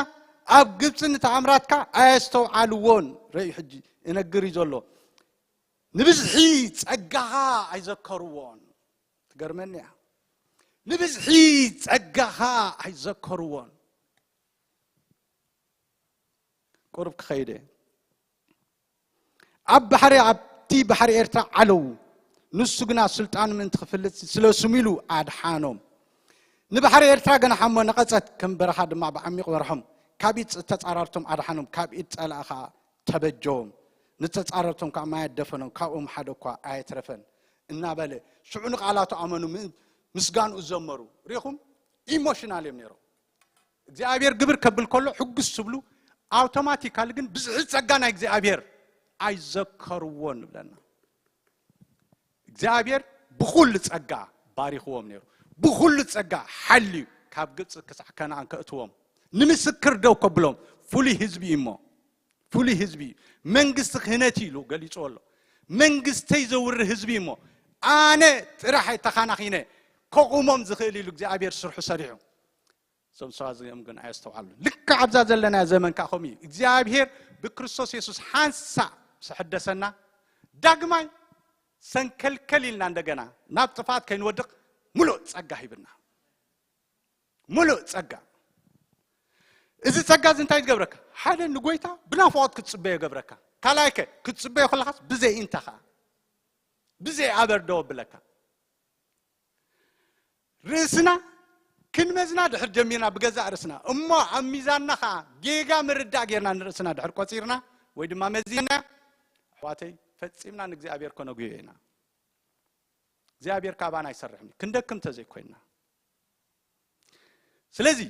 ኣብ ግብጺ ንተኣምራትካ ኣየስተውዓልዎን። ረእዩ ሕጂ እነግር እዩ ዘሎ። ንብዝሒ ጸጋኻ ኣይዘከርዎን። ትገርመኒ እያ። ንብዝሒ ጸጋኻ ኣይዘከርዎን። ቁሩብ ክኸይደ ኣብ ባሕሪ ኣብቲ ባሕሪ ኤርትራ ዓለው። ንሱ ግና ስልጣኑ ምእንቲ ክፍልጥ ስለ ስሙ ኢሉ ኣድሓኖም። ንባሕሪ ኤርትራ ገና ሓሞ ነቐጸት፣ ከም በረኻ ድማ ብዓሚቕ በርሖም። ካብ ኢድ ተጻራርቶም ኣድሓኖም፣ ካብ ኢድ ጸላእ ኸኣ ተበጀዎም። ንተጻረርቶም ከዓ ማያት ደፈኖም፣ ካብኦም ሓደ እኳ ኣየትረፈን እናበለ ሽዑ ንቃላቱ ኣመኑ፣ ም-፣ ምስጋንኡ ዘመሩ። ሪኹም? ኢሞሽናል እዮም ነይሮም። እግዚኣብሔር ግብር ከብል ከሎ ሕጉስ ትብሉ፣ ኣውቶማቲካል ግን ብዝሒ ጸጋ ናይ እግዚኣብሔር ኣይዘከርዎን ይብለና። እግዚኣብሔር ብኹሉ ጸጋ ባሪኽዎም ነይሩ። ብኹሉ ጸጋ ሓልዩ ካብ ግብፂ ክሳዕ ከነኣን ከእትዎም፣ ንምስክር ደው ከብሎም፣ ፍሉይ ህዝቢ እዩ እሞ። ፍሉይ ህዝቢ እዩ። መንግስቲ ክህነት እዩ ኢሉ ገሊፅዎ ኣሎ። መንግስተይ ዘውሪ ህዝቢ እዩ እሞ፣ ኣነ ጥራሕ ተኻናኺነ ከቑሞም ዝኽእል ኢሉ እግዚኣብሔር ስርሑ ሰሪሑ። እዞም ሰባት እዚኦም ግን ኣየስተውዓሉን። ልክዕ ኣብዛ ዘለና ዘመን ከዓ ከምኡ እዩ። እግዚኣብሔር ብክርስቶስ የሱስ ሓንሳእ ምስ ኣሐደሰና፣ ዳግማይ ሰንከልከል ኢልና እንደገና ናብ ጥፍኣት ከይንወድቕ፣ ሙሉእ ጸጋ ሂብና። ሙሉእ ጸጋ። እዚ ጸጋ እዚ እንታይ ይገብረካ? ሓደ፣ ንጎይታ ብናፍቖት ክትጽበዮ ይገብረካ። ካልኣይ ከ፣ ክትጽበዮ ከለኻስ ብዘይ እንተ ኸኣ፣ ብዘይ ኣበር ደው ኣብለካ። ርእስና ክንመዝና ድሕር ጀሚርና፣ ብገዛእ ርእስና፣ እሞ ኣብ ሚዛንና ኸኣ ጌጋ ምርዳእ ጌርና ንርእስና ድሕር ቆጺርና ወይ ድማ መዚንና፣ ኣሕዋተይ፣ ፈጺምና ንእግዚኣብሔር ከነጉዮ ኢና። እግዚኣብሔር ካባና ኣይሰርሕን እዩ፣ ክንደክም ተዘይኮይንና። ስለዚ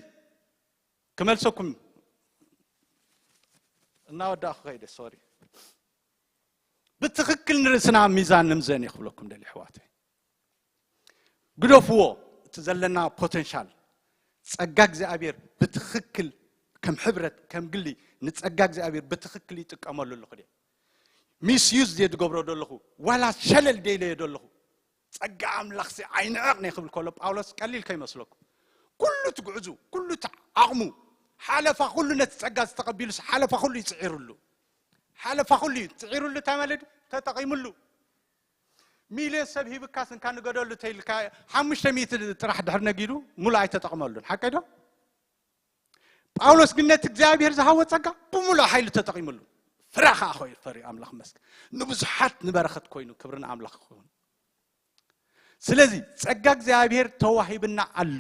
ክመልሰኩም እናወዳእኩ ከይደ፣ ሶሪ። ብትኽክል ንርእስና ኣብ ሚዛን ንምዘን እየ ክብለኩም ደልየ፣ ኣሕዋተይ። ግደፍዎ፣ እቲ ዘለና ፖቴንሻል። ጸጋ እግዚኣብሔር ብትኽክል፣ ከም ሕብረት፣ ከም ግሊ፣ ንጸጋ እግዚኣብሔር ብትኽክል ይጥቀመሉ ኣለኹ ድየ? ሚስዩዝ ድየ ዝገብሮ ዘለኹ? ዋላ ሸለል ድየ ኢለዮ ዘለኹ? ጸጋ ኣምላኽሲ ኣይንዕቕን እየ ክብል ከሎ ጳውሎስ ቀሊል ከይመስለኩም። ኩሉ እቲ ጉዕዙ፣ ኩሉ እቲ ዓቕሙ፣ ሓለፋ ኩሉ ነቲ ጸጋ ዝተቐቢሉስ ሓለፋ ኩሉ እዩ ጽዒሩሉ። ሓለፋ ኩሉ እዩ ጽዒሩሉ፣ እንታይ ማለት እዩ? ተጠቒሙሉ። ሚልዮን ሰብ ሂብካስ እንካ ንገደሉ ተይልካ፣ ሓሙሽተ ሚእቲ ጥራሕ ድሕር ነጊዱ፣ ሙሉእ ኣይተጠቕመሉን። ሓቀይ ዶ? ጳውሎስ ግን ነቲ እግዚኣብሔር ዝሃቦ ጸጋ ብምሉእ ሓይሉ ተጠቒሙሉ። ፍረ ኸኣ ኮይኑ ፈርዩ፣ ኣምላኽ ይመስገን። ንብዙሓት ንበረኸት ኮይኑ፣ ክብሪ ንኣምላኽ ይኹን። ስለዚ ጸጋ እግዚኣብሔር ተዋሂብና ኣሎ።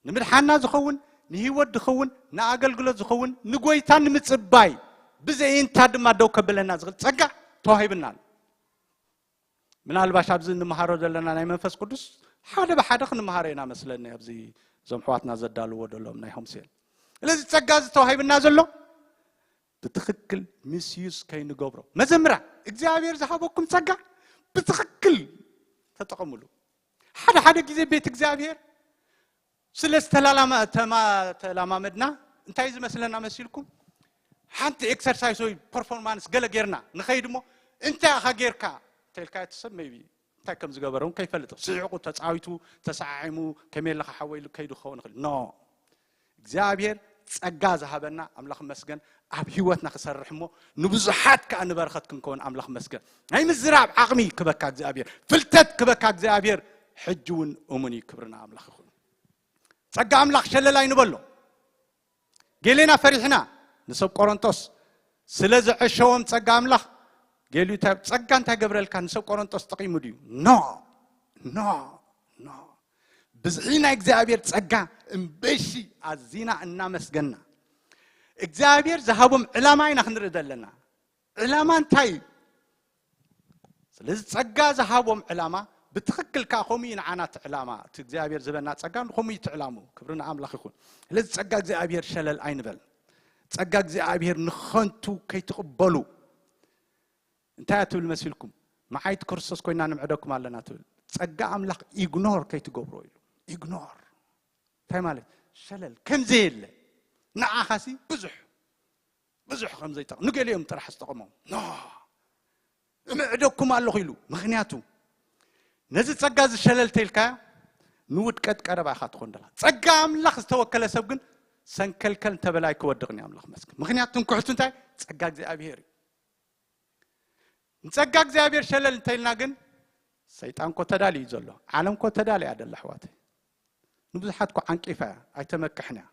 ንምድሓና ዝኸውን፣ ንህይወት ዝኸውን፣ ንኣገልግሎት ዝኸውን፣ ንጎይታ ንምጽባይ፣ ብዘይንታ ድማ ደው ከብለና ዝኽእል ጸጋ ተዋሂብና ኣሎ። ምናልባሽ ኣብዚ እንመሃሮ ዘለና ናይ መንፈስ ቅዱስ ሓደ ብሓደ ክንመሃሮ ኢና መስለኒ፣ ኣብዚ እዞም ኣሕዋትና ዘዳልዎ ዘለዎም ናይ ሆምሴል። ስለዚ ጸጋ እዚ ተዋሂብና ዘሎ ብትኽክል ሚስዩዝ ከይንገብሮ። መዘምራን፣ እግዚኣብሔር ዝሃበኩም ጸጋ ብትኽክል ተጠቐምሉ። ሓደ ሓደ ግዜ ቤት እግዚኣብሔር ስለ ዝተላላማ-፣ ተማ-፣ ተላማመድና እንታይ ዝመስለና መሲልኩም? ሓንቲ ኤክሰርሳይስ ወይ ፐርፎርማንስ ገለ ጌርና ንኸይድ እሞ፣ እንታይ ኢኻ ጌርካ? ተልካ እቲ ሰብ ሜይቢ እንታይ ከም ዝገበረ እውን ከይፈልጥ፣ ስሒቑ፣ ተጻዊቱ፣ ተሰዓዒሙ፣ ከመይ ኣለኻ ሓወይ ኢሉ ከይዱ ክኸውን ይኽእል። ኖ። እግዚኣብሔር ጸጋ ዝሃበና ኣምላኽ መስገን ኣብ ህይወትና ክሰርሕ እሞ ንብዙሓት ከኣ ንበረኸት ክንከውን ኣምላኽ መስገን። ናይ ምዝራብ ዓቕሚ ክበካ እግዚኣብሔር፣ ፍልጠት ክበካ እግዚኣብሔር ሕጂ እውን እሙን እዩ። ክብርና ኣምላኽ ይኹን። ጸጋ ኣምላኽ ሸለል ኣይንበሎ። ገሌና ፈሪሕና ንሰብ ቆሮንቶስ ስለ ዘዐሸዎም ጸጋ ኣምላኽ ገሊኡ እንታይ፣ ጸጋ እንታይ ገብረልካ? ንሰብ ቆሮንቶስ ጠቒሙ ድዩ? ኖ፣ ኖ፣ ኖ። ብዝሒ ናይ እግዚኣብሔር ጸጋ እምበሺ ኣዚና እናመስገና እግዚኣብሔር ዝሃቦም ዕላማ ኢና ክንርኢ ዘለና። ዕላማ እንታይ እዩ? ስለዚ ጸጋ ዝሃቦም ዕላማ ብትኽክል ከኣ ከምኡ እዩ። ንዓና እቲ ዕላማ፣ እቲ እግዚኣብሔር ዝህበና ጸጋ ከምኡ እዩ እቲ ዕላምኡ። ክብሪ ንኣምላኽ ይኹን። ስለዚ ጸጋ እግዚኣብሔር ሸለል ኣይንበል። ጸጋ እግዚኣብሔር ንኸንቱ ከይትቕበሉ። እንታይ እያ ትብል መሲልኩም? መዓይቲ ክርስቶስ ኮይና ንምዕደኩም ኣለና ትብል። ጸጋ ኣምላኽ ኢግኖር ከይትገብሮ ኢሉ። ኢግኖር። እንታይ ማለት? ሸለል ከም ዘየለ። ንዓኻሲ ብዙሕ፣ ብዙሕ ከም ዘይጠቕም፣ ንገሊኦም ጥራሕ ዝጠቕሞም። ኖ። እምዕደኩም ኣለኹ ኢሉ። ምኽንያቱ ነዚ ጸጋ እዚ ሸለል ተይልካዮ ንውድቀት ቀረባ ኢኻ ትኾን ደላ። ጸጋ ኣምላኽ ዝተወከለ ሰብ ግን ሰንከልከል እንተበላይ ክወድቕ እዩ ኣምላኽ መስገን። ምኽንያቱ ትምክሕቱ እንታይ? ጸጋ እግዚኣብሔር እዩ። ንጸጋ እግዚኣብሔር ሸለል እንተይልና ግን ሰይጣን ኮ ተዳልዩ እዩ ዘሎ። ዓለም ኮ ተዳልያ ደላ ኣሕዋተይ። ንብዙሓት ኮ ዓንቂፋ እያ፣ ኣይተመክሕን እያ።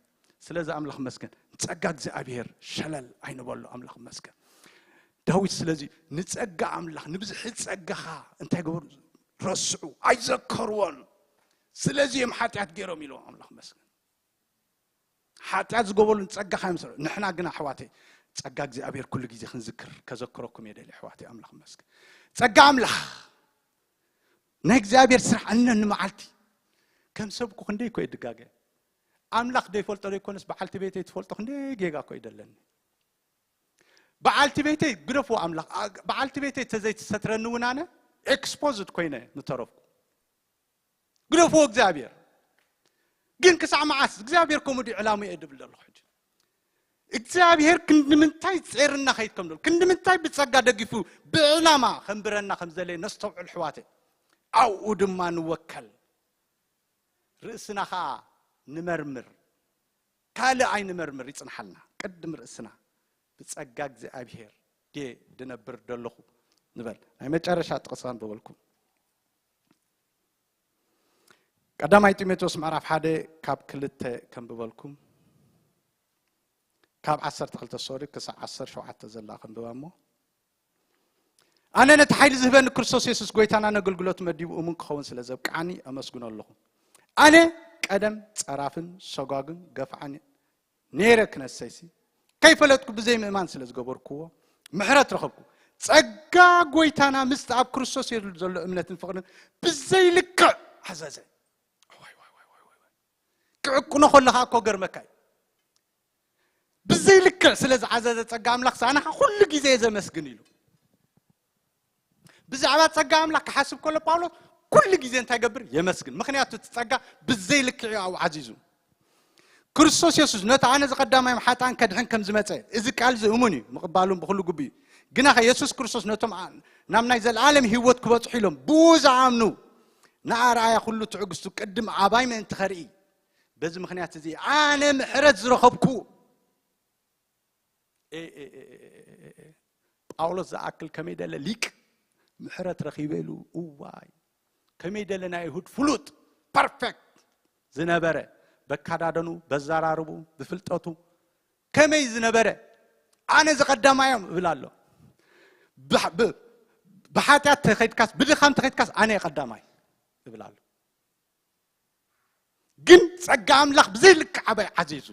ስለዚ ኣምላኽ መስገን ንጸጋ እግዚኣብሔር ሸለል ኣይንበሎ። ኣምላኽ መስገን። ዳዊት ስለዚ ንጸጋ ኣምላኽ፣ ንብዝሒ ጸጋኻ እንታይ ገበሩ? ረስዑ፣ ኣይዘከርዎን። ስለዚ እዮም ሓጢኣት ገይሮም ኢልዎም። ኣምላኽ መስገን። ሓጢኣት ዝገበሉ ንጸጋኻ እዮም ዝሰርዑ። ንሕና ግን ኣሕዋተይ ጸጋ እግዚኣብሔር ኩሉ ግዜ ክንዝክር ከዘክረኩም እየ ደልየ ኣሕዋተይ። ኣምላኽ መስገን። ጸጋ ኣምላኽ ናይ እግዚኣብሔር ስራሕ እነኒ መዓልቲ ከም ሰብ እኮ ክንደይ እኮ ይድጋገ። ኣምላኽ ዘይፈልጦ ዘይኮነስ በዓልቲ ቤተይ ትፈልጦ ክንደይ ጌጋ እኮ ይደለኒ። በዓልቲ ቤተይ ግደፍዎ ኣምላኽ፣ ኣ-፣ በዓልቲ ቤተይ ተዘይትሰትረኒ እውን ኣነ ኤክስፖዝድ ኮይነ ምተረፍኩ። ግደፍዎ እግዚኣብሔር። ግን ክሳዕ መዓስ እግዚኣብሔር ከምኡ ድዩ ዕላሙ እየ ድብል ዘለኹ ሕጂ? እግዚኣብሔር ክንዲ ምንታይ ጼርና ከይድ ከም ደሎ፣ ክንዲ ምንታይ ብጸጋ ደጊፉ ብዕላማ ከንብረና ከም ዘለ ነስተውዕል ኣሕዋተይ። ኣብኡ ድማ ንወከል። ርእስና ኸኣ ንመርምር። ካልእ ኣይንመርምር፣ ይጽንሓልና። ቅድም ርእስና ብጸጋ እግዚኣብሔር ድየ ድነብር ደለኹ ንበል። ናይ መጨረሻ ጥቕሲ ከንብበልኩም። ቀዳማይ ጢሞቴዎስ ምዕራፍ ሓደ ካብ ክልተ ከንብበልኩም። ካብ ዓሰርተ ክልተ ሶሪ ክሳዕ ዓሰርተ ሸውዓተ ዘላ ከንብባ እሞ። ኣነ ነቲ ሓይሊ ዝህበኒ ክርስቶስ የሱስ ጎይታና ነገልግሎት መዲቡ እሙን ክኸውን ስለ ዘብቅዓኒ ኣመስግኖ ኣለኹ። ኣነ ቀደም ጸራፍን ሰጓግን ገፍዓን ነይረ ክነሰይሲ ከይፈለጥኩ ብዘይ ምእማን ስለ ዝገበርኩዎ ምሕረት ረኸብኩ። ጸጋ ጎይታና ምስቲ ኣብ ክርስቶስ የድሉ ዘሎ እምነትን ፍቕርን ብዘይ ልክዕ ኣዘዘ። ዋይ፣ ዋይ፣ ዋይ፣ ዋይ፣ ዋይ፣ ዋይ። ክዕቅኖ ከለኻ እኮ ገርመካ እዩ። ብዘይ ልክዕ ስለ ዝዓዘዘ ጸጋ ኣምላኽ ኣነ ኩሉ ግዜ እየ ዘመስግን ኢሉ። ብዛዕባ ጸጋ ኣምላኽ ክሓስብ ከሎ ጳውሎስ ኩሉ ግዜ እንታይ ገብር? የመስግን። ምኽንያቱ እቲ ጸጋ ብዘይ ልክዕ እዩ ኣብኡ ዓዚዙ። ክርስቶስ የሱስ ነቲ ኣነ ዝቐዳማዮም ሓጥኣን ከድሕን ከም ዝመጸ እዚ ቃል እዚ እሙን እዩ፣ ምቕባሉን ብኹሉ ግቡእ እዩ። ግናኸ የሱስ ክርስቶስ ነቶም ኣ-፣ ናብ ናይ ዘለኣለም ህይወት ክበጽሑ ኢሎም ብኡ ዝኣምኑ ንኣርኣያ ኩሉ ትዕግስቱ ቅድም ኣባይ ምእንቲ ኸርኢ በዚ ምኽንያት እዚ ኣነ ምሕረት ዝረኸብኩ። ኤ፣ ኤ፣ ኤ፣ ኤ፣ ኤ፣ ኤ፣ ኤ። ጳውሎስ ዝኣክል ከመይ ደለ ሊቅ ምሕረት ረኺበ ኢሉ። እዋይ፣ ከመይ ደለ ናይ ኣይሁድ ፍሉጥ ፐርፌክት ዝነበረ፣ በካዳደኑ፣ በዛራርቡ፣ ብፍልጠቱ ከመይ ዝነበረ። ኣነ ዝቐዳማዮም እብል ኣሎ። ብሕ-፣ ብ-፣ ብሓጢኣት ተኸይድካስ ብድኻም ተኸይድካስ ኣነ እየ ቀዳማይ እብል ኣሎ። ግን ጸጋ ኣምላኽ ብዘይ ልክዕ ኣባይ ዓዚዙ።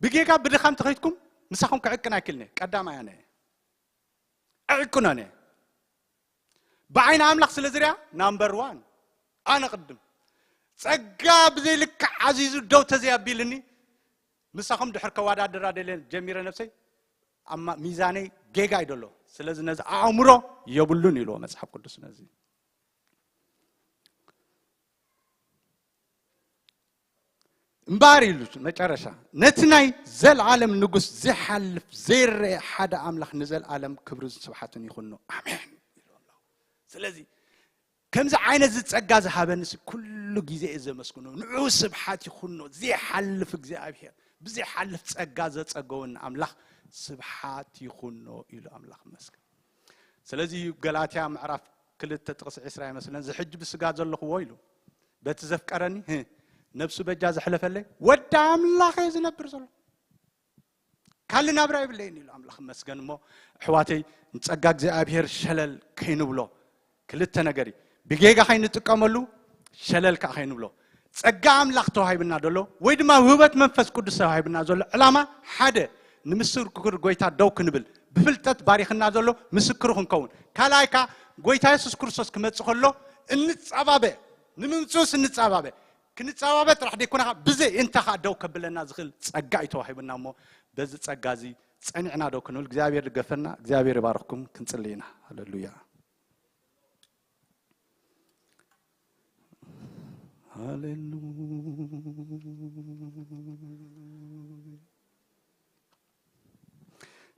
ብጌጋ ብድኻም ተኸይድኩም ምሳኹም ክዕቅን ኣይክልኒ። ቀዳማይ ኣነ እየ። እዕቅኖ ኣነ። ብዓይኒ ኣምላኽ ስለ ዝርያ ናምበር ዋን ኣነ ቅድም። ጸጋ ብዘይ ልክዕ ዓዚዙ ደው ተዘይ ኣቢልኒ ምሳኹም ድሕር ከወዳድራ ደልየ ጀሚረ ነብሰይ ኣብ ማ-፣ ሚዛነይ ጌጋ እዩ ደሎ። ስለዚ ነዚ ኣእምሮ የብሉን ኢልዎ መጽሓፍ ቅዱስ ነዚ። እምበኣር ኢሉ መጨረሻ ነቲ ናይ ዘለዓለም ንጉስ ዘይሓልፍ ዘይረአ ሓደ ኣምላኽ ንዘለዓለም ክብርን ስብሓትን ይኹኖ። ኣሜን። ስለዚ ከምዚ ዓይነት ዝጸጋ ዝሃበንስ ኩሉ ግዜ እየ ዘመስግኖ። ንዑ ስብሓት ይኹኖ። ዘይሓልፍ እግዚኣብሔር፣ ብዘይሓልፍ ጸጋ ዘጸገወኒ ኣምላኽ ስብሓት ይኹኖ ኢሉ ኣምላኽ መስገን። ስለዚ እዩ ገላትያ ምዕራፍ ክልተ ጥቕሲ ዕስራ ይመስለን፣ እዚ ሕጂ ብስጋ ዘለኽዎ ኢሉ፣ በቲ ዘፍቀረኒ፣ ህ፣ ነብሱ በጃ ዘሕለፈለይ ወዲ ኣምላኽ እየ ዝነብር ዘሎ። ካልእ ናብራ የብለይን ኢሉ ኣምላኽ መስገን። እሞ ኣሕዋተይ፣ ንጸጋ እግዚኣብሔር ሸለል ከይንብሎ፣ ክልተ ነገር እዩ። ብጌጋ ከይንጥቀመሉ፣ ሸለል ከኣ ከይንብሎ። ጸጋ ኣምላኽ ተዋሂብና ዘሎ ወይ ድማ ውህበት መንፈስ ቅዱስ ተዋሂብና ዘሎ ዕላማ ሓደ፣ ንምስክር ጎይታ ደው ክንብል፣ ብፍልጠት ባሪኽና ዘሎ ምስክሩ ክንከውን። ካልኣይ ከኣ ጎይታ የሱስ ክርስቶስ ክመጽእ ከሎ እንጸባበ፣ ንምምጽኡስ እንጸባበ። ክንጸባበ ጥራሕ ደይኮነ ከኣ ብዘይ እንተ ከኣ ደው ከብለና ዝኽእል ጸጋ እዩ ተዋሂብና። እሞ በዚ ጸጋ እዚ ጸኒዕና ደው ክንብል እግዚኣብሔር ድገፈና። እግዚኣብሔር ይባርኽኩም። ክንጽሊ ኢና። ሃሌሉያ። ሃሌሉያ።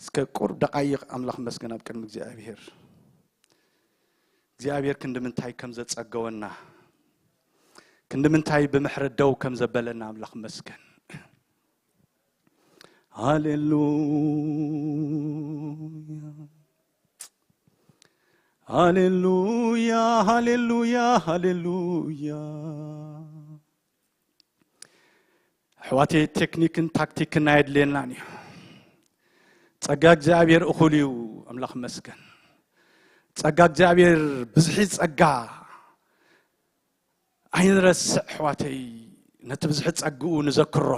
እስከ ቁሩብ ደቓይቕ ኣምላኽ መስገን ኣብ ቅድሚ እግዚኣብሔር። እግዚኣብሔር ክንዲ ምንታይ ከም ዘጸገወና፣ ክንዲ ምንታይ ብምሕረት ደው ከም ዘበለና ኣምላኽ መስገን። ሃሌሉያ፣ ሃሌሉያ፣ ሃሌሉያ፣ ሃሌሉያ። ኣሕዋተይ፣ ቴክኒክን ታክቲክን ኣየድልየናን እዩ። ጸጋ እግዚኣብሔር እኹል እዩ። ኣምላኽ መስገን። ጸጋ እግዚኣብሔር፣ ብዝሒ ጸጋ ኣይንረስዕ ኣሕዋተይ። ነቲ ብዝሒ ጸግኡ ንዘክሮ።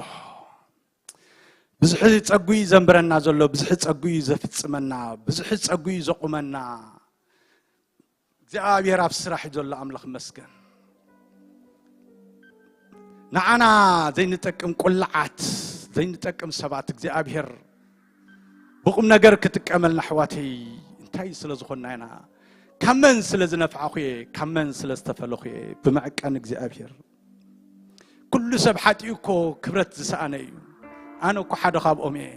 ብዝሒ ጸጉ እዩ ዘንብረና ዘሎ፣ ብዝሒ ጸጉ እዩ ዘፍጽመና፣ ብዝሒ ጸጉ እዩ ዘቑመና። እግዚኣብሔር ኣብ ስራሕ እዩ ዘሎ። ኣምላኽ መስገን። ንዓና ዘይንጠቅም ቁልዓት፣ ዘይንጠቅም ሰባት እግዚኣብሔር ብቑም ነገር ክጥቀመልና ኣሕዋተይ። እንታይ ስለ ዝኾንና ኢና? ካብ መን ስለ ዝነፍዓኹ እየ? ካብ መን ስለ ዝተፈለኹ እየ? ብምዕቃን እግዚኣብሔር። ኩሉ ሰብ ሓጢኡ እኮ ክብረት ዝሰኣነ እዩ። ኣነ እኮ ሓደ ካብኦም እየ።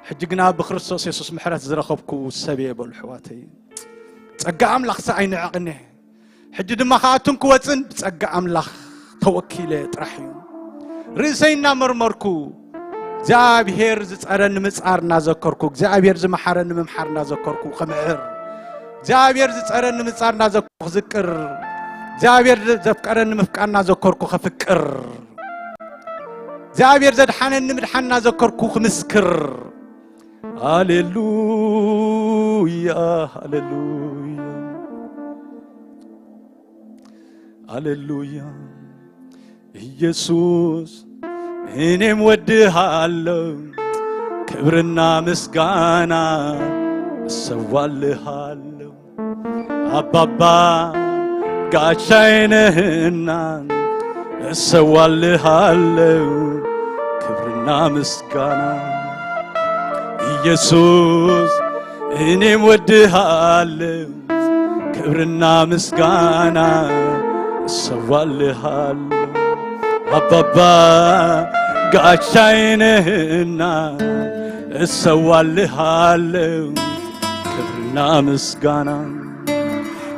ሕጂ ግና ብክርስቶስ የሱስ ምሕረት ዝረኸብኩ ሰብ እየ በሉ ኣሕዋተይ። ጸጋ ኣምላኽ ሰኣይ ንዕቕኒ። ሕጂ ድማ ከኣቱን ክወጽን ብጸጋ ኣምላኽ ተወኪለ ጥራሕ እዩ። ርእሰይ እናመርመርኩ፣ እግዚኣብሔር ዝጸረኒ ምጻር እናዘከርኩ፣ እግዚኣብሔር ዝመሓረኒ ምምሓር እናዘከርኩ ኸምሕር፣ እግዚኣብሔር ዝጸረኒ ምጻር እናዘከርኩ ክዝቅር፣ እግዚኣብሔር ዘፍቀረኒ ምፍቃር እናዘከርኩ ኸፍቅር፣ እግዚኣብሔር ዘድሓነኒ ምድሓን እናዘከርኩ ክምስክር። ሃሌሉያ፣ ሃሌሉያ፣ ሃሌሉያ። ኢየሱስ፣ እኔም ወድሃለሁ፣ ክብርና ምስጋና እሰዋልሃለሁ። ኣባባ፣ ጋሻዬ ነህና እሰዋልሃለሁ፣ ክብርና ምስጋና። ኢየሱስ፣ እኔም ወድሃለሁ፣ ክብርና ምስጋና እሰዋልሃለሁ። ኣባባ፣ ጋሻዬ ነህና እሰዋልሃለሁ፣ ክብርና ምስጋና።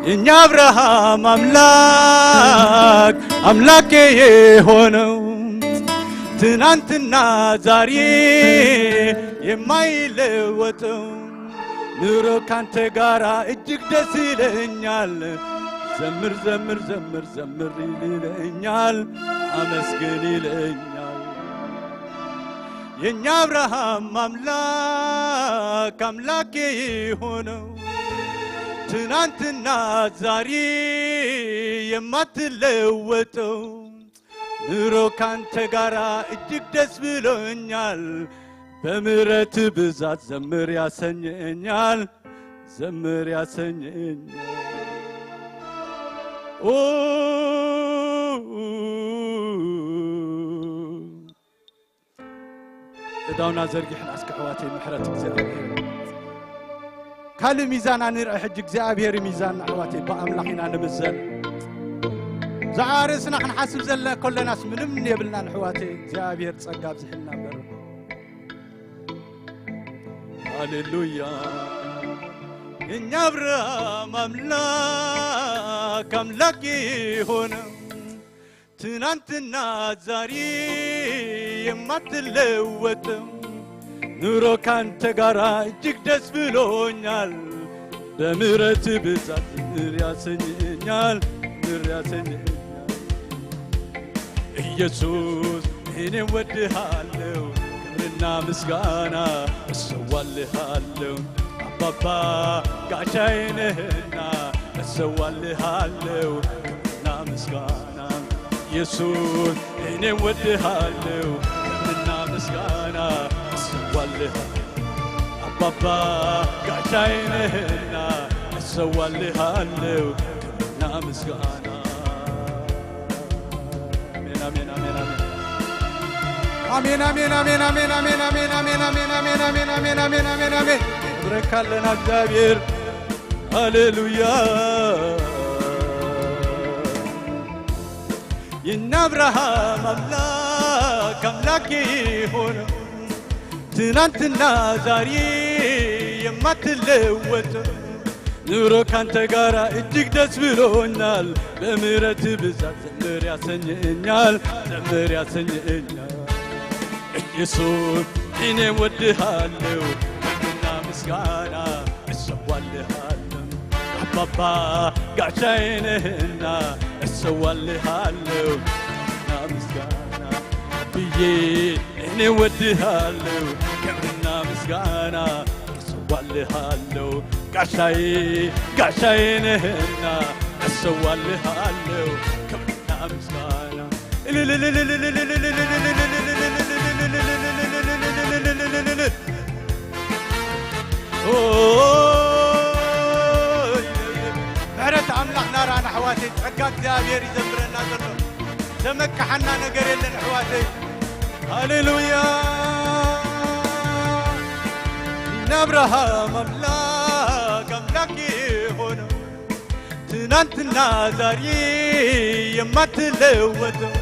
የእኛ አብርሃም አምላክ አምላኬ የሆነው፣ ትናንትና ዛሬ የማይለወጠው፣ ኑሮ ካንተ ጋራ እጅግ ደስ ይለኛል። ዘምር፣ ዘምር፣ ዘምር፣ ዘምር ይለኛል፣ አመስግን ይለኛል። የእኛ አብርሃም አምላክ አምላኬ የሆነው፣ ትናንትና ዛሬ የማትለወጠው፣ ኑሮ ካንተ ጋራ እጅግ ደስ ብሎኛል። በምሕረት ብዛት ዘምር ያሰኘኛል፣ ዘምር ያሰኘኛል። ኦ፣ እዳውና ዘርጊሕና እስከ ኣሕዋተይ ምሕረት እግዚኣብሔር። ካልእ ሚዛን ኣንርአ ሕጂ እግዚኣብሔር ሚዛን ኣሕዋተይ ብኣምላኽ ኢና ንምዘን። ብዛዕባ ርእስና ክንሓስብ ዘለ ከለናስ ምንም የብልናን ኣሕዋተይ፣ እግዚኣብሔር ጸጋ ኣብዝሕልና እምበር። ሃሌሉያ። የእኛ አብርሃም አምላክ አምላክ የሆነው፣ ትናንትና ዛሬ የማትለወጠው፣ ኑሮ ካንተ ጋራ እጅግ ደስ ብሎኛል። በምሕረት ብዛት ምር ያሰኘኛል፣ ምር ያሰኘኛል። ኢየሱስ፣ እኔም ወድሃለሁ፣ ክብርና ምስጋና እሰዋልሃለሁ። አባባ፣ ጋሻዬ ነህና እሰዋልሃለሁ፣ ክብርና ምስጋና። ኢየሱስ፣ እኔም ወድሃለሁ፣ ክብርና ምስጋና እሰዋልሃለሁ። አባባ፣ ጋሻዬ ነህና እሰዋልሃለሁ፣ ክብርና ምስጋና። አሜን፣ አሜን፣ አሜን፣ አሜን። አሜን፣ አሜን፣ አሜን፣ አሜን። ክብረት ካለን እግዚአብሔር። ሃሌሉያ። የእነ አብርሃም አምላክ አምላክ የሆነው፣ ትናንትና ዛሬ የማትለወጥ ኑሮ ካንተ ጋራ እጅግ ደስ ብሎኛል። በምህረት ብዛት ዘምር ያሰኘኛል፣ ዘምር ያሰኘኛል። ኢየሱስ እኔ ወድሃለሁ፣ ክብርና ምስጋና እሰዋልሃለሁ። አባባ ጋሻዬ ነህና እሰዋልሃለሁ፣ ክብርና ምስጋና ብዬ እኔ ወድሃለሁ፣ ክብርና ምስጋና እሰዋልሃለሁ። ጋሻዬ ጋሻዬ ነህና እሰዋልሃለሁ፣ ክብርና ምስጋና። ምሕረት ኣምላኽ ናራና ኣሕዋተይ፣ ጸጋ እግዚኣብሔር ይዘምረና ዘሎ። ዘመክሓና ነገር የለን ኣሕዋተይ። ሃሌሉያ። ንኣብርሃም ኣምላክ ኣምላክ የሆነው ትናንትና ዛሬ የማትለወጠው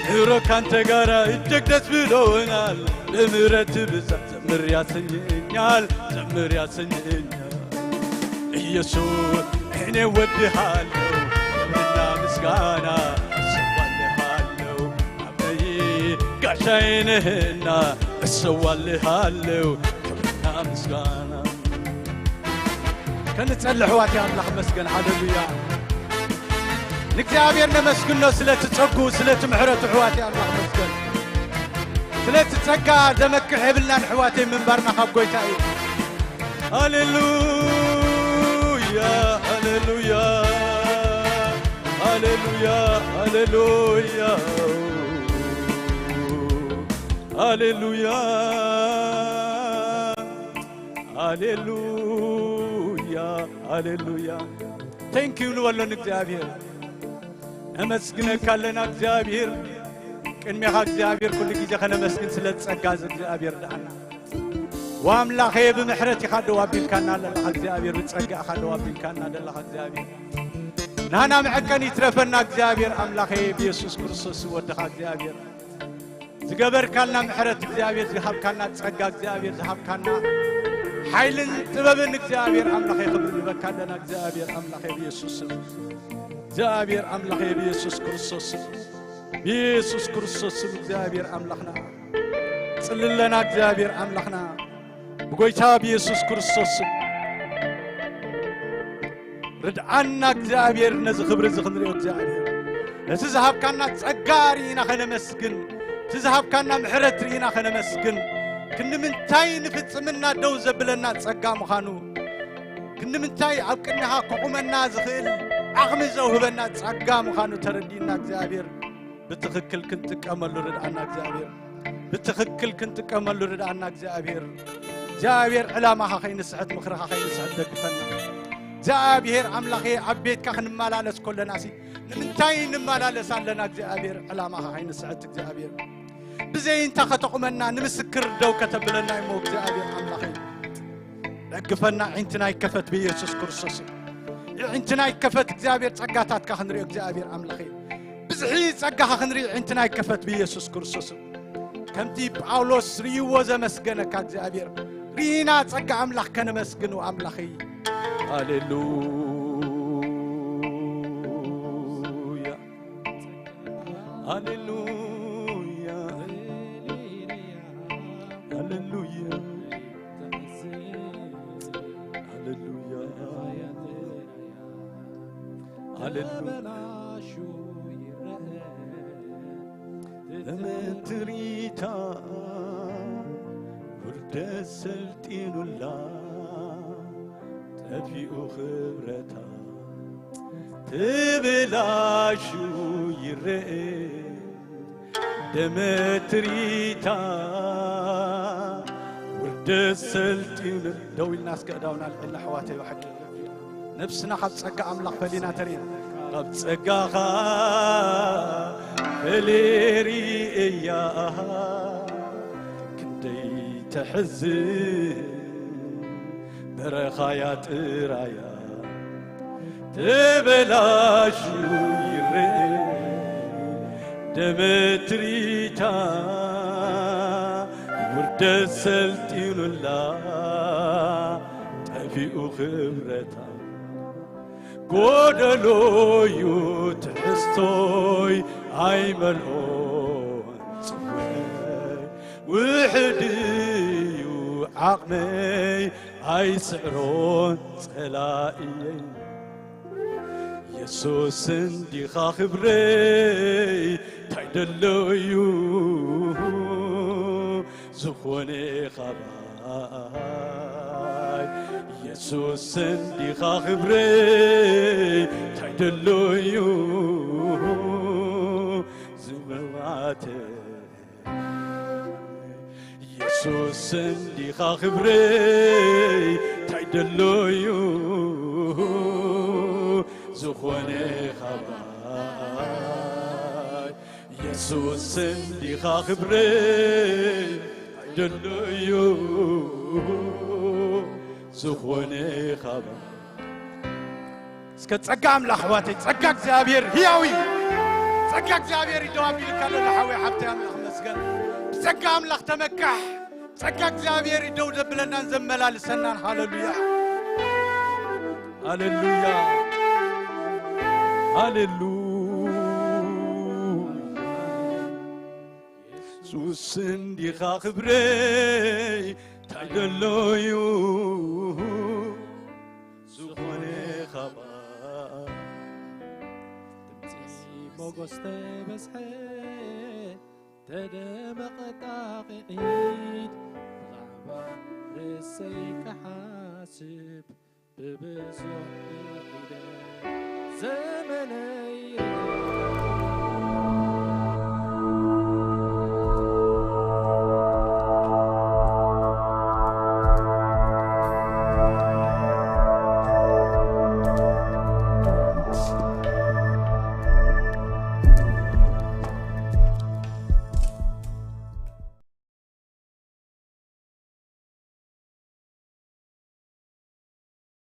ኑሮ ካንተ ጋራ እጅግ ደስ ብሎናል። በምህረት ብዛት ዘምር ያሰኘኛል፣ ዘምር ያሰኘኛል። ኢየሱስ እኔ ወድሃለሁ፣ ክብርና ምስጋና እሰዋልሃለሁ። አበይ ጋሻዬ ነህና እሰዋልሃለሁ፣ ክብርና ምስጋና። ከንጸሊ ኣሕዋት ኣምላኽ መስገን። ሃሌሉያ። ንእግዚኣብሔር ነመስግኖ ስለቲ ጸጉ፣ ስለቲ ምሕረቱ ኣሕዋት ኣምላኽ መስገን። ስለቲ ጸጋ ዘመክሕ የብልናን ኣሕዋተይ፣ ምንባርና ካብ ጎይታ እዩ። ሃሌሉያ፣ ሃሌሉያ፣ ሃሌሉያ፣ ሃሌሉያ፣ ሃሌሉያ፣ ሃሌሉያ፣ ሃሌሉያ። Thank you ንበሎ ንእግዚኣብሔር። ነመስግነካ ኣለና እግዚኣብሔር። ቅድሜኻ እግዚኣብሔር ኩሉ ግዜ ከነመስግን ስለ ጸጋ እዚ እግዚኣብሔር ደኣና። ወኣምላኸ ብምሕረት ኢኻ ደው ኣቢልካና ዘለኻ እግዚኣብሔር፣ ብጸጋ ኢኻ ደው ኣቢልካና ዘለኻ እግዚኣብሔር። ናህና መዐቀኒ ይትረፈና እግዚኣብሔር ኣምላኸ ብየሱስ ክርስቶስ ወድኻ እግዚኣብሔር። ዝገበርካልና ምሕረት እግዚኣብሔር፣ ዝሃብካና ጸጋ እግዚኣብሔር፣ ዝሃብካና ሓይልን ጥበብን እግዚኣብሔር ኣምላኸ ክብሪ ንበካ ኣለና እግዚኣብሔር ኣምላኸ ብየሱስ ስም። እግዚኣብሔር ኣምላኸ ብየሱስ ክርስቶስ ስም፣ ብየሱስ ክርስቶስ ስም እግዚኣብሔር ኣምላኽና ጽልለና እግዚኣብሔር ኣምላኽና ብጎይታ ብየሱስ ክርስቶስ ስም። ርድኣና እግዚኣብሔር ነዚ ክብሪ እዚ ክንሪኦ እግዚኣብሔር። ነቲ ዝሃብካና ጸጋ ርኢና ከነመስግን፣ እቲ ዝሃብካና ምሕረት ርኢና ከነመስግን፣ ክንዲ ምንታይ ንፍጽምና ደው ዘብለና ጸጋ ምዃኑ፣ ክንዲ ምንታይ ኣብ ቅድሚኻ ክቑመና ዝኽእል ዓቕሚ ዘውህበና ጸጋ ምዃኑ ተረዲእና እግዚኣብሔር ብትኽክል ክንጥቀመሉ ርድኣና እግዚኣብሔር። ብትኽክል ክንጥቀመሉ ርድኣና እግዚኣብሔር። እግዚኣብሔር ዕላማኻ ከይንስሕት፣ ምኽርኻ ከይንስሕት ደግፈና። እግዚኣብሔር ኣምላኸ ኣብ ቤትካ ክንመላለስ ከለናሲ ንምንታይ ንመላለስ ኣለና እግዚኣብሔር? ዕላማኻ ከይንስሕት እግዚኣብሔር። ብዘይ እንታ ከተቑመና ንምስክር ደው ከተብለና እሞ እግዚኣብሔር ኣምላኸ። ደግፈና፣ ዕንትና ይከፈት ብኢየሱስ ክርስቶስ። ዕንትና ይከፈት እግዚኣብሔር፣ ጸጋታትካ ክንሪኦ እግዚኣብሔር ኣምላኸ። ብዝሒ ጸጋኻ ክንርኢ ዕንትና ይከፈት ብኢየሱስ ክርስቶስ። ከምቲ ጳውሎስ ርእይዎ ዘመስገነካ እግዚኣብሔር፣ ርኢና ጸጋ ኣምላኽ ከነመስግን ኣምላኸይ። ሃሌሉያ። ሃሌሉያ። ሃሌሉያ። ሃሌሉያ። ሃሌሉያ። ለመትሪታ ውርደት ሰልጢኑላ ጠፊኡ ክብረታ ትብላሹ ይረአ ደመትሪታ ውርደት ሰልጢኑ። ደው ኢልና እስከ እዳውና ኣልዕልና ኣሕዋተይ ብሓቂ ነብስና ካብ ጸጋ ኣምላኽ ፈሊና ተሪና ካብ ጸጋኻ ፈሌሪ እያ ክንደይ ተሕዝን በረኻያ ጥራያ ተበላሹ ይረአ ደመትሪታ ውርደ ደስ ሰልጢኑላ ጠፊኡ ክብረታ፣ ጎደሎዩ ትሕዝቶይ ኣይመልኦን ጽወይ፣ ውሕድዩ ዓቕመይ ኣይስዕሮን ጸላእየይ። የሱስ እንዲኻ ክብረይ እንታይ ደሎዩ ዝኾነ ኻባይ። የሱስ እንዲኻ ክብረይ እንታይ ደሎዩ ዝመዋተ። የሱስ እንዲኻ ክብረይ እንታይ ደሎዩ ዝኾነ ኻባይ። የሱስ እንዲኻ ክብረይ እንታይ ደሎዩ ዝኾነ ኻባይ። እስከ ጸጋ ኣምላኽ ኣሕዋተይ፣ ጸጋ እግዚኣብሔር ህያው እዩ። ጸጋ እግዚኣብሔር ይደው ኣቢልካ ኣሎ ሓወይ ሓብተይ፣ ኣምላኽ መስገን። ብጸጋ ኣምላኽ ተመካሕ። ጸጋ እግዚኣብሔር ይደው ዘብለናን ዘመላልሰናን። ሃሌሉያ፣ ሃሌሉያ፣ ሃሌሉያ። የሱስ እንዲኻ ክብረይ እንታይ ደሎዩ ዝኾነ ኻባ። ድምፂ ሞጎስ ተበዝሐ፣ ተደመቐ ጣቕዒት፣ ብዛዕባ ርእሰይ ክሓስብ ብብዙሕ ኢደ ዘመነይ